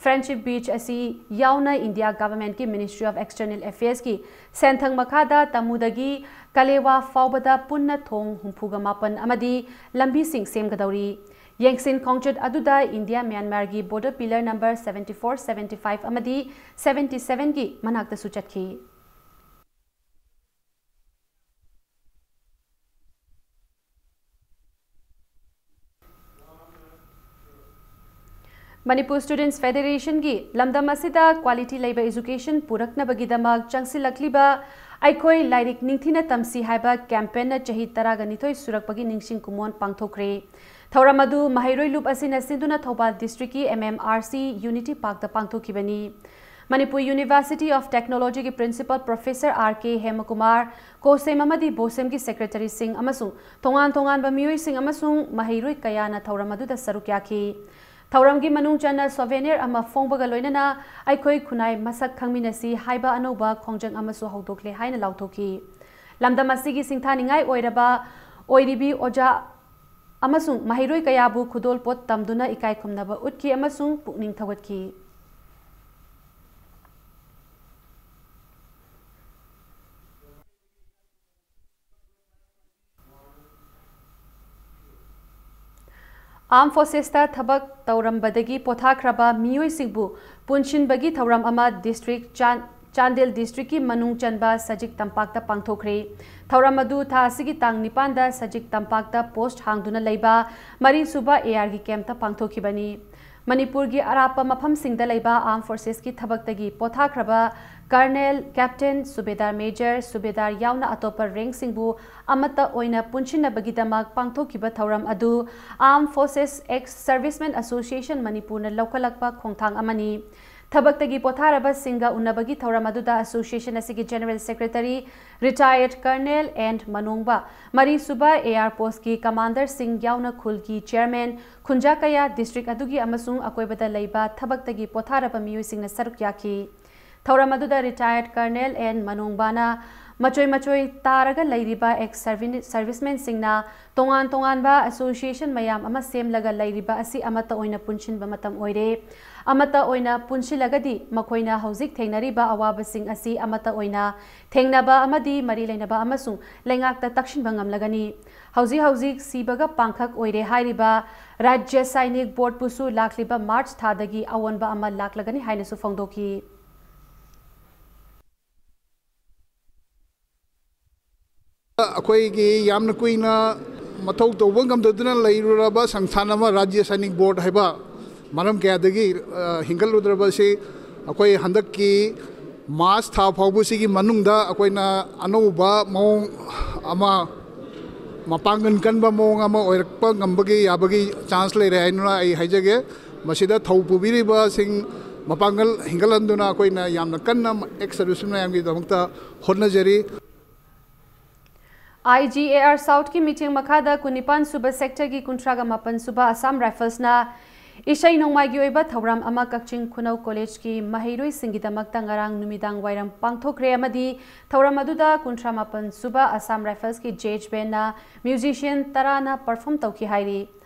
Friendship Bridge ꯑꯁꯤ ꯌꯥꯎꯅ India Governmentꯀꯤ Ministry of External Affairsꯀꯤ ꯁꯦꯟꯊꯪ ꯃꯈꯥꯗ ꯇꯃꯨꯗꯒꯤ ꯀꯂꯦꯋꯥ ꯐꯥꯎꯕꯗ ꯄꯨꯟꯅ ꯊꯣꯡ ꯍꯨꯝꯐꯨꯒ ꯃꯥꯄꯟ ꯑꯃꯗꯤ ꯂꯝꯕꯤꯁꯤꯡ ꯁꯦꯝꯒꯗꯧꯔꯤ꯫ ꯌꯦꯡꯁꯤꯟ ꯈꯣꯡꯆꯠ ꯑꯗꯨꯗ India Myanmarꯒꯤ border pillar number seventy four, seventy five ꯑꯃꯗꯤ seventy sevenꯒꯤ ꯃꯅꯥꯛꯇꯁꯨ ꯆꯠꯈꯤ꯫ ꯃꯅꯤꯄꯨꯔ ꯁ꯭ꯇꯨꯗꯦꯟꯠꯁ ꯐꯦꯗꯦꯔꯦꯁꯟꯒꯤ ꯂꯝꯗꯝ ꯑꯁꯤꯗ ꯀ꯭ꯋꯥꯂꯤꯇꯤ ꯂꯩꯕ ꯑꯦꯖꯨꯀꯦꯁꯟ ꯄꯨꯔꯛꯅꯕꯒꯤꯗꯃꯛ ꯆꯪꯁꯤꯜꯂꯛꯂꯤꯕ ꯑꯩꯈꯣꯏ ꯂꯥꯏꯔꯤꯛ ꯅꯤꯡꯊꯤꯅ ꯇꯝꯁꯤ ꯍꯥꯏꯕ ꯀꯦꯝꯄꯦꯟꯅ ꯆꯍꯤ ꯇꯔꯥꯒ ꯅꯤꯊꯣꯏ ꯁꯨꯔꯛꯄꯒꯤ ꯅꯤꯡꯁꯤꯡ ꯀꯨꯝꯑꯣꯟ ꯄꯥꯡꯊꯣꯛꯈ꯭ꯔꯦ꯫ ꯊꯧꯔꯝ ꯑꯗꯨ ꯃꯍꯩꯔꯣꯏ ꯂꯨꯞ ꯑꯁꯤꯅ ꯁꯤꯟꯗꯨꯅ ꯊꯧꯕꯥꯜ ꯗꯤꯁꯇ꯭ꯔꯤꯛꯀꯤ M M R C Unity Parkꯇ ꯄꯥꯡꯊꯣꯛꯈꯤꯕꯅꯤ꯫ ꯃꯅꯤꯄꯨꯔ University of Technologyꯒꯤ principal professor R K Hemkumar, ꯀꯣꯁꯦꯝ ꯑꯃꯗꯤ ꯕꯣꯁꯦꯝꯒꯤ ꯁꯦꯀ꯭ꯔꯦꯇꯔꯤꯁꯤꯡ ꯑꯃꯁꯨꯡ ꯇꯣꯉꯥꯟ ꯇꯣꯉꯥꯟꯕ ꯃꯤꯑꯣꯏꯁꯤꯡ ꯑꯃꯁꯨꯡ ꯃꯍꯩꯔꯣꯏ ꯀꯌꯥꯅ ꯊꯧꯔꯝ ꯑꯗꯨꯗ ꯁꯔꯨꯛ ꯌꯥꯈꯤ꯫ ꯊꯧꯔꯝꯒꯤ ꯃꯅꯨꯡ ꯆꯟꯅ ꯁꯣꯚꯦꯅꯤꯌꯔ ꯑꯃ ꯐꯣꯡꯕꯒ ꯂꯣꯏꯅꯅ "ꯑꯩꯈꯣꯏ ꯈꯨꯟꯅꯥꯏ ꯃꯁꯛ ꯈꯪꯃꯤꯟꯅꯁꯤ" ꯍꯥꯏꯕ ꯑꯅꯧꯕ ꯈꯣꯡꯖꯪ ꯑꯃꯁꯨ ꯍꯧꯗꯣꯛꯂꯦ ꯍꯥꯏꯅ ꯂꯥꯎꯊꯣꯛꯈꯤ꯫ ꯂꯝꯗꯝ ꯑꯁꯤꯒꯤ ꯁꯤꯡꯊꯥꯅꯤꯡꯉꯥꯏ ꯑꯣꯏꯔꯕ ꯑꯣꯏꯔꯤꯕꯤ ꯑꯣꯖꯥ ꯑꯃꯁꯨꯡ ꯃꯍꯩꯔꯣꯏ ꯀꯌꯥꯕꯨ ꯈꯨꯗꯣꯜꯄꯣꯠ ꯇꯝꯗꯨꯅ ꯏꯀꯥꯏ ꯈꯨꯝꯅꯕ ꯎꯠꯈꯤ ꯑꯃꯁꯨꯡ ꯄꯨꯛꯅꯤꯡ ꯊꯧꯒꯠꯈꯤ꯫ Armed Forcesꯇ ꯊꯕꯛ ꯇꯧꯔꯝꯕꯗꯒꯤ ꯄꯣꯊꯥꯈ꯭ꯔꯕ ꯃꯤꯑꯣꯏꯁꯤꯡꯕꯨ ꯄꯨꯟꯁꯤꯟꯕꯒꯤ ꯊꯧꯔꯝ ꯑꯃ ꯗꯤꯁꯇ꯭ꯔꯤꯛ ꯆꯥꯟ-, ꯆꯥꯟꯗꯦꯜ ꯗꯤꯁꯇ꯭ꯔꯤꯛꯀꯤ ꯃꯅꯨꯡ ꯆꯟꯕ ꯁꯖꯤꯛ ꯇꯝꯄꯥꯛꯇ ꯄꯥꯡꯊꯣꯛꯈ꯭ꯔꯦ꯫ ꯊꯧꯔꯝ ꯑꯗꯨ ꯊꯥ ꯑꯁꯤꯒꯤ ꯇꯥꯡ ꯅꯤꯄꯥꯟꯗ ꯁꯖꯤꯛ ꯇꯝꯄꯥꯛꯇ ꯄꯣꯁꯠ ꯍꯥꯡꯗꯨꯅ ꯂꯩꯕ ꯃꯔꯤꯁꯨꯕ ARꯒꯤ ꯀꯦꯝꯞꯇ ꯄꯥꯡꯊꯣꯛꯈꯤꯕꯅꯤ꯫ ꯃꯅꯤꯄꯨꯔꯒꯤ ꯑꯔꯥꯞꯄ ꯃꯐꯝꯁꯤꯡꯗ ꯂꯩꯕ Armed Forcesꯀꯤ ꯊꯕꯛꯇꯒꯤ ꯄꯣꯊꯥꯈ꯭ꯔꯕ ꯀꯔꯅꯦꯜ, ꯀꯦꯞꯇꯦꯟ, ꯁꯨꯕꯦꯗꯥꯔ ꯃꯦꯖꯔ, ꯁꯨꯕꯦꯗꯥꯔ ꯌꯥꯎꯅ ꯑꯇꯣꯞꯄ ꯔꯦꯡꯛꯁꯤꯡꯕꯨ ꯑꯃꯠꯇ ꯑꯣꯏꯅ ꯄꯨꯟꯁꯤꯟꯅꯕꯒꯤꯗꯃꯛ ꯄꯥꯡꯊꯣꯛꯈꯤꯕ ꯊꯧꯔꯝ ꯑꯗꯨ Armed Forces Ex Servicemen Association ꯃꯅꯤꯄꯨꯔꯅ ꯂꯧꯈꯠꯂꯛꯄ ꯈꯣꯡꯊꯥꯡ ꯑꯃꯅꯤ꯫ ꯊꯕꯛꯇꯒꯤ ꯄꯣꯊꯥꯔꯕꯁꯤꯡꯒ ꯎꯅꯕꯒꯤ ꯊꯧꯔꯝ ꯑꯗꯨꯗ ꯑꯦꯁꯣꯁꯤꯌꯦꯁꯟ ꯑꯁꯤꯒꯤ general secretary, retired colonel N Manongba, ꯃꯔꯤꯁꯨꯕ AR ꯄꯣꯁꯀꯤ ꯀꯃꯥꯟꯗꯔꯁꯤꯡ ꯌꯥꯎꯅ ꯈꯨꯜꯒꯤ ꯆꯤꯌꯔꯃꯦꯟ, ꯈꯨꯟꯖꯥ ꯀꯌꯥ, ꯗꯤꯁꯇ꯭ꯔꯤꯛ ꯑꯗꯨꯒꯤ ꯑꯃꯁꯨꯡ ꯑꯀꯣꯏꯕꯗ ꯂꯩꯕ ꯊꯕꯛꯇꯒꯤ ꯄꯣꯊꯥꯔꯕ ꯃꯤꯑꯣꯏꯁꯤꯡꯅ ꯁꯔꯨꯛ ꯌꯥꯈꯤ꯫ ꯊꯧꯔꯝ ꯑꯗꯨꯗ ꯔꯤꯇꯥꯌꯔꯗ ꯀꯔꯅꯦꯜ ꯑꯦꯟ ꯃꯅꯣꯡꯕꯥꯅ ꯃꯆꯣꯏ ꯃꯆꯣꯏ ꯇꯥꯔꯒ ꯂꯩꯔꯤꯕ ꯑꯦꯛꯁ ꯁꯔꯚꯤ-, ꯁꯔꯚꯤꯁꯃꯦꯟꯁꯤꯡꯅ ꯇꯣꯉꯥꯟ ꯇꯣꯉꯥꯟꯕ ꯑꯦꯁꯣꯁꯤꯌꯦꯁꯟ ꯃꯌꯥꯝ ꯑꯃ ꯁꯦꯝꯂꯒ ꯂꯩꯔꯤꯕ ꯑꯁꯤ ꯑꯃꯠꯇ ꯑꯣꯏꯅ ꯄꯨꯟꯁꯤꯟꯕ ꯃꯇꯝ ꯑꯣꯏꯔꯦ꯫ ꯑꯃꯠꯇ ꯑꯣꯏꯅ ꯄꯨꯟꯁꯤꯜꯂꯒꯗꯤ ꯃꯈꯣꯏꯅ ꯍꯧꯖꯤꯛ ꯊꯦꯡꯅꯔꯤꯕ ꯑꯋꯥꯕꯁꯤꯡ ꯑꯁꯤ ꯑꯃꯠꯇ ꯑꯣꯏꯅ ꯊꯦꯡꯅꯕ ꯑꯃꯗꯤ ꯃꯔꯤ ꯂꯩꯅꯕ ꯑꯃꯁꯨꯡ ꯂꯩꯉꯥꯛꯇ ꯇꯛꯁꯤꯟꯕ ꯉꯝꯂꯒꯅꯤ꯫ ꯍꯧꯖꯤꯛ ꯍꯧꯖꯤꯛ ꯁꯤꯕꯒ ꯄꯥꯡꯈꯛ ꯑꯣꯏꯔꯦ ꯍꯥꯏꯔꯤꯕ ꯔꯥꯖ꯭ꯌ ꯁꯥꯏꯅꯤꯛ ꯕꯣꯔꯗꯄꯨꯁꯨ ꯂꯥꯛꯂꯤꯕ ꯃꯥꯔꯆ ꯊꯥꯗꯒꯤ ꯑꯑꯣꯟꯕ ꯑꯃ ꯂꯥꯛꯂꯒꯅꯤ ꯍꯥꯏꯅꯁꯨ ꯐꯣꯡꯗꯣꯛꯈꯤ꯫ ꯑꯩꯈꯣꯏꯒꯤ ꯌꯥꯝꯅ ꯀꯨꯏꯅ ꯃꯊꯧ ꯇꯧꯕ ꯉꯝꯗꯗꯨꯅ ꯂꯩꯔꯨꯔꯕ ꯁꯪꯁꯊꯥꯟ ꯑꯃ, ꯔꯥꯖ꯭ꯌ ꯁꯥꯏꯅꯤꯛ ꯕꯣꯔꯗ ꯍꯥꯏꯕ, ꯃꯔꯝ ꯀꯌꯥꯗꯒꯤ, ꯑ, ꯍꯤꯡꯒꯠꯂꯨꯗ꯭ꯔꯕꯁꯤ ꯑꯩꯈꯣꯏ ꯍꯟꯗꯛꯀꯤ ꯃꯥꯔꯆ ꯊꯥ ꯐꯥꯎꯕꯁꯤꯒꯤ ꯃꯅꯨꯡꯗ ꯑꯩꯈꯣꯏꯅ ꯑꯅꯧꯕ ꯃꯑꯣꯡ ꯑꯃ, ꯃꯄꯥꯡꯒꯜ ꯀꯟꯕ ꯃꯑꯣꯡ ꯑꯃ ꯑꯣꯏꯔꯛꯄ ꯉꯝꯕꯒꯤ ꯌꯥꯕꯒꯤ ꯆꯥꯟꯁ ꯂꯩꯔꯦ ꯍꯥꯏꯗꯨꯅ ꯑꯩ ꯍꯥꯏꯖꯒꯦ꯫ ꯃꯁꯤꯗ ꯊꯧ ꯄꯨꯕꯤꯔꯤꯕꯁꯤꯡ ꯃꯄꯥꯡꯒꯜ ꯍꯦꯟꯒꯠꯍꯟꯗꯨꯅ ꯑꯩꯈꯣꯏꯅ ꯌꯥꯝꯅ ꯀꯟꯅ ꯑꯦꯛꯁ ꯁꯔꯚꯤꯁꯃꯦꯟ ꯃꯌꯥꯝꯒꯤꯗꯃꯛꯇ ꯍꯣꯠꯅꯖꯔꯤ꯫ ꯑꯥꯏ ꯖꯤ ꯑꯦ ꯑꯥꯔ ꯁꯥꯎꯠꯀꯤ ꯃꯤꯠꯌꯦꯡ ꯃꯈꯥꯗ ꯀꯨꯟꯅꯤꯄꯥꯟ ꯁꯨꯕ ꯁꯦꯛꯇꯔꯒꯤ ꯀꯨꯟꯊ꯭ꯔꯥꯒ ꯃꯥꯄꯟ ꯁꯨꯕ ꯑꯁꯥꯝ ꯔꯥꯏꯐꯜꯁꯅ ꯏꯁꯩ ꯅꯣꯡꯃꯥꯏꯒꯤ ꯑꯣꯏꯕ ꯊꯧꯔꯝ ꯑꯃ ꯀꯛꯆꯤꯡ ꯈꯨꯅꯧ ꯀꯣꯂꯦꯖꯀꯤ ꯃꯍꯩꯔꯣꯏꯁꯤꯡꯒꯤꯗꯃꯛꯇ ꯉꯔꯥꯡ ꯅꯨꯃꯤꯗꯥꯡ ꯋꯥꯏꯔꯝ ꯄꯥꯡꯊꯣꯛꯈ꯭ꯔꯦ ꯑꯃꯗꯤ ꯊꯧꯔꯝ ꯑꯗꯨꯗ ꯀꯨꯟꯊ꯭ꯔꯥ ꯃꯥꯄꯟ ꯁꯨꯕ ꯑꯁꯥꯝ ꯔꯥꯏꯐꯜꯁꯀꯤ ꯖꯦꯖ ꯕꯦꯟꯅ ꯃ꯭ꯌꯨꯖꯤꯁꯤꯌꯟ ꯇꯔꯥꯅ ꯄꯔꯐꯣꯔꯝ ꯇꯧꯈꯤ ꯍꯥꯏꯔꯤ꯫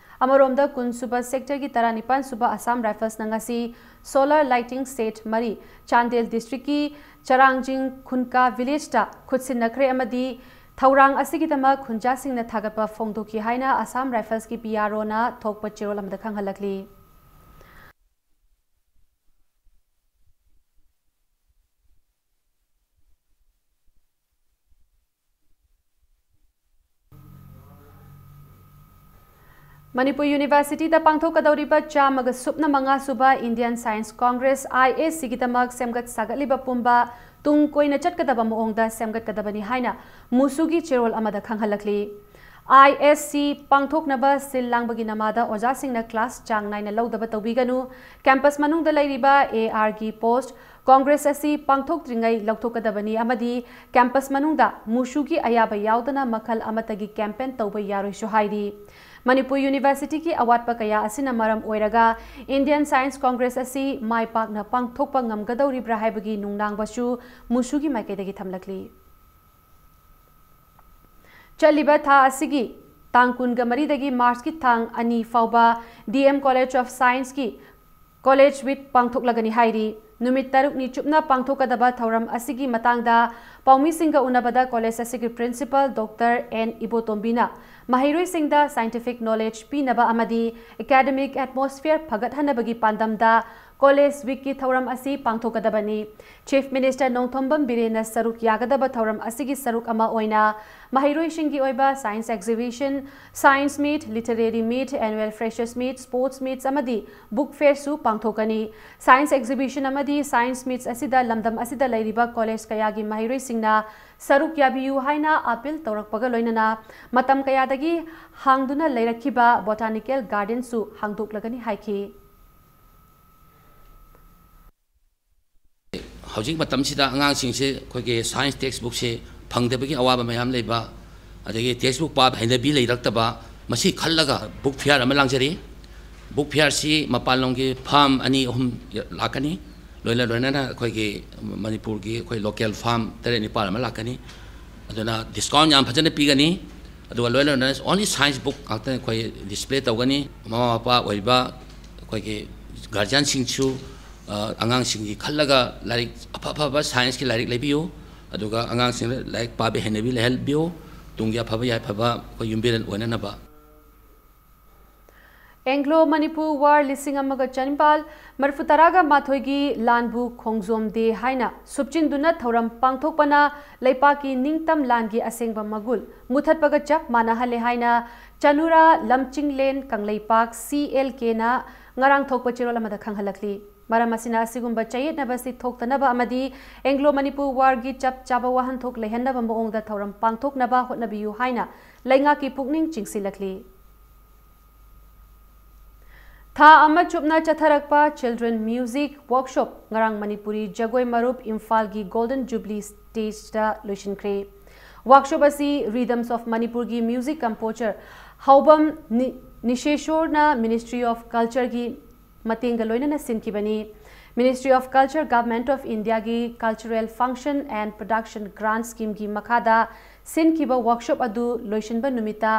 ꯑꯃꯔꯣꯝꯗ ꯀꯨꯟ ꯁꯨꯕ ꯁꯦꯛꯇꯔꯒꯤ ꯇꯔꯥꯅꯤꯄꯥꯟ ꯁꯨꯕ ꯑꯁꯥꯝ ꯔꯥꯏꯐꯜꯁꯅ ꯉꯁꯤ ꯁꯣꯂꯔ ꯂꯥꯏꯇꯤꯡ ꯁꯦꯠ ꯃꯔꯤ ꯆꯥꯟꯗꯦꯜ ꯗꯤꯁꯇ꯭ꯔꯤꯛꯀꯤ ꯆꯔꯥꯡꯖꯤꯡ ꯈꯨꯟꯀꯥ ꯚꯤꯂꯦꯖꯇ ꯈꯨꯠꯁꯤꯟꯅꯈ꯭ꯔꯦ ꯑꯃꯗꯤ ꯊꯧꯔꯥꯡ ꯑꯁꯤꯒꯤꯗꯃꯛ ꯈꯨꯟꯖꯥꯁꯤꯡꯅ ꯊꯥꯒꯠꯄ ꯐꯣꯡꯗꯣꯛꯈꯤ ꯍꯥꯏꯅ ꯑꯁꯥꯝ ꯔꯥꯏꯐꯜꯁꯀꯤ ꯄꯤ ꯑꯥꯔ ꯑꯣꯅ ꯊꯣꯛꯄ ꯆꯦꯔꯣꯜ ꯑꯃꯗ ꯈꯪꯍꯜꯂꯛꯂꯤ꯫ ꯃꯅꯤꯄꯨꯔ ꯌꯨꯅꯤꯚꯔꯁꯤꯇꯤꯗ ꯄꯥꯡꯊꯣꯛꯀꯗꯧꯔꯤꯕ ꯆꯥꯝꯃꯒ ꯁꯨꯞꯅ ꯃꯉꯥ ꯁꯨꯕ ꯏꯟꯗꯤꯌꯟ ꯁꯥꯏꯟꯁ ꯀꯣꯡꯒ꯭ꯔꯦꯁ, ꯑꯥꯏ ꯑꯦꯁ ꯁꯤꯒꯤꯗꯃꯛ ꯁꯦꯝꯒꯠ ꯁꯥꯒꯠꯂꯤꯕ ꯄꯨꯝꯕ ꯇꯨꯡ ꯀꯣꯏꯅ ꯆꯠꯀꯗꯕ ꯃꯑꯣꯡꯗ ꯁꯦꯝꯒꯠꯀꯗꯕꯅꯤ ꯍꯥꯏꯅ ꯃꯨꯁꯨꯒꯤ ꯆꯦꯔꯣꯜ ꯑꯃꯗ ꯈꯪꯍꯜꯂꯛꯂꯤ꯫ ꯑꯥꯏ ꯑꯦꯁ ꯁꯤ ꯄꯥꯡꯊꯣꯛꯅꯕ ꯁꯤꯜ ꯂꯥꯡꯕꯒꯤ ꯅꯃꯥꯗ ꯑꯣꯖꯥꯁꯤꯡꯅ ꯀ꯭ꯂꯥꯁ ꯆꯥꯡ ꯅꯥꯏꯅ ꯂꯧꯗꯕ ꯇꯧꯕꯤꯒꯅꯨ꯫ ꯀꯦꯝꯄꯁ ꯃꯅꯨꯡꯗ ꯂꯩꯔꯤꯕ ꯑꯦ ꯑꯥꯔꯒꯤ ꯄꯣꯁ ꯀꯣꯡꯒ꯭ꯔꯦꯁ ꯑꯁꯤ ꯄꯥꯡꯊꯣꯛꯇ꯭ꯔꯤꯉꯩ ꯂꯧꯊꯣꯛꯀꯗꯕꯅꯤ ꯑꯃꯗꯤ ꯀꯦꯝꯄꯁ ꯃꯅꯨꯡꯗ ꯃꯨꯁꯨꯒꯤ ꯑꯌꯥꯕ ꯌꯥꯎꯗꯅ ꯃꯈꯜ ꯑꯃꯠꯇꯒꯤ ꯀꯦꯝꯄꯦꯟ ꯇꯧꯕ ꯌꯥꯔꯣꯏꯁꯨ ꯍꯥꯏꯔꯤ꯫ ꯃꯅꯤꯄꯨꯔ ꯌꯨꯅꯤꯚꯔꯁꯤꯇꯤꯒꯤ ꯑꯋꯥꯠꯄ ꯀꯌꯥ ꯑꯁꯤꯅ ꯃꯔꯝ ꯑꯣꯏꯔꯒ ꯏꯟꯗꯤꯌꯟ ꯁꯥꯏꯟꯁ ꯀꯣꯡꯒ꯭ꯔꯦꯁ ꯑꯁꯤ ꯃꯥꯏ ꯄꯥꯛꯅ ꯄꯥꯡꯊꯣꯛꯄ ꯉꯝꯒꯗꯧꯔꯤꯕ꯭ꯔꯥ ꯍꯥꯏꯕꯒꯤ ꯅꯨꯡꯅꯥꯡꯕꯁꯨ ꯃꯨꯁꯨꯒꯤ ꯃꯥꯏꯀꯩꯗꯒꯤ ꯊꯝꯂꯛꯂꯤ꯫ ꯆꯠꯂꯤꯕ ꯊꯥ ꯑꯁꯤꯒꯤ ꯇꯥꯡ ꯀꯨꯟꯒ ꯃꯔꯤꯗꯒꯤ ꯃꯥꯔꯆꯀꯤ ꯇꯥꯡ ꯑꯅꯤ ꯐꯥꯎꯕ ꯗꯤ ꯑꯦꯝ ꯀꯣꯂꯦꯖ ꯑꯣꯐ ꯁꯥꯏꯟꯁꯀꯤ ꯀꯣꯂꯦꯖ ꯋꯤꯛ ꯄꯥꯡꯊꯣꯛꯂꯒꯅꯤ ꯍꯥꯏꯔꯤ꯫ ꯅꯨꯃꯤꯠ ꯇꯔꯨꯛꯅꯤ ꯆꯨꯞꯅ ꯄꯥꯡꯊꯣꯛꯀꯗꯕ ꯊꯧꯔꯝ ꯑꯁꯤꯒꯤ ꯃꯇꯥꯡꯗ ꯄꯥꯎꯃꯤꯁꯤꯡꯒ ꯎꯅꯕꯗ ꯀꯣꯂꯦꯖ ꯑꯁꯤꯒꯤ ꯄ꯭ꯔꯤꯟꯁꯤꯄꯜ ꯗꯣꯛꯇꯔ ꯑꯦꯟ ꯏꯕꯣꯇꯣꯝꯕꯤꯅ ꯃꯍꯩꯔꯣꯏꯁꯤꯡꯗ ꯁꯥꯏꯟꯇꯤꯐꯤꯛ ꯅꯣꯂꯦꯖ ꯄꯤꯅꯕ ꯑꯃꯗꯤ ꯑꯦꯀꯥꯗꯃꯤꯛ ꯑꯦꯠꯃꯣꯁꯐꯤꯌꯔ ꯐꯒꯠꯍꯟꯅꯕꯒꯤ ꯄꯥꯟꯗꯝꯗ College Week ꯀꯤ ꯊꯧꯔꯝ ꯑꯁꯤ ꯄꯥꯡꯊꯣꯛꯀꯗꯕꯅꯤ꯫ Chief Minister ꯅꯣꯡꯊꯣꯝꯕꯝ ꯕꯤꯔꯦꯟꯅ ꯁꯔꯨꯛ ꯌꯥꯒꯗꯕ ꯊꯧꯔꯝ ꯑꯁꯤꯒꯤ ꯁꯔꯨꯛ ꯑꯃ ꯑꯣꯏꯅ ꯃꯍꯩꯔꯣꯏꯁꯤꯡꯒꯤ ꯑꯣꯏꯕ science exhibition, science meet, literary meet, annual freshers meet, sports meets ꯑꯃꯗꯤ book fair ꯁꯨ ꯄꯥꯡꯊꯣꯛꯀꯅꯤ꯫ Science exhibition ꯑꯃꯗꯤ science meets ꯑꯁꯤꯗ ꯂꯝꯗꯝ ꯑꯁꯤꯗ ꯂꯩꯔꯤꯕ college ꯀꯌꯥꯒꯤ ꯃꯍꯩꯔꯣꯏꯁꯤꯡꯅ ꯁꯔꯨꯛ ꯌꯥꯕꯤꯌꯨ ꯍꯥꯏꯅ appeal ꯇꯧꯔꯛꯄꯒ ꯂꯣꯏꯅꯅ ꯃꯇꯝ ꯀꯌꯥꯗꯒꯤ ꯍꯥꯡꯗꯨꯅ ꯂꯩꯔꯛꯈꯤꯕ Botanical Garden ꯁꯨ ꯍꯥꯡꯗꯣꯛꯂꯒꯅꯤ ꯍꯥꯏꯈꯤ꯫ ꯍꯧꯖꯤꯛ ꯃꯇꯝꯁꯤꯗ ꯑꯉꯥꯡꯁꯤꯡꯁꯦ ꯑꯩꯈꯣꯏꯒꯤ science textbook ꯁꯦ ꯐꯪꯗꯕꯒꯤ ꯑꯋꯥꯕ ꯃꯌꯥꯝ ꯂꯩꯕ, ꯑꯗꯒꯤ textbook ꯄꯥꯕ ꯍꯩꯅꯕꯤ ꯂꯩꯔꯛꯇꯕ, ꯃꯁꯤ ꯈꯜꯂꯒ book fair ꯑꯃ ꯂꯥꯡꯖꯔꯤ꯫ Book fair ꯁꯤ ꯃꯄꯥꯟꯂꯣꯝꯒꯤ firm ꯑꯅꯤ ꯑꯍꯨꯝ ꯂꯥꯛꯀꯅꯤ, ꯂꯣꯏꯅ ꯂꯣꯏꯅꯅ ꯑꯩꯈꯣꯏꯒꯤ ꯃꯅꯤꯄꯨꯔꯒꯤ ꯑꯩꯈꯣꯏ local firm ꯇꯔꯦꯠ ꯅꯤꯄꯥꯜ ꯑꯃ ꯂꯥꯛꯀꯅꯤ꯫ ꯑꯗꯨꯅ discount ꯌꯥꯝ ꯐꯖꯅ ꯄꯤꯒꯅꯤ꯫ ꯑꯗꯨꯒ ꯂꯣꯏꯅ ꯂꯣꯏꯅꯅ only science book ꯉꯥꯛꯇ ꯑꯩꯈꯣꯏ display ꯇꯧꯒꯅꯤ꯫ ꯃꯃꯥ ꯃꯄꯥ ꯑꯣꯏꯕ ꯑꯩꯈꯣꯏꯒꯤ guardian ꯁꯤꯡꯁꯨ, ꯑ, ꯑꯉꯥꯡꯁꯤꯡꯒꯤ ꯈꯜꯂꯒ ꯂꯥꯏꯔꯤꯛ ꯑꯐ ꯑꯐꯕ science ꯀꯤ ꯂꯥꯏꯔꯤꯛ ꯂꯩꯕꯤꯌꯨ꯫ ꯑꯗꯨꯒ ꯑꯉꯥꯡꯁꯤꯡꯗ ꯂꯥꯏꯔꯤꯛ ꯄꯥꯕꯒꯤ ꯍꯩꯅꯕꯤ ꯂꯩꯍꯟꯕꯤꯌꯨ꯫ ꯇꯨꯡꯒꯤ ꯑꯐꯕ ꯌꯥꯏꯐꯕ ꯑꯩꯈꯣꯏ ꯌꯨꯝꯕꯤꯔꯦꯟ ꯑꯣꯏꯅꯅꯕ꯫ Anglo Manipur War ꯂꯤꯁꯤꯡ ꯑꯃꯒ ꯆꯅꯤꯄꯥꯜ ꯃꯔꯤꯐꯨ ꯇꯔꯥꯒ ꯃꯥꯊꯣꯏꯒꯤ ꯂꯥꯟꯕꯨ ꯈꯣꯡꯖꯣꯝ day ꯍꯥꯏꯅ ꯁꯨꯞꯆꯤꯟꯗꯨꯅ ꯊꯧꯔꯝ ꯄꯥꯡꯊꯣꯛꯄꯅ ꯂꯩꯄꯥꯛꯀꯤ ꯅꯤꯡꯇꯝ ꯂꯥꯟꯒꯤ ꯑꯁꯦꯡꯕ ꯃꯒꯨꯟ ꯃꯨꯊꯠꯄꯒ ꯆꯞ ꯃꯥꯟꯅꯍꯜꯂꯦ ꯍꯥꯏꯅ ꯆꯅꯨꯔꯥ ꯂꯝꯆꯤꯡꯂꯦꯟ ꯀꯪꯂꯩꯄꯥꯛ C L K ꯅ ꯉꯔꯥꯡ ꯊꯣꯛꯄ ꯆꯦꯔꯣꯜ ꯑꯃꯗ ꯈꯪꯍꯜꯂꯛꯂꯤ꯫ ꯃꯔꯝ ꯑꯁꯤꯅ ꯑꯁꯤꯒꯨꯝꯕ ꯆꯌꯦꯠꯅꯕꯁꯤ ꯊꯣꯛꯇꯅꯕ ꯑꯃꯗꯤ Anglo Manipur War ꯒꯤ ꯆꯞ ꯆꯥꯕ ꯋꯥꯍꯟꯊꯣꯛ ꯂꯩꯍꯟꯅꯕ ꯃꯑꯣꯡꯗ ꯊꯧꯔꯝ ꯄꯥꯡꯊꯣꯛꯅꯕ ꯍꯣꯠꯅꯕꯤꯌꯨ ꯍꯥꯏꯅ ꯂꯩꯉꯥꯛꯀꯤ ꯄꯨꯛꯅꯤꯡ ꯆꯤꯡꯁꯤꯜꯂꯛꯂꯤ꯫ ꯊꯥ ꯑꯃ ꯆꯨꯞꯅ ꯆꯠꯊꯔꯛꯄ Children Music Workshop ꯉꯔꯥꯡ ꯃꯅꯤꯄꯨꯔꯤ ꯖꯒꯣꯏ ꯃꯔꯨꯞ ꯏꯝꯐꯥꯜꯒꯤ Golden Jubilee Stage ꯇ ꯂꯣꯏꯁꯤꯟꯈ꯭ꯔꯦ꯫ Workshop ꯑꯁꯤ Rhythms of Manipur ꯒꯤ music composer ꯍꯥꯎꯕꯝ ꯅꯤ-, ꯅꯤꯁꯦꯁꯣꯔꯅ Ministry of Culture ꯒꯤ ꯃꯇꯦꯡꯒ ꯂꯣꯏꯅꯅ ꯁꯤꯟꯈꯤꯕꯅꯤ꯫ Ministry of Culture, Government of India ꯒꯤ Cultural Function and Production Grant Scheme ꯒꯤ ꯃꯈꯥꯗ ꯁꯤꯟꯈꯤꯕ workshop ꯑꯗꯨ ꯂꯣꯏꯁꯤꯟꯕ ꯅꯨꯃꯤꯠꯇ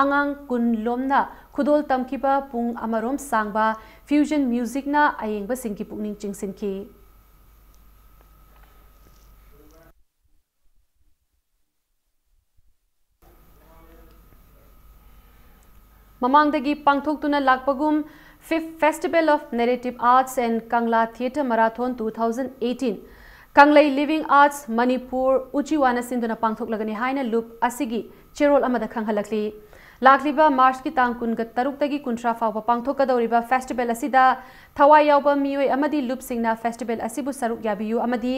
ꯑꯉꯥꯡ ꯀꯨꯟ ꯂꯣꯝꯅ ꯈꯨꯗꯣꯜ ꯇꯝꯈꯤꯕ ꯄꯨꯡ ꯑꯃꯔꯣꯝ ꯁꯥꯡꯕ fusion music ꯅ ꯑꯌꯦꯡꯕꯁꯤꯡꯒꯤ ꯄꯨꯛꯅꯤꯡ ꯆꯤꯡꯁꯤꯟꯈꯤ꯫ ꯃꯃꯥꯡꯗꯒꯤ ꯄꯥꯡꯊꯣꯛꯇꯨꯅ ꯂꯥꯛꯄꯒꯨꯝ, Fifth Festival of Narrative Arts and Kangla Theatre Marathon two thousand eighteen, Kanglei Living Arts Manipur ꯎꯆꯤꯋꯥꯅ ꯁꯤꯟꯗꯨꯅ ꯄꯥꯡꯊꯣꯛꯂꯒꯅꯤ ꯍꯥꯏꯅ ꯂꯨꯞ ꯑꯁꯤꯒꯤ ꯆꯦꯔꯣꯜ ꯑꯃꯗ ꯈꯪꯍꯜꯂꯛꯂꯤ꯫ ꯂꯥꯛꯂꯤꯕ ꯃꯥꯔꯆꯀꯤ ꯇꯥꯡ ꯀꯨꯟꯒ ꯇꯔꯨꯛꯇꯒꯤ ꯀꯨꯟꯊ꯭ꯔꯥ ꯐꯥꯎꯕ ꯄꯥꯡꯊꯣꯛꯀꯗꯧꯔꯤꯕ ꯐꯦꯁꯇꯤꯚꯦꯜ ꯑꯁꯤꯗ ꯊꯋꯥꯏ ꯌꯥꯎꯕ ꯃꯤꯑꯣꯏ ꯑꯃꯗꯤ ꯂꯨꯞꯁꯤꯡꯅ ꯐꯦꯁꯇꯤꯚꯦꯜ ꯑꯁꯤꯕꯨ ꯁꯔꯨꯛ ꯌꯥꯕꯤꯌꯨ ꯑꯃꯗꯤ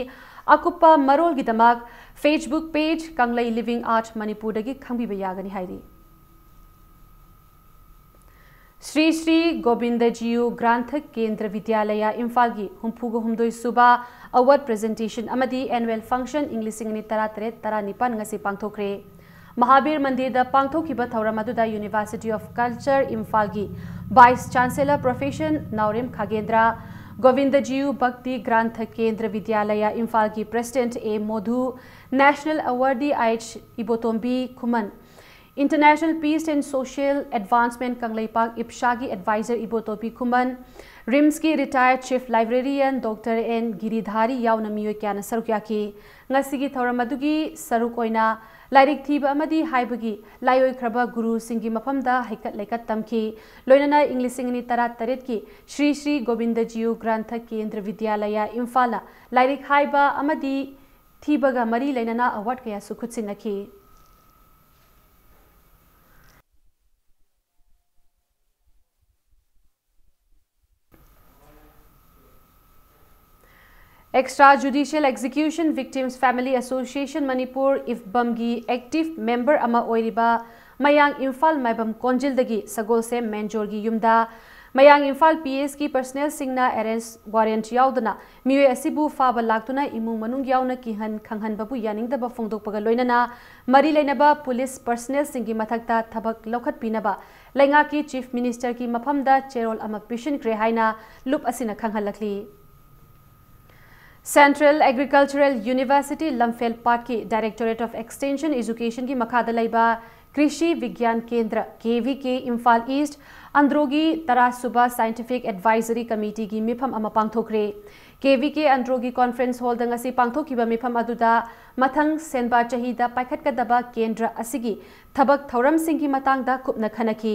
ꯑꯀꯨꯞꯄ ꯃꯔꯣꯜꯒꯤꯗꯃꯛ Facebook page Kanglei Living Art ꯃꯅꯤꯄꯨꯔꯗꯒꯤ ꯈꯪꯕꯤꯕ ꯌꯥꯒꯅꯤ ꯍꯥꯏꯔꯤ꯫ ꯁ꯭ꯔꯤ ꯁ꯭ꯔꯤ ꯒꯣꯕꯤꯟꯗꯖꯤꯌꯨ ꯒ꯭ꯔꯥꯟꯊ ꯀꯦꯟꯗ꯭ꯔ ꯕꯤꯗ꯭ꯌꯥꯂꯌ ꯏꯝꯐꯥꯜꯒꯤ ꯍꯨꯝꯐꯨꯒ ꯍꯨꯝꯗꯣꯏ ꯁꯨꯕ award presentation ꯑꯃꯗꯤ annual function ꯏꯪ ꯂꯤꯁꯤꯡ ꯑꯅꯤ ꯇꯔꯥ ꯇꯔꯦꯠ ꯇꯔꯥ ꯅꯤꯄꯥꯟ ꯉꯁꯤ ꯄꯥꯡꯊꯣꯛꯈ꯭ꯔꯦ꯫ ꯃꯍꯥꯕꯤꯔ ꯃꯟꯗꯤꯔꯗ ꯄꯥꯡꯊꯣꯛꯈꯤꯕ ꯊꯧꯔꯝ ꯑꯗꯨꯗ University of Culture ꯏꯝꯐꯥꯜꯒꯤ Vice Chancellor Professor ꯅꯥꯎꯔꯦꯝ ꯈꯥꯒꯦꯟꯗ꯭ꯔ, ꯒꯣꯕꯤꯟꯗꯖꯤꯌꯨ ꯚꯛꯇꯤ ꯒ꯭ꯔꯥꯟꯊ ꯀꯦꯟꯗ꯭ꯔ ꯕꯤꯗ꯭ꯌꯥꯂꯌ ꯏꯝꯐꯥꯜꯒꯤ President A Modhu, National Awardee H Ibotombi Khuman, International Peace and Social Advancement Kangleipak ꯏꯞꯁꯥꯒꯤ Advisor ꯏꯕꯣꯇꯣꯝꯕꯤ ꯈꯨꯃꯟ, ꯔꯤꯝꯁꯀꯤ Retired Chief Librarian Doctor N Giridhari ꯌꯥꯎꯅ ꯃꯤꯑꯣꯏ ꯀꯌꯥꯅ ꯁꯔꯨꯛ ꯌꯥꯈꯤ꯫ ꯉꯁꯤꯒꯤ ꯊꯧꯔꯝ ꯑꯗꯨꯒꯤ ꯁꯔꯨꯛ ꯑꯣꯏꯅ ꯂꯥꯏꯔꯤꯛ ꯊꯤꯕ ꯑꯃꯗꯤ ꯍꯥꯏꯕꯒꯤ ꯂꯥꯏꯑꯣꯏꯈ꯭ꯔꯕ ꯒꯨꯔꯨꯁꯤꯡꯒꯤ ꯃꯐꯝꯗ ꯍꯩꯀꯠ ꯂꯩꯀꯠ ꯇꯝꯈꯤ꯫ ꯂꯣꯏꯅꯅ ꯏꯪ ꯂꯤꯁꯤꯡ ꯑꯅꯤ ꯇꯔꯥ ꯇꯔꯦꯠꯀꯤ ꯁ꯭ꯔꯤ ꯁ꯭ꯔꯤ ꯒꯣꯕꯤꯟꯗꯖꯤꯌꯨ ꯒ꯭ꯔꯥꯟꯊ ꯀꯦꯟꯗ꯭ꯔ ꯕꯤꯗ꯭ꯌꯥꯂꯌ ꯏꯝꯐꯥꯜꯅ ꯂꯥꯏꯔꯤꯛ ꯍꯥꯏꯕ ꯑꯃꯗꯤ ꯊꯤꯕꯒ ꯃꯔꯤ ꯂꯩꯅꯅ award ꯀꯌꯥꯁꯨ ꯈꯨꯠꯁꯤꯟꯅꯈꯤ꯫ Extra Judicial Execution Victims Family Association Manipur, ꯏꯐꯕꯝꯒꯤ active member ꯑꯃ ꯑꯣꯏꯔꯤꯕ ꯃꯌꯥꯡ ꯏꯝꯐꯥꯜ ꯃꯥꯏꯕꯝ ꯀꯣꯟꯖꯤꯜꯗꯒꯤ ꯁꯒꯣꯜꯁꯦꯝ ꯃꯦꯟꯖꯣꯔꯒꯤ ꯌꯨꯝꯗ ꯃꯌꯥꯡ ꯏꯝꯐꯥꯜ P S ꯀꯤ personnel ꯁꯤꯡꯅ arrest warrant ꯌꯥꯎꯗꯅ ꯃꯤꯑꯣꯏ ꯑꯁꯤꯕꯨ ꯐꯥꯕ ꯂꯥꯛꯇꯨꯅ ꯏꯃꯨꯡ ꯃꯅꯨꯡ ꯌꯥꯎꯅ ꯀꯤꯍꯟ ꯈꯪꯍꯟꯕꯕꯨ ꯌꯥꯅꯤꯡꯗꯕ ꯐꯣꯡꯗꯣꯛꯄꯒ ꯂꯣꯏꯅꯅ ꯃꯔꯤ ꯂꯩꯅꯕ police personnel ꯁꯤꯡꯒꯤ ꯃꯊꯛꯇ ꯊꯕꯛ ꯂꯧꯈꯠꯄꯤꯅꯕ ꯂꯩꯉꯥꯛꯀꯤ Chief Minister ꯒꯤ ꯃꯐꯝꯗ ꯆꯦꯔꯣꯜ ꯑꯃ ꯄꯤꯁꯤꯟꯈ꯭ꯔꯦ ꯍꯥꯏꯅ ꯂꯨꯞ ꯑꯁꯤꯅ ꯈꯪꯍꯜꯂꯛꯂꯤ꯫ Central Agricultural University ꯂꯝꯐꯦꯜꯄꯥꯠꯀꯤ Directorate of Extension Education ꯒꯤ ꯃꯈꯥꯗ ꯂꯩꯕ ꯀ꯭ꯔꯤꯁꯤ ꯕꯤꯒ꯭ꯌꯥꯟ ꯀꯦꯟꯗ꯭ꯔ, ꯀꯦ ꯚꯤ ꯀꯦ, ꯏꯝꯐꯥꯜ ꯏꯁ꯭ꯠ, ꯑꯟꯗ꯭ꯔꯣꯒꯤ ꯇꯔꯥ ꯁꯨꯕ Scientific Advisory Committeeꯒꯤ ꯃꯤꯐꯝ ꯑꯃ ꯄꯥꯡꯊꯣꯛꯈ꯭ꯔꯦ꯫ ꯀꯦ ꯚꯤ ꯀꯦ ꯑꯟꯗ꯭ꯔꯣꯒꯤ Conference Hallꯗ ꯉꯁꯤ ꯄꯥꯡꯊꯣꯛꯈꯤꯕ ꯃꯤꯐꯝ ꯑꯗꯨꯗ ꯃꯊꯪ ꯁꯦꯟꯕꯥ ꯆꯍꯤꯗ ꯄꯥꯏꯈꯠꯀꯗꯕ ꯀꯦꯟꯗ꯭ꯔ ꯑꯁꯤꯒꯤ ꯊꯕꯛ ꯊꯧꯔꯝꯁꯤꯡꯒꯤ ꯃꯇꯥꯡꯗ ꯀꯨꯞꯅ ꯈꯟꯅꯈꯤ꯫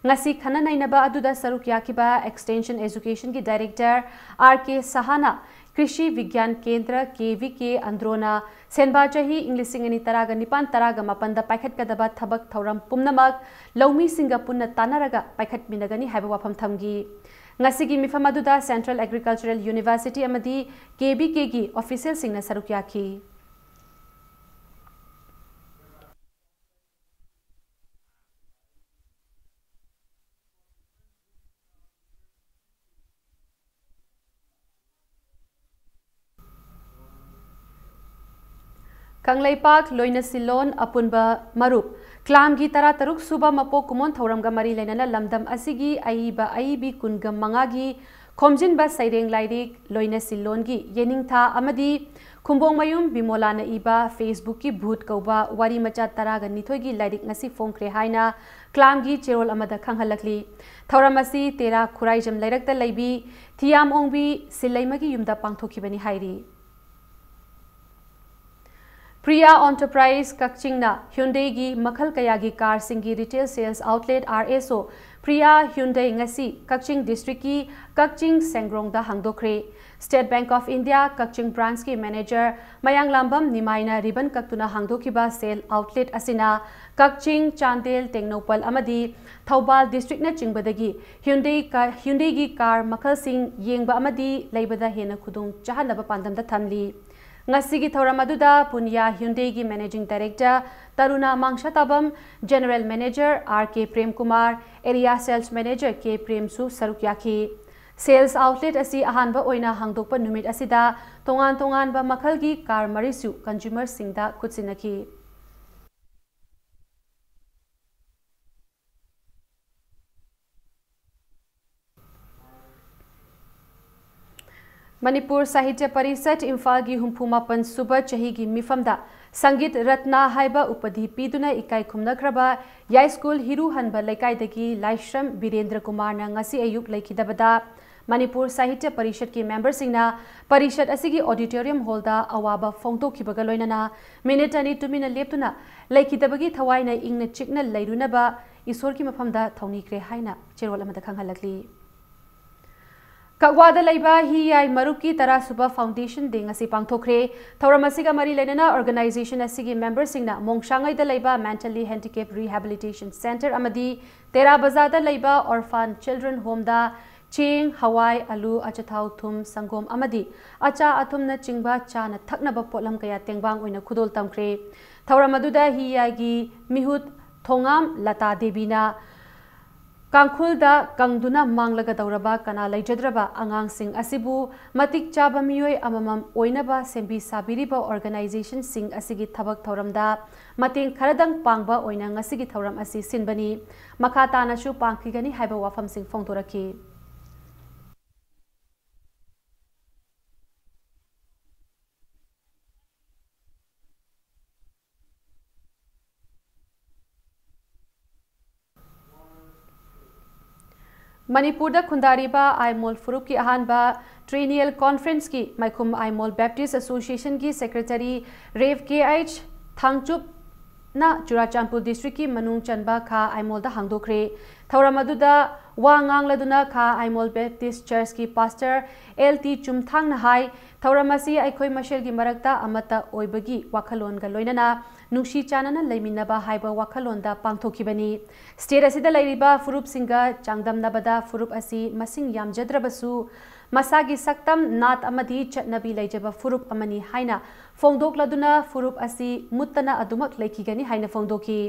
ꯉꯁꯤ ꯈꯟꯅ ꯅꯩꯅꯕ ꯑꯗꯨꯗ ꯁꯔꯨꯛ ꯌꯥꯈꯤꯕ Extension Educationꯒꯤ Director ꯑꯥꯔ ꯀꯦ ꯁꯍꯥꯅ ꯀ꯭ꯔꯤꯁꯤ ꯕꯤꯒ꯭ꯌꯥꯟ ꯀꯦꯟꯗ꯭ꯔ, ꯀꯦ ꯚꯤ ꯀꯦ, ꯑꯟꯗ꯭ꯔꯣꯅ ꯁꯦꯟꯕꯥ ꯆꯍꯤ ꯏꯪ ꯂꯤꯁꯤꯡ ꯑꯅꯤ ꯇꯔꯥꯒ ꯅꯤꯄꯥꯟ ꯇꯔꯥꯒ ꯃꯥꯄꯟꯗ ꯄꯥꯏꯈꯠꯀꯗꯕ ꯊꯕꯛ ꯊꯧꯔꯝ ꯄꯨꯝꯅꯃꯛ ꯂꯧꯃꯤꯁꯤꯡꯒ ꯄꯨꯟꯅ ꯇꯥꯟꯅꯔꯒ ꯄꯥꯏꯈꯠꯃꯤꯟꯅꯒꯅꯤ ꯍꯥꯏꯕ ꯋꯥꯐꯝ ꯊꯝꯈꯤ꯫ ꯉꯁꯤꯒꯤ ꯃꯤꯐꯝ ꯑꯗꯨꯗ Central Agricultural University ꯑꯃꯗꯤ ꯀꯦ ꯚꯤ ꯀꯦꯒꯤ officialꯁꯤꯡꯅ ꯁꯔꯨꯛ ꯌꯥꯈꯤ꯫ ꯀꯪꯂꯩꯄꯥꯛ ꯂꯣꯏꯅꯁꯤꯜꯂꯣꯟ ꯑꯄꯨꯟꯕ ꯃꯔꯨꯞ ꯀ꯭ꯂꯥꯝꯒꯤ ꯇꯔꯥꯇꯔꯨꯛ ꯁꯨꯕ ꯃꯄꯣꯛ ꯀꯨꯝꯑꯣꯟ ꯊꯧꯔꯝꯒ ꯃꯔꯤ ꯂꯩꯅꯅ ꯂꯝꯗꯝ ꯑꯁꯤꯒꯤ ꯑꯏꯕ ꯑꯏꯕꯤ ꯀꯨꯟꯒ ꯃꯉꯥꯒꯤ ꯈꯣꯝꯖꯤꯟꯕ ꯁꯩꯔꯦꯡ ꯂꯥꯏꯔꯤꯛ ꯂꯣꯏꯅꯁꯤꯜꯂꯣꯟꯒꯤ ꯌꯦꯅꯤꯡꯊꯥ ꯑꯃꯗꯤ ꯈꯨꯝꯕꯣꯡꯃꯌꯨꯝ ꯕꯤꯃꯣꯂꯥꯅ ꯏꯕ Facebookꯀꯤ ꯚꯨꯠ ꯀꯧꯕ ꯋꯥꯔꯤ ꯃꯆꯥ ꯇꯔꯥꯒ ꯅꯤꯊꯣꯏꯒꯤ ꯂꯥꯏꯔꯤꯛ ꯉꯁꯤ ꯐꯣꯡꯈ꯭ꯔꯦ ꯍꯥꯏꯅ ꯀ꯭ꯂꯥꯝꯒꯤ ꯆꯦꯔꯣꯜ ꯑꯃꯗ ꯈꯪꯍꯜꯂꯛꯂꯤ꯫ ꯊꯧꯔꯝ ꯑꯁꯤ ꯇꯦꯔꯥ ꯈꯨꯔꯥꯏꯖꯝ ꯂꯩꯔꯛꯇ ꯂꯩꯕꯤ ꯊꯤꯌꯥꯝ ꯑꯣꯡꯕꯤ ꯁꯤꯜꯂꯩꯃꯒꯤ ꯌꯨꯝꯗ ꯄꯥꯡꯊꯣꯛꯈꯤꯕꯅꯤ ꯍꯥꯏꯔꯤ꯫ ꯄ꯭ꯔꯤꯌꯥ Enterprise ꯀꯛꯆꯤꯡꯅ Hyundaiꯒꯤ ꯃꯈꯜ ꯀꯌꯥꯒꯤ ꯀꯥꯔꯁꯤꯡꯒꯤ retail sales outlet, R S O, Priya Hyundai ꯉꯁꯤ ꯀꯛꯆꯤꯡ districtꯀꯤ ꯀꯛꯆꯤꯡ ꯁꯦꯡꯒ꯭ꯔꯣꯡꯗ ꯍꯥꯡꯗꯣꯛꯈ꯭ꯔꯦ꯫ State Bank of India Kakching branchꯀꯤ manager Mayanglambam ꯅꯤꯃꯥꯏꯅ ribbon ꯀꯛꯇꯨꯅ ꯍꯥꯡꯗꯣꯛꯈꯤꯕ sale outlet ꯑꯁꯤꯅ ꯀꯛꯆꯤꯡ, ꯆꯥꯟꯗꯦꯜ, ꯇꯦꯡꯅꯧꯄꯜ ꯑꯃꯗꯤ ꯊꯧꯕꯥꯜ districtꯅꯆꯤꯡꯕꯗꯒꯤ Hyundai ꯀ-, Hyundaiꯒꯤ car ꯃꯈꯜꯁꯤꯡ ꯌꯦꯡꯕ ꯑꯃꯗꯤ ꯂꯩꯕꯗ ꯍꯦꯟꯅ ꯈꯨꯗꯣꯡ ꯆꯥꯍꯟꯅꯕ ꯄꯥꯟꯗꯝꯗ ꯊꯝꯂꯤ꯫ ꯉꯁꯤꯒꯤ ꯊꯧꯔꯝ ꯑꯗꯨꯗ ꯄꯨꯅꯤꯌꯥ Hyundaiꯒꯤ Managing Director Taruna Mangsatabam, General Manager R K Premkumar, Area Sales Manager K ꯄ꯭ꯔꯦꯝꯁꯨ ꯁꯔꯨꯛ ꯌꯥꯈꯤ꯫ Sales outlet ꯑꯁꯤ ꯑꯍꯥꯟꯕ ꯑꯣꯏꯅ ꯍꯥꯡꯗꯣꯛꯄ ꯅꯨꯃꯤꯠ ꯑꯁꯤꯗ ꯇꯣꯉꯥꯟ ꯇꯣꯉꯥꯟꯕ ꯃꯈꯜꯒꯤ car ꯃꯔꯤꯁꯨ consumerꯁꯤꯡꯗ ꯈꯨꯠꯁꯤꯟꯅꯈꯤ꯫ ꯃꯅꯤꯄꯨꯔ ꯁꯥꯍꯤꯇ꯭ꯌ ꯄꯔꯤꯁꯠ ꯏꯝꯐꯥꯜꯒꯤ ꯍꯨꯝꯐꯨ ꯃꯥꯄꯟ ꯁꯨꯕ ꯆꯍꯤꯒꯤ ꯃꯤꯐꯝꯗ ꯁꯪꯒꯤꯠ ꯔꯠꯅ ꯍꯥꯏꯕ ꯎꯄꯗꯤ ꯄꯤꯗꯨꯅ ꯏꯀꯥꯏ ꯈꯨꯝꯅꯈ꯭ꯔꯕ ꯌꯥꯏꯁ꯭ꯀꯨꯜ ꯍꯤꯔꯨꯍꯟꯕ ꯂꯩꯀꯥꯏꯗꯒꯤ ꯂꯥꯏꯁ꯭ꯔꯝ ꯕꯤꯔꯦꯟꯗ꯭ꯔ ꯀꯨꯃꯥꯔꯅ ꯉꯁꯤ ꯑꯌꯨꯛ ꯂꯩꯈꯤꯗꯕꯗ ꯃꯅꯤꯄꯨꯔ ꯁꯥꯍꯤꯇ꯭ꯌ ꯄꯔꯤꯁꯠꯀꯤ ꯃꯦꯝꯕꯔꯁꯤꯡꯅ ꯄꯔꯤꯁꯠ ꯑꯁꯤꯒꯤ auditorium hallꯗ ꯑꯋꯥꯕ ꯐꯣꯡꯗꯣꯛꯈꯤꯕꯒ ꯂꯣꯏꯅꯅ ꯃꯤꯅꯤꯠ ꯑꯅꯤ ꯇꯨꯃꯤꯟꯅ ꯂꯦꯞꯇꯨꯅ ꯂꯩꯈꯤꯗꯕꯒꯤ ꯊꯋꯥꯏꯅ ꯏꯪꯅ ꯆꯤꯛꯅ ꯂꯩꯔꯨꯅꯕ ꯏꯁꯣꯔꯒꯤ ꯃꯐꯝꯗ ꯊꯧꯅꯤꯈ꯭ꯔꯦ ꯍꯥꯏꯅ ꯆꯦꯔꯣꯜ ꯑꯃꯗ ꯈꯪꯍꯜꯂꯛꯂꯤ꯫ ꯀꯛꯋꯥꯗ ꯂꯩꯕ ꯍꯤ ꯌꯥꯏ ꯃꯔꯨꯞꯀꯤ ꯇꯔꯥ ꯁꯨꯕ Foundation Day ꯉꯁꯤ ꯄꯥꯡꯊꯣꯛꯈ꯭ꯔꯦ꯫ ꯊꯧꯔꯝ ꯑꯁꯤꯒ ꯃꯔꯤ ꯂꯩꯅꯅ organization ꯑꯁꯤꯒꯤ ꯃꯦꯝꯕꯔꯁꯤꯡꯅ ꯃꯣꯡꯁꯥꯉꯩꯗ ꯂꯩꯕ Mentally Handicap Rehabilitation Centre ꯑꯃꯗꯤ ꯇꯦꯔꯥ ꯕꯖꯥꯔꯗ ꯂꯩꯕ Orphan Children Homeꯗ ꯆꯦꯡ, ꯍꯋꯥꯏ, ꯑꯂꯨ, ꯑꯆꯥꯊꯥꯎ, ꯊꯨꯝ, ꯁꯪꯒꯣꯝ ꯑꯃꯗꯤ ꯑꯆꯥ ꯑꯊꯨꯝꯅꯆꯤꯡꯕ ꯆꯥꯅ ꯊꯛꯅꯕ ꯄꯣꯠꯂꯝ ꯀꯌꯥ ꯇꯦꯡꯕꯥꯡ ꯑꯣꯏꯅ ꯈꯨꯗꯣꯜ ꯇꯝꯈ꯭ꯔꯦ꯫ ꯊꯧꯔꯝ ꯑꯗꯨꯗ ꯍꯤ ꯌꯥꯏꯒꯤ ꯃꯤꯍꯨꯠ ꯊꯣꯉꯥꯝ ꯂꯇꯥ ꯗꯦꯕꯤꯅ ꯀꯥꯡꯈꯨꯜꯗ ꯀꯪꯗꯨꯅ ꯃꯥꯡꯂꯒꯗꯧꯔꯕ ꯀꯅꯥ ꯂꯩꯖꯗ꯭ꯔꯕ ꯑꯉꯥꯡꯁꯤꯡ ꯑꯁꯤꯕꯨ ꯃꯇꯤꯛ ꯆꯥꯕ ꯃꯤꯑꯣꯏ ꯑꯃꯃꯝ ꯑꯣꯏꯅꯕ ꯁꯦꯝꯕꯤ ꯁꯥꯕꯤꯔꯤꯕ organizationꯁꯤꯡ ꯑꯁꯤꯒꯤ ꯊꯕꯛ ꯊꯧꯔꯝꯗ ꯃꯇꯦꯡ ꯈꯔꯗꯪ ꯄꯥꯡꯕ ꯑꯣꯏꯅ ꯉꯁꯤꯒꯤ ꯊꯧꯔꯝ ꯑꯁꯤ ꯁꯤꯟꯕꯅꯤ꯫ ꯃꯈꯥ ꯇꯥꯅꯁꯨ ꯄꯥꯡꯈꯤꯒꯅꯤ ꯍꯥꯏꯕ ꯋꯥꯐꯝꯁꯤꯡ ꯐꯣꯡꯗꯣꯔꯛꯈꯤ꯫ ꯃꯅꯤꯄꯨꯔꯗ ꯈꯨꯟꯗꯥꯔꯤꯕ ꯑꯥꯏꯃꯣꯜ ꯐꯨꯔꯨꯞꯀꯤ ꯑꯍꯥꯟꯕ Triennial Conferenceꯀꯤ ꯃꯥꯏꯈꯨꯝ Aimol Baptist Associationꯒꯤ Secretary Rev K H ꯊꯥꯡꯆꯨꯞꯅ Churachandpur districtꯀꯤ ꯃꯅꯨꯡ ꯆꯟꯕ ꯈꯥ ꯑꯥꯏꯃꯣꯜꯗ ꯍꯥꯡꯗꯣꯛꯈ꯭ꯔꯦ꯫ ꯊꯧꯔꯝ ꯑꯗꯨꯗ ꯋꯥ ꯉꯥꯡꯂꯗꯨꯅ ꯈꯥ Aimol Baptist Churchꯀꯤ Pastor L T ꯆꯨꯝꯊꯥꯡꯅ ꯍꯥꯏ, ꯊꯧꯔꯝ ꯑꯁꯤ ꯑꯩꯈꯣꯏ ꯃꯁꯦꯜꯒꯤ ꯃꯔꯛꯇ ꯑꯃꯠꯇ ꯑꯣꯏꯕꯒꯤ ꯋꯥꯈꯜꯂꯣꯟꯒ ꯂꯣꯏꯅꯅ ꯅꯨꯡꯁꯤ ꯆꯥꯟꯅꯅ ꯂꯩꯃꯤꯟꯅꯕ ꯍꯥꯏꯕ ꯋꯥꯈꯜꯂꯣꯟꯗ ꯄꯥꯡꯊꯣꯛꯈꯤꯕꯅꯤ꯫ State ꯑꯁꯤꯗ ꯂꯩꯔꯤꯕ ꯐꯨꯔꯨꯞꯁꯤꯡꯒ ꯆꯥꯡꯗꯝꯅꯕꯗ ꯐꯨꯔꯨꯞ ꯑꯁꯤ ꯃꯁꯤꯡ ꯌꯥꯝꯖꯗ꯭ꯔꯕꯁꯨ ꯃꯁꯥꯒꯤ ꯁꯛꯇꯝ, ꯅꯥꯠ ꯑꯃꯗꯤ ꯆꯠꯅꯕꯤ ꯂꯩꯖꯕ ꯐꯨꯔꯨꯞ ꯑꯃꯅꯤ ꯍꯥꯏꯅ ꯐꯣꯡꯗꯣꯛꯂꯗꯨꯅ ꯐꯨꯔꯨꯞ ꯑꯁꯤ ꯃꯨꯠꯇꯅ ꯑꯗꯨꯃꯛ ꯂꯩꯈꯤꯒꯅꯤ ꯍꯥꯏꯅ ꯐꯣꯡꯗꯣꯛꯈꯤ꯫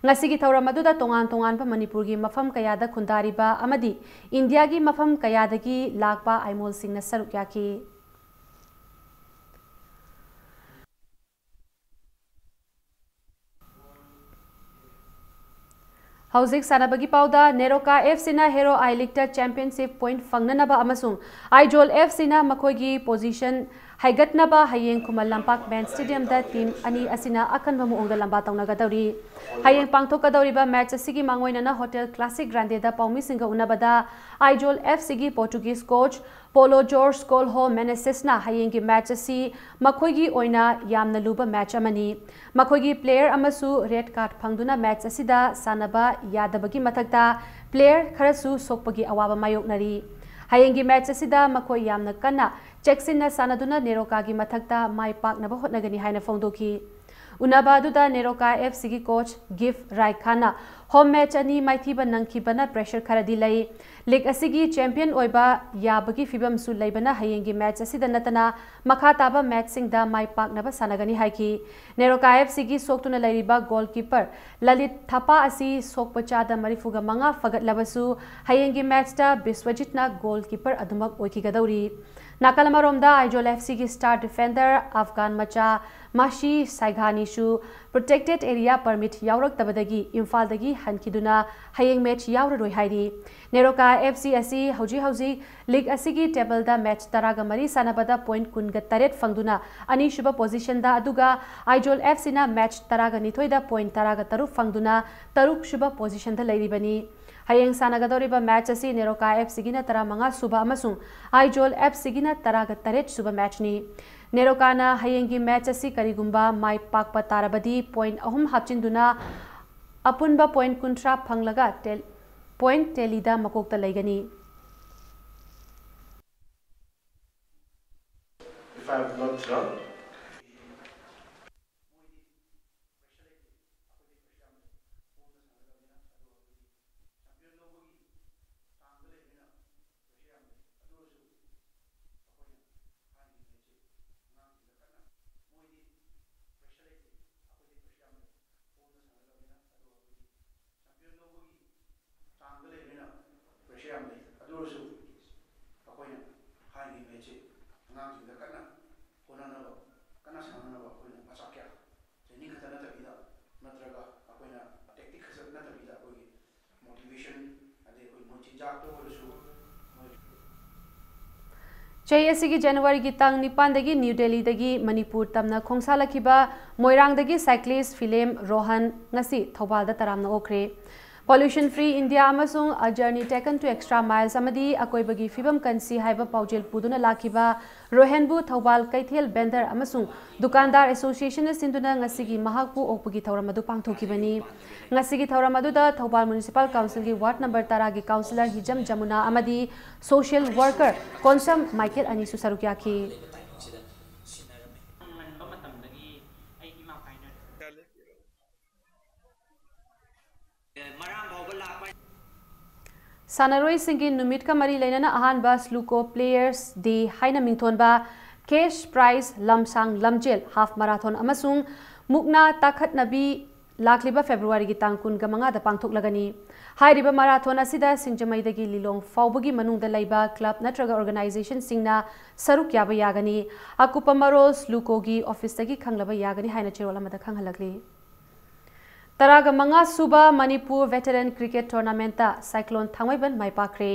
ꯉꯁꯤꯒꯤ ꯊꯧꯔꯝ ꯑꯗꯨꯗ ꯇꯣꯉꯥꯟ ꯇꯣꯉꯥꯟꯕ ꯃꯅꯤꯄꯨꯔꯒꯤ ꯃꯐꯝ ꯀꯌꯥꯗ ꯈꯨꯟꯗꯥꯔꯤꯕ ꯑꯃꯗꯤ ꯏꯟꯗꯤꯌꯥꯒꯤ ꯃꯐꯝ ꯀꯌꯥꯗꯒꯤ ꯂꯥꯛꯄ ꯑꯥꯏꯃꯣꯜꯁꯤꯡꯅ ꯁꯔꯨꯛ ꯌꯥꯈꯤ꯫ ꯍꯧꯖꯤꯛ ꯁꯥꯟꯅꯕꯒꯤ ꯄꯥꯎꯗ, NEROCA F Cꯅ Hero I Leagueꯇ championship point ꯐꯪꯅꯅꯕ ꯑꯃꯁꯨꯡ ꯑꯥꯏꯖꯣꯜ F Cꯅ ꯃꯈꯣꯏꯒꯤ position ꯍꯥꯏꯒꯠꯅꯕ ꯍꯌꯦꯡ ꯈꯨꯃꯟ ꯂꯝꯄꯥꯛ ꯃꯦꯟ ꯁ꯭ꯇꯦꯗꯤꯌꯝꯗ ꯇꯤꯝ ꯑꯅꯤ ꯑꯁꯤꯅ ꯑꯀꯟꯕ ꯃꯑꯣꯡꯗ ꯂꯝꯕꯥ ꯇꯧꯅꯒꯗꯧꯔꯤ꯫ ꯍꯌꯦꯡ ꯄꯥꯡꯊꯣꯛꯀꯗꯧꯔꯤꯕ ꯃꯦꯆ ꯑꯁꯤꯒꯤ ꯃꯥꯡꯑꯣꯏꯅꯅ ꯍꯣꯇꯦꯜ ꯀ꯭ꯂꯥꯁꯤꯛ ꯒ꯭ꯔꯥꯟꯗꯦꯗ ꯄꯥꯎꯃꯤꯁꯤꯡꯒ ꯎꯅꯕꯗ ꯑꯥꯏꯖꯣꯜ ꯑꯦꯐ ꯁꯤꯒꯤ ꯄꯣꯔꯇꯨꯒꯤꯁ ꯀꯣꯆ ꯄꯣꯂꯣ ꯖꯣꯔꯖ ꯀꯣꯜꯍꯣ ꯃꯦꯅꯦꯁꯦꯁꯅ ꯍꯌꯦꯡꯒꯤ ꯃꯦꯆ ꯑꯁꯤ ꯃꯈꯣꯏꯒꯤ ꯑꯣꯏꯅ ꯌꯥꯝꯅ ꯂꯨꯕ ꯃꯦꯆ ꯑꯃꯅꯤ꯫ ꯃꯈꯣꯏꯒꯤ ꯄ꯭ꯂꯦꯌꯔ ꯑꯃꯁꯨ ꯔꯦꯗ ꯀꯥꯔꯗ ꯐꯪꯗꯨꯅ ꯃꯦꯆ ꯑꯁꯤꯗ ꯁꯥꯟꯅꯕ ꯌꯥꯗꯕꯒꯤ ꯃꯊꯛꯇ ꯄ꯭ꯂꯦꯌꯔ ꯈꯔꯁꯨ ꯁꯣꯛꯄꯒꯤ ꯑꯋꯥꯕ ꯃꯥꯌꯣꯛꯅꯔꯤ꯫ ꯍꯌꯦꯡꯒꯤ ꯃꯦꯆ ꯑꯁꯤꯗ ꯃꯈꯣꯏ ꯌꯥꯝꯅ ꯀꯟꯅ ꯆꯦꯛꯁꯤꯟꯅ ꯁꯥꯟꯅꯗꯨꯅ ꯅꯦꯔꯣꯀꯥꯒꯤ ꯃꯊꯛꯇ ꯃꯥꯏ ꯄꯥꯛꯅꯕ ꯍꯣꯠꯅꯒꯅꯤ ꯍꯥꯏꯅ ꯐꯣꯡꯗꯣꯛꯈꯤ꯫ ꯎꯅꯕ ꯑꯗꯨꯗ ꯅꯦꯔꯣꯀꯥ ꯑꯦꯐ ꯁꯤꯒꯤ ꯀꯣꯆ ꯒꯤꯐ ꯔꯥꯏꯈꯥꯅ ꯍꯣꯝ ꯃꯦꯆ ꯑꯅꯤ ꯃꯥꯏꯊꯤꯕ ꯅꯪꯈꯤꯕꯅ ꯄ꯭ꯔꯦꯁꯔ ꯈꯔꯗꯤ ꯂꯩ꯫ ꯂꯤꯒ ꯑꯁꯤꯒꯤ ꯆꯦꯝꯄꯤꯌꯟ ꯑꯣꯏꯕ ꯌꯥꯕꯒꯤ ꯐꯤꯕꯝꯁꯨ ꯂꯩꯕꯅ ꯍꯌꯦꯡꯒꯤ ꯃꯦꯆ ꯑꯁꯤꯗ ꯅꯠꯇꯅ ꯃꯈꯥ ꯇꯥꯕ ꯃꯦꯆꯁꯤꯡꯗ ꯃꯥꯏ ꯄꯥꯛꯅꯕ ꯁꯥꯟꯅꯒꯅꯤ ꯍꯥꯏꯈꯤ꯫ ꯅꯦꯔꯣꯀꯥ ꯑꯦꯐ ꯁꯤꯒꯤ ꯁꯣꯛꯇꯨꯅ ꯂꯩꯔꯤꯕ ꯒꯣꯜ ꯀꯤꯄꯔ ꯂꯂꯤꯠ ꯊꯥꯄꯥ ꯑꯁꯤ ꯁꯣꯛꯄ ꯆꯥꯗ ꯃꯔꯤꯐꯨꯒ ꯃꯉꯥ ꯐꯒꯠꯂꯕꯁꯨ ꯍꯌꯦꯡꯒꯤ ꯃꯦꯆꯇ ꯕꯤꯁ꯭ꯋꯖꯤꯠꯅ ꯒꯣꯜ ꯀꯤꯄꯔ ꯑꯗꯨꯃꯛ ꯑꯣꯏꯈꯤꯒꯗꯧꯔꯤ꯫ ꯅꯥꯀꯜ ꯑꯃꯔꯣꯝꯗ ꯑꯥꯏꯖꯣꯜ ꯑꯦꯐ ꯁꯤꯒꯤ ꯁ꯭ꯇꯥꯔ ꯗꯤꯐꯦꯟꯗꯔ ꯑꯐꯒꯥꯟ ꯃꯆꯥ ꯃꯥꯁꯤ ꯁꯥꯏꯒꯥꯅꯤꯁꯨ ꯄ꯭ꯔꯣꯇꯦꯛꯇꯦꯗ ꯑꯦꯔꯤꯌꯥ ꯄꯔꯃꯤꯠ ꯌꯥꯎꯔꯛꯇꯕꯗꯒꯤ ꯏꯝꯐꯥꯜꯗꯒꯤ ꯍꯟꯈꯤꯗꯨꯅ ꯍꯌꯦꯡ ꯃꯦꯆ ꯌꯥꯎꯔꯔꯣꯏ ꯍꯥꯏꯔꯤ꯫ ꯅꯦꯔꯣꯀꯥ ꯑꯦꯐ ꯁꯤ ꯑꯁꯤ ꯍꯧꯖꯤꯛ ꯍꯧꯖꯤꯛ ꯂꯤꯒ ꯑꯁꯤꯒꯤ ꯇꯦꯕꯜꯗ ꯃꯦꯆ ꯇꯔꯥꯒ ꯃꯔꯤ ꯁꯥꯟꯅꯕꯗ ꯄꯣꯏꯟꯠ ꯀꯨꯟꯒ ꯇꯔꯦꯠ ꯐꯪꯗꯨꯅ ꯑꯅꯤꯁꯨꯕ ꯄꯣꯖꯤꯁꯟꯗ, ꯑꯗꯨꯒ ꯑꯥꯏꯖꯣꯜ ꯑꯦꯐ ꯁꯤꯅ ꯃꯦꯆ ꯇꯔꯥꯒ ꯅꯤꯊꯣꯏꯗ ꯄꯣꯏꯟꯠ ꯇꯔꯥꯒ ꯇꯔꯨꯛ ꯐꯪꯗꯨꯅ ꯇꯔꯨꯛꯁꯨꯕ ꯄꯣꯖꯤꯁꯟꯗ ꯂꯩꯔꯤꯕꯅꯤ꯫ ꯍꯌꯦꯡ ꯁꯥꯟꯅꯒꯗꯧꯔꯤꯕ ꯃꯦꯆ ꯑꯁꯤ ꯅꯦꯔꯣꯀꯥ ꯑꯦꯐ ꯁꯤꯒꯤꯅ ꯇꯔꯥꯃꯉꯥ ꯁꯨꯕ ꯑꯃꯁꯨꯡ ꯑꯥꯏꯖꯣꯜ ꯑꯦꯐ ꯁꯤꯒꯤꯅ ꯇꯔꯥꯒ ꯇꯔꯦꯠ ꯁꯨꯕ ꯃꯦꯆꯅꯤ꯫ ꯅꯦꯔꯣꯀꯥꯅ ꯍꯌꯦꯡꯒꯤ ꯃꯦꯆ ꯑꯁꯤ ꯀꯔꯤꯒꯨꯝꯕ ꯃꯥꯏ ꯄꯥꯛꯄ ꯇꯥꯔꯕꯗꯤ ꯄꯣꯏꯟꯠ ꯑꯍꯨꯝ ꯍꯥꯞꯆꯤꯟꯗꯨꯅ ꯑꯄꯨꯟꯕ ꯄꯣꯏꯟꯠ ꯀꯨꯟꯊ꯭ꯔꯥ ꯐꯪꯂꯒ ꯇꯦꯜ-, ꯄꯣꯏꯟꯠ ꯇꯦꯂꯤꯗ ꯃꯀꯣꯛꯇ ꯂꯩꯒꯅꯤ꯫ If I have not wrong, ꯆꯥꯡꯗ ꯂꯩꯕꯅꯤꯅ ꯄ꯭ꯔꯦꯁꯔ ꯌꯥꯝ ꯂꯩ꯫ ꯑꯗꯨ ꯑꯣꯏꯔꯁꯨ ꯑꯩꯈꯣꯏꯅ ꯍꯥꯏꯔꯤꯕ ꯃꯦꯠꯁꯦ ꯑꯉꯥꯡꯁꯤꯡꯗ ꯀꯟꯅ ꯍꯣꯠꯅꯅꯕ, ꯀꯟꯅ ꯁꯥꯟꯅꯅꯕ ꯑꯩꯈꯣꯏꯅ ꯃꯆꯥꯛ ꯀꯌꯥ, ꯇ꯭ꯔꯦꯅꯤꯡ ꯈꯛꯇ ꯅꯠꯇꯕꯤꯗ, ꯅꯠꯇ꯭ꯔꯒ ꯑꯩꯈꯣꯏꯅ ꯇꯦꯛꯇꯤꯛ ꯈꯛꯇ ꯅꯠꯇꯕꯤꯗ ꯑꯩꯈꯣꯏꯒꯤ ꯃꯣꯇꯤꯚꯦꯁꯟ, ꯑꯗꯩ ꯑꯩꯈꯣꯏ ꯃꯣꯏ ꯆꯤꯟꯖꯥꯛꯇ ꯑꯣꯏꯔꯁꯨ, ꯃꯣꯏ ꯆꯍꯤ ꯑꯁꯤꯒꯤ ꯖꯅꯋꯥꯔꯤꯒꯤ ꯇꯥꯡ ꯅꯤꯄꯥꯟꯗꯒꯤ ꯅ꯭ꯌꯨ ꯗꯦꯜꯂꯤꯗꯒꯤ ꯃꯅꯤꯄꯨꯔ ꯇꯝꯅ ꯈꯣꯡꯁꯥꯜꯂꯛꯈꯤꯕ ꯃꯣꯏꯔꯥꯡꯗꯒꯤ ꯁꯥꯏꯀ꯭ꯂꯤꯁ ꯐꯤꯂꯦꯝ ꯔꯣꯍꯟ ꯉꯁꯤ ꯊꯧꯕꯥꯜꯗ ꯇꯔꯥꯝꯅ ꯑꯣꯛꯈ꯭ꯔꯦ꯫ Pollution Free India ꯑꯃꯁꯨꯡ A Journey Taken to Extra Miles ꯑꯃꯗꯤ ꯑꯀꯣꯏꯕꯒꯤ ꯐꯤꯕꯝ ꯀꯟꯁꯤ ꯍꯥꯏꯕ ꯄꯥꯎꯖꯦꯜ ꯄꯨꯗꯨꯅ ꯂꯥꯛꯈꯤꯕ ꯔꯣꯍꯟꯕꯨ ꯊꯧꯕꯥꯜ ꯀꯩꯊꯦꯜ ꯚꯦꯟꯗꯔ ꯑꯃꯁꯨꯡ ꯗꯨꯀꯥꯟꯗꯥꯔ ꯑꯦꯁꯣꯁꯤꯌꯦꯁꯟꯅ ꯁꯤꯟꯗꯨꯅ ꯉꯁꯤꯒꯤ ꯃꯍꯥꯛꯄꯨ ꯑꯣꯛꯄꯒꯤ ꯊꯧꯔꯝ ꯑꯗꯨ ꯄꯥꯡꯊꯣꯛꯈꯤꯕꯅꯤ꯫ ꯉꯁꯤꯒꯤ ꯊꯧꯔꯝ ꯑꯗꯨꯗ ꯊꯧꯕꯥꯜ ꯃ꯭ꯌꯨꯅꯤꯁꯤꯄꯥꯜ ꯀꯥꯎꯟꯁꯤꯜꯒꯤ ꯋꯥꯔꯗ ꯅꯝꯕꯔ ꯇꯔꯥꯒꯤ ꯀꯥꯎꯟꯁꯤꯂꯔ ꯍꯤꯖꯝ ꯖꯃꯨꯅꯥ ꯑꯃꯗꯤ ꯁꯣꯁꯤꯌꯦꯜ ꯋꯥꯔꯀꯔ ꯀꯣꯟꯁꯝ ꯃꯥꯏꯀꯦꯜ ꯑꯅꯤꯁꯨ ꯁꯔꯨꯛ ꯌꯥꯈꯤ꯫ ꯁꯥꯟꯅꯔꯣꯏꯁꯤꯡꯒꯤ ꯅꯨꯃꯤꯠꯀ ꯃꯔꯤ ꯂꯩꯅꯅ ꯑꯍꯥꯟꯕ ꯁ꯭ꯂꯨꯀꯣ ꯄ꯭ꯂꯦꯌꯔꯁ ꯗꯦ ꯍꯥꯏꯅ ꯃꯤꯡꯊꯣꯟꯕ ꯀꯦꯁ ꯄ꯭ꯔꯥꯏꯖ ꯂꯝꯁꯥꯡ ꯂꯝꯖꯦꯜ ꯍꯥꯐ ꯃꯥꯔꯥꯊꯣꯟ ꯑꯃꯁꯨꯡ ꯃꯨꯛꯅꯥ ꯇꯥꯈꯠꯅꯕꯤ ꯂꯥꯛꯂꯤꯕ ꯐꯦꯕ꯭ꯔꯨꯋꯥꯔꯤꯒꯤ ꯇꯥꯡ ꯀꯨꯟꯒ ꯃꯉꯥꯗ ꯄꯥꯡꯊꯣꯛꯂꯒꯅꯤ꯫ ꯍꯥꯏꯔꯤꯕ ꯃꯥꯔꯥꯊꯣꯟ ꯑꯁꯤꯗ ꯁꯤꯡꯖꯃꯩꯗꯒꯤ ꯂꯤꯂꯣꯡ ꯐꯥꯎꯕꯒꯤ ꯃꯅꯨꯡꯗ ꯂꯩꯕ ꯀ꯭ꯂꯕ ꯅꯠꯇ꯭ꯔꯒ ꯑꯣꯔꯒꯅꯥꯏꯖꯦꯁꯟꯁꯤꯡꯅ ꯁꯔꯨꯛ ꯌꯥꯕ ꯌꯥꯒꯅꯤ꯫ ꯑꯀꯨꯞꯄ ꯃꯔꯣꯜ ꯁ꯭ꯂꯨꯀꯣꯒꯤ ꯑꯣꯐꯤꯁꯇꯒꯤ ꯈꯪꯂꯕ ꯌꯥꯒꯅꯤ ꯍꯥꯏꯅ ꯆꯦꯔꯣꯜ ꯑꯃꯗ ꯈꯪꯍꯜꯂꯛꯂꯤ꯫ ꯇꯔꯥꯒ ꯃꯉꯥ ꯁꯨꯕ ꯃꯅꯤꯄꯨꯔ ꯚꯦꯇꯔꯟ ꯀ꯭ꯔꯤꯀꯦꯠ ꯇꯣꯔꯅꯥꯃꯦꯟꯠꯇ ꯁꯥꯏꯀ꯭ꯂꯣꯟ ꯊꯥꯡꯃꯩꯕꯟ ꯃꯥꯏ ꯄꯥꯛꯈ꯭ꯔꯦ꯫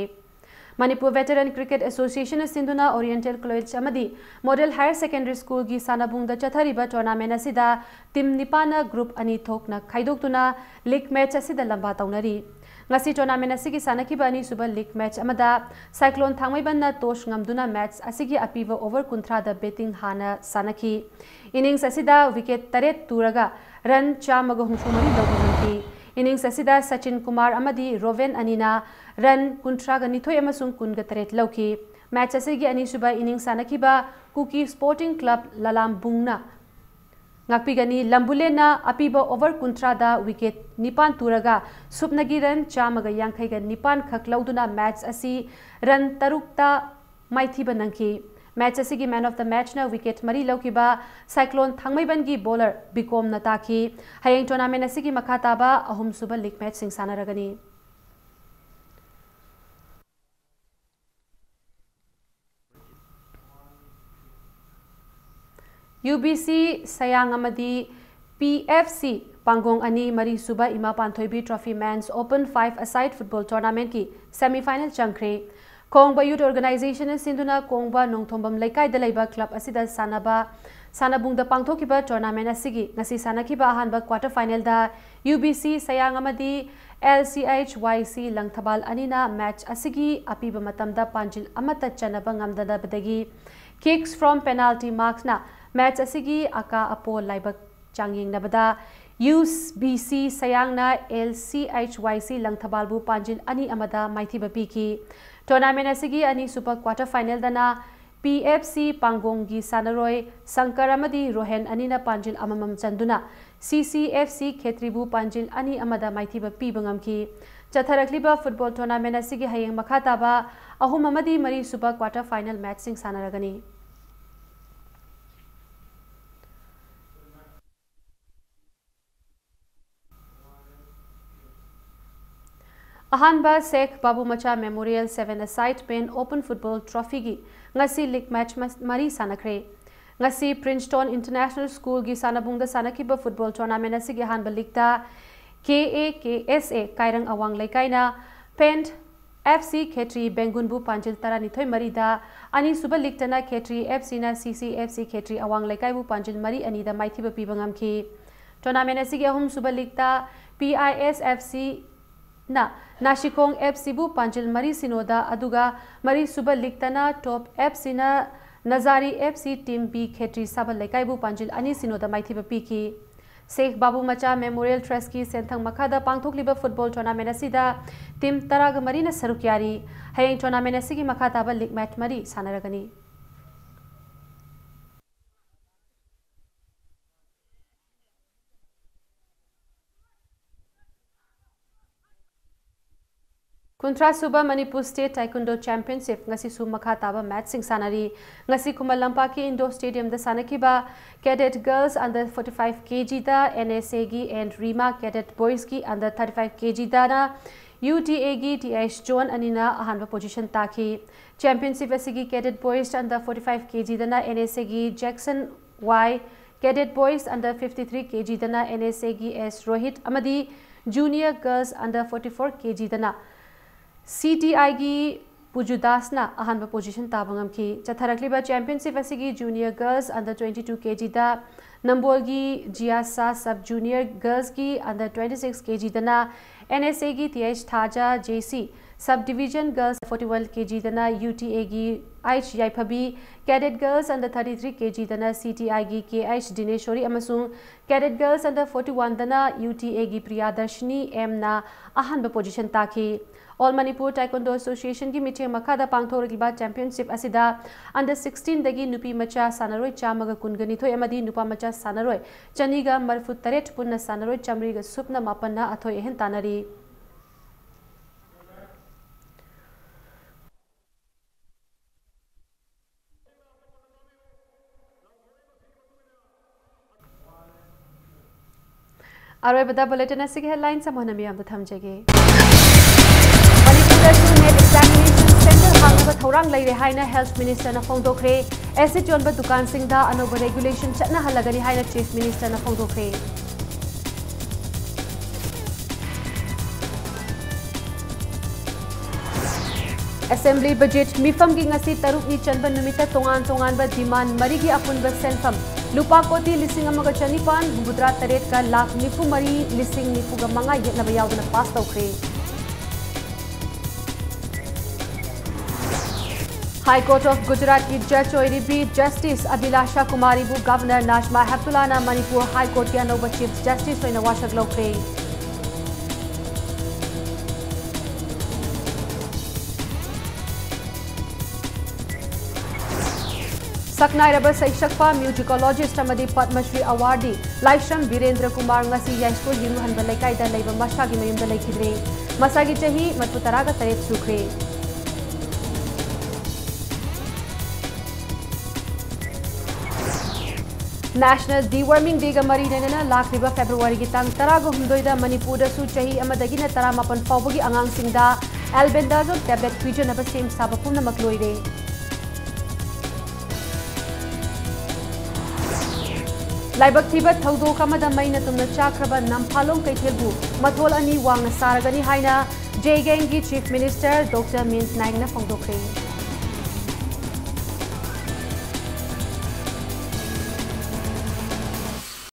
ꯃꯅꯤꯄꯨꯔ ꯚꯦꯇꯔꯟ ꯀ꯭ꯔꯤꯀꯦꯠ ꯑꯦꯁꯣꯁꯤꯌꯦꯁꯟꯅ ꯁꯤꯟꯗꯨꯅ ꯑꯣꯔꯤꯌꯦꯟꯇꯦꯜ ꯀꯣꯂꯦꯖ ꯑꯃꯗꯤ ꯃꯣꯗꯦꯜ ꯍꯥꯌꯔ ꯁꯦꯀꯦꯟꯗꯔꯤ ꯁ꯭ꯀꯨꯜꯒꯤ ꯁꯥꯟꯅꯕꯨꯡꯗ ꯆꯠꯊꯔꯤꯕ ꯇꯣꯔꯅꯥꯃꯦꯟꯠ ꯑꯁꯤꯗ ꯇꯤꯝ ꯅꯤꯄꯥꯟꯅ ꯒ꯭ꯔꯨꯞ ꯑꯅꯤ ꯊꯣꯛꯅ ꯈꯥꯏꯗꯣꯛꯇꯨꯅ ꯂꯤꯒ ꯃꯦꯆ ꯑꯁꯤꯗ ꯂꯝꯕꯥ ꯇꯧꯅꯔꯤ꯫ ꯉꯁꯤ ꯇꯣꯔꯅꯥꯃꯦꯟꯠ ꯑꯁꯤꯒꯤ ꯁꯥꯟꯅꯈꯤꯕ ꯑꯅꯤꯁꯨꯕ ꯂꯤꯒ ꯃꯦꯆ ꯑꯃꯗ ꯁꯥꯏꯀ꯭ꯂꯣꯟ ꯊꯥꯡꯃꯩꯕꯟꯅ ꯇꯣꯁ ꯉꯝꯗꯨꯅ ꯃꯦꯆ ꯑꯁꯤꯒꯤ ꯑꯄꯤꯕ ꯑꯣꯚꯔ ꯀꯨꯟꯊ꯭ꯔꯥꯗ ꯕꯦꯇꯤꯡ ꯍꯥꯟꯅ ꯁꯥꯟꯅꯈꯤ꯫ ꯏꯅꯤꯡꯁ ꯑꯁꯤꯗ ꯋꯤꯀꯦꯠ ꯇꯔꯦꯠ ꯇꯨꯔꯒ ꯔꯟ ꯆꯥꯝꯃꯒ ꯍꯨꯝꯐꯨ ꯃꯔꯤ ꯂꯧꯕ ꯉꯝꯈꯤ꯫ ꯏꯅꯤꯡꯁ ꯑꯁꯤꯗ ꯁꯆꯤꯟ ꯀꯨꯃꯥꯔ ꯑꯃꯗꯤ ꯔꯣꯚꯦꯟ ꯑꯅꯤꯅ ꯔꯟ ꯀꯨꯟꯊ꯭ꯔꯥꯒ ꯅꯤꯊꯣꯏ ꯑꯃꯁꯨꯡ ꯀꯨꯟꯒ ꯇꯔꯦꯠ ꯂꯧꯈꯤ꯫ ꯃꯦꯆ ꯑꯁꯤꯒꯤ ꯑꯅꯤꯁꯨꯕ ꯏꯅꯤꯡꯁ ꯁꯥꯟꯅꯈꯤꯕ ꯀꯨꯀꯤ ꯁ꯭ꯄꯣꯔꯇꯤꯡ ꯀ꯭ꯂꯕ ꯂꯂꯥꯝꯕꯨꯡꯅ ꯉꯥꯛꯄꯤꯒꯅꯤ꯫ ꯂꯝꯕꯨꯂꯦꯟꯅ ꯑꯄꯤꯕ ꯑꯣꯚꯔ ꯀꯨꯟꯊ꯭ꯔꯥꯗ ꯋꯤꯀꯦꯠ ꯅꯤꯄꯥꯟ ꯇꯨꯔꯒ ꯁꯨꯞꯅꯒꯤ ꯔꯟ ꯆꯥꯝꯃꯒ ꯌꯥꯡꯈꯩꯒ ꯅꯤꯄꯥꯟ ꯈꯛ ꯂꯧꯗꯨꯅ ꯃꯦꯆ ꯑꯁꯤ ꯔꯟ ꯇꯔꯨꯛꯇ ꯃꯥꯏꯊꯤꯕ ꯅꯪꯈꯤ꯫ ꯃꯦꯆ ꯑꯁꯤꯒꯤ ꯃꯦꯟ ꯑꯣꯐ ꯗ ꯃꯦꯆꯅ ꯋꯤꯀꯦꯠ ꯃꯔꯤ ꯂꯧꯈꯤꯕ ꯁꯥꯏꯀ꯭ꯂꯣꯟ ꯊꯥꯡꯃꯩꯕꯟꯒꯤ ꯕꯣꯂꯔ ꯕꯤꯀꯣꯝꯅ ꯇꯥꯈꯤ꯫ ꯍꯌꯦꯡ ꯇꯣꯔꯅꯥꯃꯦꯟ ꯑꯁꯤꯒꯤ ꯃꯈꯥ ꯇꯥꯕ ꯑꯍꯨꯝꯁꯨꯕ ꯂꯤꯒ ꯃꯦꯆꯁꯤꯡ ꯁꯥꯟꯅꯔꯒꯅꯤ꯫ ꯌꯨ ꯕꯤ ꯁꯤ ꯁꯌꯥꯡ ꯑꯃꯗꯤ ꯄꯤ ꯑꯦꯐ ꯁꯤ ꯄꯥꯡꯒꯣꯡ ꯑꯅꯤ ꯃꯔꯤꯁꯨꯕ Ima Panthoibi trophy men's open five aside football ꯇꯣꯔꯅꯥꯃꯦꯟꯠꯀꯤ ꯁꯦꯃꯤꯐꯥꯏꯅꯦꯜ ꯆꯪꯈ꯭ꯔꯦ꯫ ꯀꯣꯡꯕ Youth Organization ꯅ ꯁꯤꯟꯗꯨꯅ ꯀꯣꯡꯕ ꯅꯣꯡꯊꯣꯝꯕꯝ ꯂꯩꯀꯥꯏꯗ ꯂꯩꯕ club ꯑꯁꯤꯗ ꯁꯥꯟꯅꯕ ꯁꯥꯟꯅꯕꯨꯡꯗ ꯄꯥꯡꯊꯣꯛꯈꯤꯕ tournament ꯑꯁꯤꯒꯤ ꯉꯁꯤ ꯁꯥꯟꯅꯈꯤꯕ ꯑꯍꯥꯟꯕ quarter final ꯗ U B C ꯁꯌꯥꯡ ꯑꯃꯗꯤ L C H Y C Langthabal ꯑꯅꯤꯅ match ꯑꯁꯤꯒꯤ ꯑꯄꯤꯕ ꯃꯇꯝꯗ ꯄꯥꯟꯖꯤꯜ ꯑꯃꯠꯇ ꯆꯟꯅꯕ ꯉꯝꯗꯅꯕꯗꯒꯤ kicks from penalty marks ꯅ match ꯑꯁꯤꯒꯤ ꯑꯀꯥ ꯑꯄꯣ ꯂꯥꯏꯕꯛ ꯆꯥꯡꯌꯦꯡꯅꯕꯗ U B C ꯁꯌꯥꯡꯅ L C H Y C ꯂꯪꯊꯕꯥꯜꯕꯨ ꯄꯥꯟꯖꯤꯜ ꯑꯅꯤ ꯑꯃꯗ ꯃꯥꯏꯊꯤꯕ ꯄꯤꯈꯤ꯫ Tournament ꯑꯁꯤꯒꯤ ꯑꯅꯤꯁꯨꯕ quarter final ꯗꯅ P F C ꯄꯥꯡꯒꯣꯡꯒꯤ ꯁꯥꯟꯅꯔꯣꯏ ꯁꯪꯀꯔ ꯑꯃꯗꯤ ꯔꯣꯍꯦꯟ ꯑꯅꯤꯅ ꯄꯥꯟꯖꯤꯜ ꯑꯃꯃꯝ ꯆꯟꯗꯨꯅ C C F C ꯈꯦꯇ꯭ꯔꯤꯕꯨ ꯄꯥꯟꯖꯤꯜ ꯑꯅꯤ ꯑꯃꯗ ꯃꯥꯏꯊꯤꯕ ꯄꯤꯕ ꯉꯝꯈꯤ꯫ ꯆꯠꯊꯔꯛꯂꯤꯕ football tournament ꯑꯁꯤꯒꯤ ꯍꯌꯦꯡ ꯃꯈꯥ ꯇꯥꯕ ꯑꯍꯨꯝ ꯑꯃꯗꯤ ꯃꯔꯤ ꯁꯨꯕ quarter final match ꯁꯤꯡ ꯁꯥꯟꯅꯔꯒꯅꯤ꯫ ꯑꯍꯥꯟꯕ ꯁꯦꯈ ꯕꯥꯕꯨ ꯃꯆꯥ Memorial Seven Aside Pen Open Football Trophy ꯒꯤ ꯉꯁꯤ league match ꯃ-, ꯃꯔꯤ ꯁꯥꯟꯅꯈ꯭ꯔꯦ꯫ ꯉꯁꯤ Princeton International School ꯒꯤ ꯁꯥꯟꯅꯕꯨꯡꯗ ꯁꯥꯟꯅꯈꯤꯕ football tournament ꯑꯁꯤꯒꯤ ꯑꯍꯥꯟꯕ league ꯇ K A K S A ꯀꯥꯏꯔꯪ ꯑꯋꯥꯡ ꯂꯩꯀꯥꯏꯅ Pen F C ꯈꯦꯇ꯭ꯔꯤ ꯕꯦꯡꯒꯨꯟꯕꯨ ꯄꯥꯟꯖꯤꯜ ꯇꯔꯥꯅꯤꯊꯣꯏ ꯃꯔꯤꯗ, ꯑꯅꯤꯁꯨꯕ league ꯇꯅ ꯈꯦꯇ꯭ꯔꯤ F C ꯅ C C F C ꯈꯦꯇ꯭ꯔꯤ ꯑꯋꯥꯡ ꯂꯩꯀꯥꯏꯕꯨ ꯄꯥꯟꯖꯤꯜ ꯃꯔꯤ ꯑꯅꯤꯗ ꯃꯥꯏꯊꯤꯕ ꯄꯤꯕ ꯉꯝꯈꯤ꯫ Tournament ꯑꯁꯤꯒꯤ ꯑꯍꯨꯝꯁꯨꯕ league ꯇ P I S F C ꯅ ꯅꯥꯁꯤꯀꯣꯡ F C ꯕꯨ ꯄꯥꯟꯖꯤꯜ ꯃꯔꯤ ꯁꯤꯅꯣꯗ, ꯑꯗꯨꯒ ꯃꯔꯤꯁꯨꯕ league ꯇꯅ Top F C ꯅ ꯅꯖꯥꯔꯤ F C Team B ꯈꯦꯇ꯭ꯔꯤ ꯁꯥꯕꯜ ꯂꯩꯀꯥꯏꯕꯨ ꯄꯥꯟꯖꯤꯜ ꯑꯅꯤ ꯁꯤꯅꯣꯗ ꯃꯥꯏꯊꯤꯕ ꯄꯤꯈꯤ꯫ ꯁꯦꯈ ꯕꯥꯕꯨ ꯃꯆꯥ Memorial Trust ꯀꯤ ꯁꯦꯟꯊꯪ ꯃꯈꯥꯗ ꯄꯥꯡꯊꯣꯛꯂꯤꯕ football tournament ꯑꯁꯤꯗ team ꯇꯔꯥꯒ ꯃꯔꯤꯅ ꯁꯔꯨꯛ ꯌꯥꯔꯤ꯫ ꯍꯌꯦꯡ tournament ꯑꯁꯤꯒꯤ ꯃꯈꯥ ꯇꯥꯕ league match ꯃꯔꯤ ꯁꯥꯟꯅꯔꯒꯅꯤ꯫ ꯀꯨꯟꯊ꯭ꯔꯥ ꯁꯨꯕ Manipur State Taekwondo Championship ꯉꯁꯤꯁꯨ ꯃꯈꯥ ꯇꯥꯕ match ꯁꯤꯡ ꯁꯥꯟꯅꯔꯤ꯫ ꯉꯁꯤ ꯈꯨꯃꯟ ꯂꯝꯄꯥꯛꯀꯤ indoor stadium ꯗ ꯁꯥꯟꯅꯈꯤꯕ cadet girls under forty five K G the N S A ꯒꯤ and RIMA cadet boys ꯀꯤ under thirty five K G ꯗꯅ U T A ꯒꯤ T H John ꯑꯅꯤꯅ ꯑꯍꯥꯟꯕ position ꯇꯥꯈꯤ꯫ Championship ꯑꯁꯤꯒꯤ cadet boys under forty five K G ꯗꯅ N S A ꯒꯤ Jackson Y, cadet boys under fifty three K G ꯗꯅ N S A ꯒꯤ S ꯔꯣꯍꯤꯠ ꯑꯃꯗꯤ junior girls under forty four K G ꯗꯅ C T I ꯒꯤ ꯄꯨꯖꯨ ꯗꯥꯁꯅ ꯑꯍꯥꯟꯕ position ꯇꯥꯕ ꯉꯝꯈꯤ꯫ ꯆꯠꯊꯔꯛꯂꯤꯕ championship ꯑꯁꯤꯒꯤ junior girls under twenty two kg ꯗ ꯅꯝꯕꯣꯜꯒꯤ ꯖꯤꯌꯥꯁꯥ sub junior girls ꯀꯤ under twenty six kg ꯗꯅ N S A ꯒꯤ T H ꯊꯥꯖ, J C sub division girls forty one kg ꯗꯅ U T A ꯒꯤ H ꯌꯥꯏꯐꯕꯤ, cadet girls under thirty three kg ꯗꯅ C T I ꯒꯤ K H ꯗꯤꯅꯦꯁꯣꯔꯤ ꯑꯃꯁꯨꯡ cadet girls under forty one ꯗꯅ U T A ꯒꯤ ꯄ꯭ꯔꯤꯌꯥꯗꯔꯁꯤꯅꯤ M ꯅ ꯑꯍꯥꯟꯕ position ꯇꯥꯈꯤ꯫ All Manipur Taekwondo Association ꯒꯤ ꯃꯤꯠꯌꯦꯡ ꯃꯈꯥꯗ ꯄꯥꯡꯊꯣꯛꯂꯤꯕ championship ꯑꯁꯤꯗ under sixteen ꯗꯒꯤ ꯅꯨꯄꯤ ꯃꯆꯥ ꯁꯥꯟꯅꯔꯣꯏ ꯆꯥꯝꯃꯒ ꯀꯨꯟꯒ ꯅꯤꯊꯣꯏ ꯑꯃꯗꯤ ꯅꯨꯄꯥ ꯃꯆꯥ ꯁꯥꯟꯅꯔꯣꯏ ꯆꯅꯤꯒ ꯃꯔꯤꯐꯨ ꯇꯔꯦꯠ, ꯄꯨꯟꯅ ꯁꯥꯟꯅꯔꯣꯏ ꯆꯥꯃꯔꯤꯒ ꯁꯨꯞꯅ ꯃꯥꯄꯟꯅ ꯑꯊꯣꯏ ꯑꯍꯦꯟ ꯇꯥꯟꯅꯔꯤ꯫ ꯑꯔꯣꯏꯕꯗ bulletin ꯑꯁꯤꯒꯤ headlines ꯑꯃꯨꯛ ꯍꯟꯅ ꯃꯤꯌꯥꯝꯗ ꯊꯝꯖꯒꯦ꯫ ꯃꯅꯤꯄꯨꯔꯗꯁꯨ NET examination centre ꯍꯥꯡꯅꯕ ꯊꯧꯔꯥꯡ ꯂꯩꯔꯦ ꯍꯥꯏꯅ Health Minister ꯅ ꯐꯣꯡꯗꯣꯛꯈ꯭ꯔꯦ꯫ Acid ꯌꯣꯟꯕ ꯗꯨꯀꯥꯟꯁꯤꯡꯗ ꯑꯅꯧꯕ regulation ꯆꯠꯅꯍꯜꯂꯒꯅꯤ ꯍꯥꯏꯅ Chief Minister ꯅ ꯐꯣꯡꯗꯣꯛꯈ꯭ꯔꯦ꯫ Assembly budget ꯃꯤꯐꯝꯒꯤ ꯉꯁꯤ ꯇꯔꯨꯛꯅꯤ ꯆꯟꯕ ꯅꯨꯃꯤꯠꯇ ꯇꯣꯉꯥꯟ ꯇꯣꯉꯥꯟꯕ demand ꯃꯔꯤꯒꯤ ꯑꯄꯨꯟꯕ ꯁꯦꯟꯐꯝ ꯂꯨꯄꯥ ꯀꯣꯇꯤ ꯂꯤꯁꯤꯡ ꯑꯃꯒ ꯆꯅꯤꯄꯥꯟ ꯍꯨꯝꯐꯨꯇꯔꯥ ꯇꯔꯦꯠꯀ ꯂꯥꯈ ꯅꯤꯐꯨ ꯃꯔꯤ ꯂꯤꯁꯤꯡ ꯅꯤꯐꯨꯒ ꯃꯉꯥ ꯌꯦꯛꯅꯕ ꯌꯥꯎꯗꯅ pass ꯇꯧꯈ꯭ꯔꯦ꯫ High Court of Gujarat ꯀꯤ judge ꯑꯣꯏꯔꯤꯕꯤ Justice Abhilasha Kumari ꯕꯨ Governor Najma Heptulla ꯅ ꯃꯅꯤꯄꯨꯔ High Court ꯀꯤ ꯑꯅꯧꯕ Chief Justice ꯑꯣꯏꯅ ꯋꯥꯁꯛ ꯂꯧꯈ꯭ꯔꯦ꯫ ꯁꯛꯅꯥꯏꯔꯕ ꯁꯩꯁꯛꯄ, musicologist ꯑꯃꯗꯤ ꯄꯗꯃ ꯁ꯭ꯔꯤ awardee ꯂꯥꯏꯁ꯭ꯔꯝ ꯕꯤꯔꯦꯟꯗ꯭ꯔ ꯀꯨꯃꯥꯔ ꯉꯁꯤ ꯌꯥꯏꯁ꯭ꯀꯨꯜ ꯍꯤꯔꯨꯍꯟꯕ ꯂꯩꯀꯥꯏꯗ ꯂꯩꯕ ꯃꯁꯥꯒꯤ ꯃꯌꯨꯝꯗ ꯂꯩꯈꯤꯗ꯭ꯔꯦ꯫ ꯃꯁꯥꯒꯤ ꯆꯍꯤ ꯃꯔꯤꯐꯨ ꯇꯔꯥꯒ ꯇꯔꯦꯠ ꯁꯨꯈ꯭ꯔꯦ꯫ National Deworming Day ꯒ ꯃꯔꯤ ꯂꯩꯅꯅ ꯂꯥꯛꯂꯤꯕ February ꯒꯤ ꯇꯥꯡ ꯇꯔꯥꯒ ꯍꯨꯝꯗꯣꯏꯗ ꯃꯅꯤꯄꯨꯔꯗꯁꯨ ꯆꯍꯤ ꯑꯃꯗꯒꯤꯅ ꯇꯔꯥꯃꯥꯄꯟ ꯐꯥꯎꯕꯒꯤ ꯑꯉꯥꯡꯁꯤꯡꯗ albendazole tablet ꯄꯤꯖꯅꯕ ꯁꯦꯝ ꯁꯥꯕ ꯄꯨꯝꯅꯃꯛ ꯂꯣꯏꯔꯦ꯫ ꯂꯥꯏꯕꯛ ꯊꯤꯕ ꯊꯧꯗꯣꯛ ꯑꯃꯗ ꯃꯩꯅ ꯇꯨꯝꯅ ꯆꯥꯛꯈ꯭ꯔꯕ ꯅꯝꯐꯥꯂꯣꯡ ꯀꯩꯊꯦꯜꯕꯨ ꯃꯊꯣꯜ ꯑꯅꯤ ꯋꯥꯡꯅ ꯁꯥꯔꯒꯅꯤ ꯍꯥꯏꯅ J ꯒꯦꯡꯒꯤ Chief Minister Doctor Myint Naing ꯅ ꯐꯣꯡꯗꯣꯛꯈ꯭ꯔꯦ꯫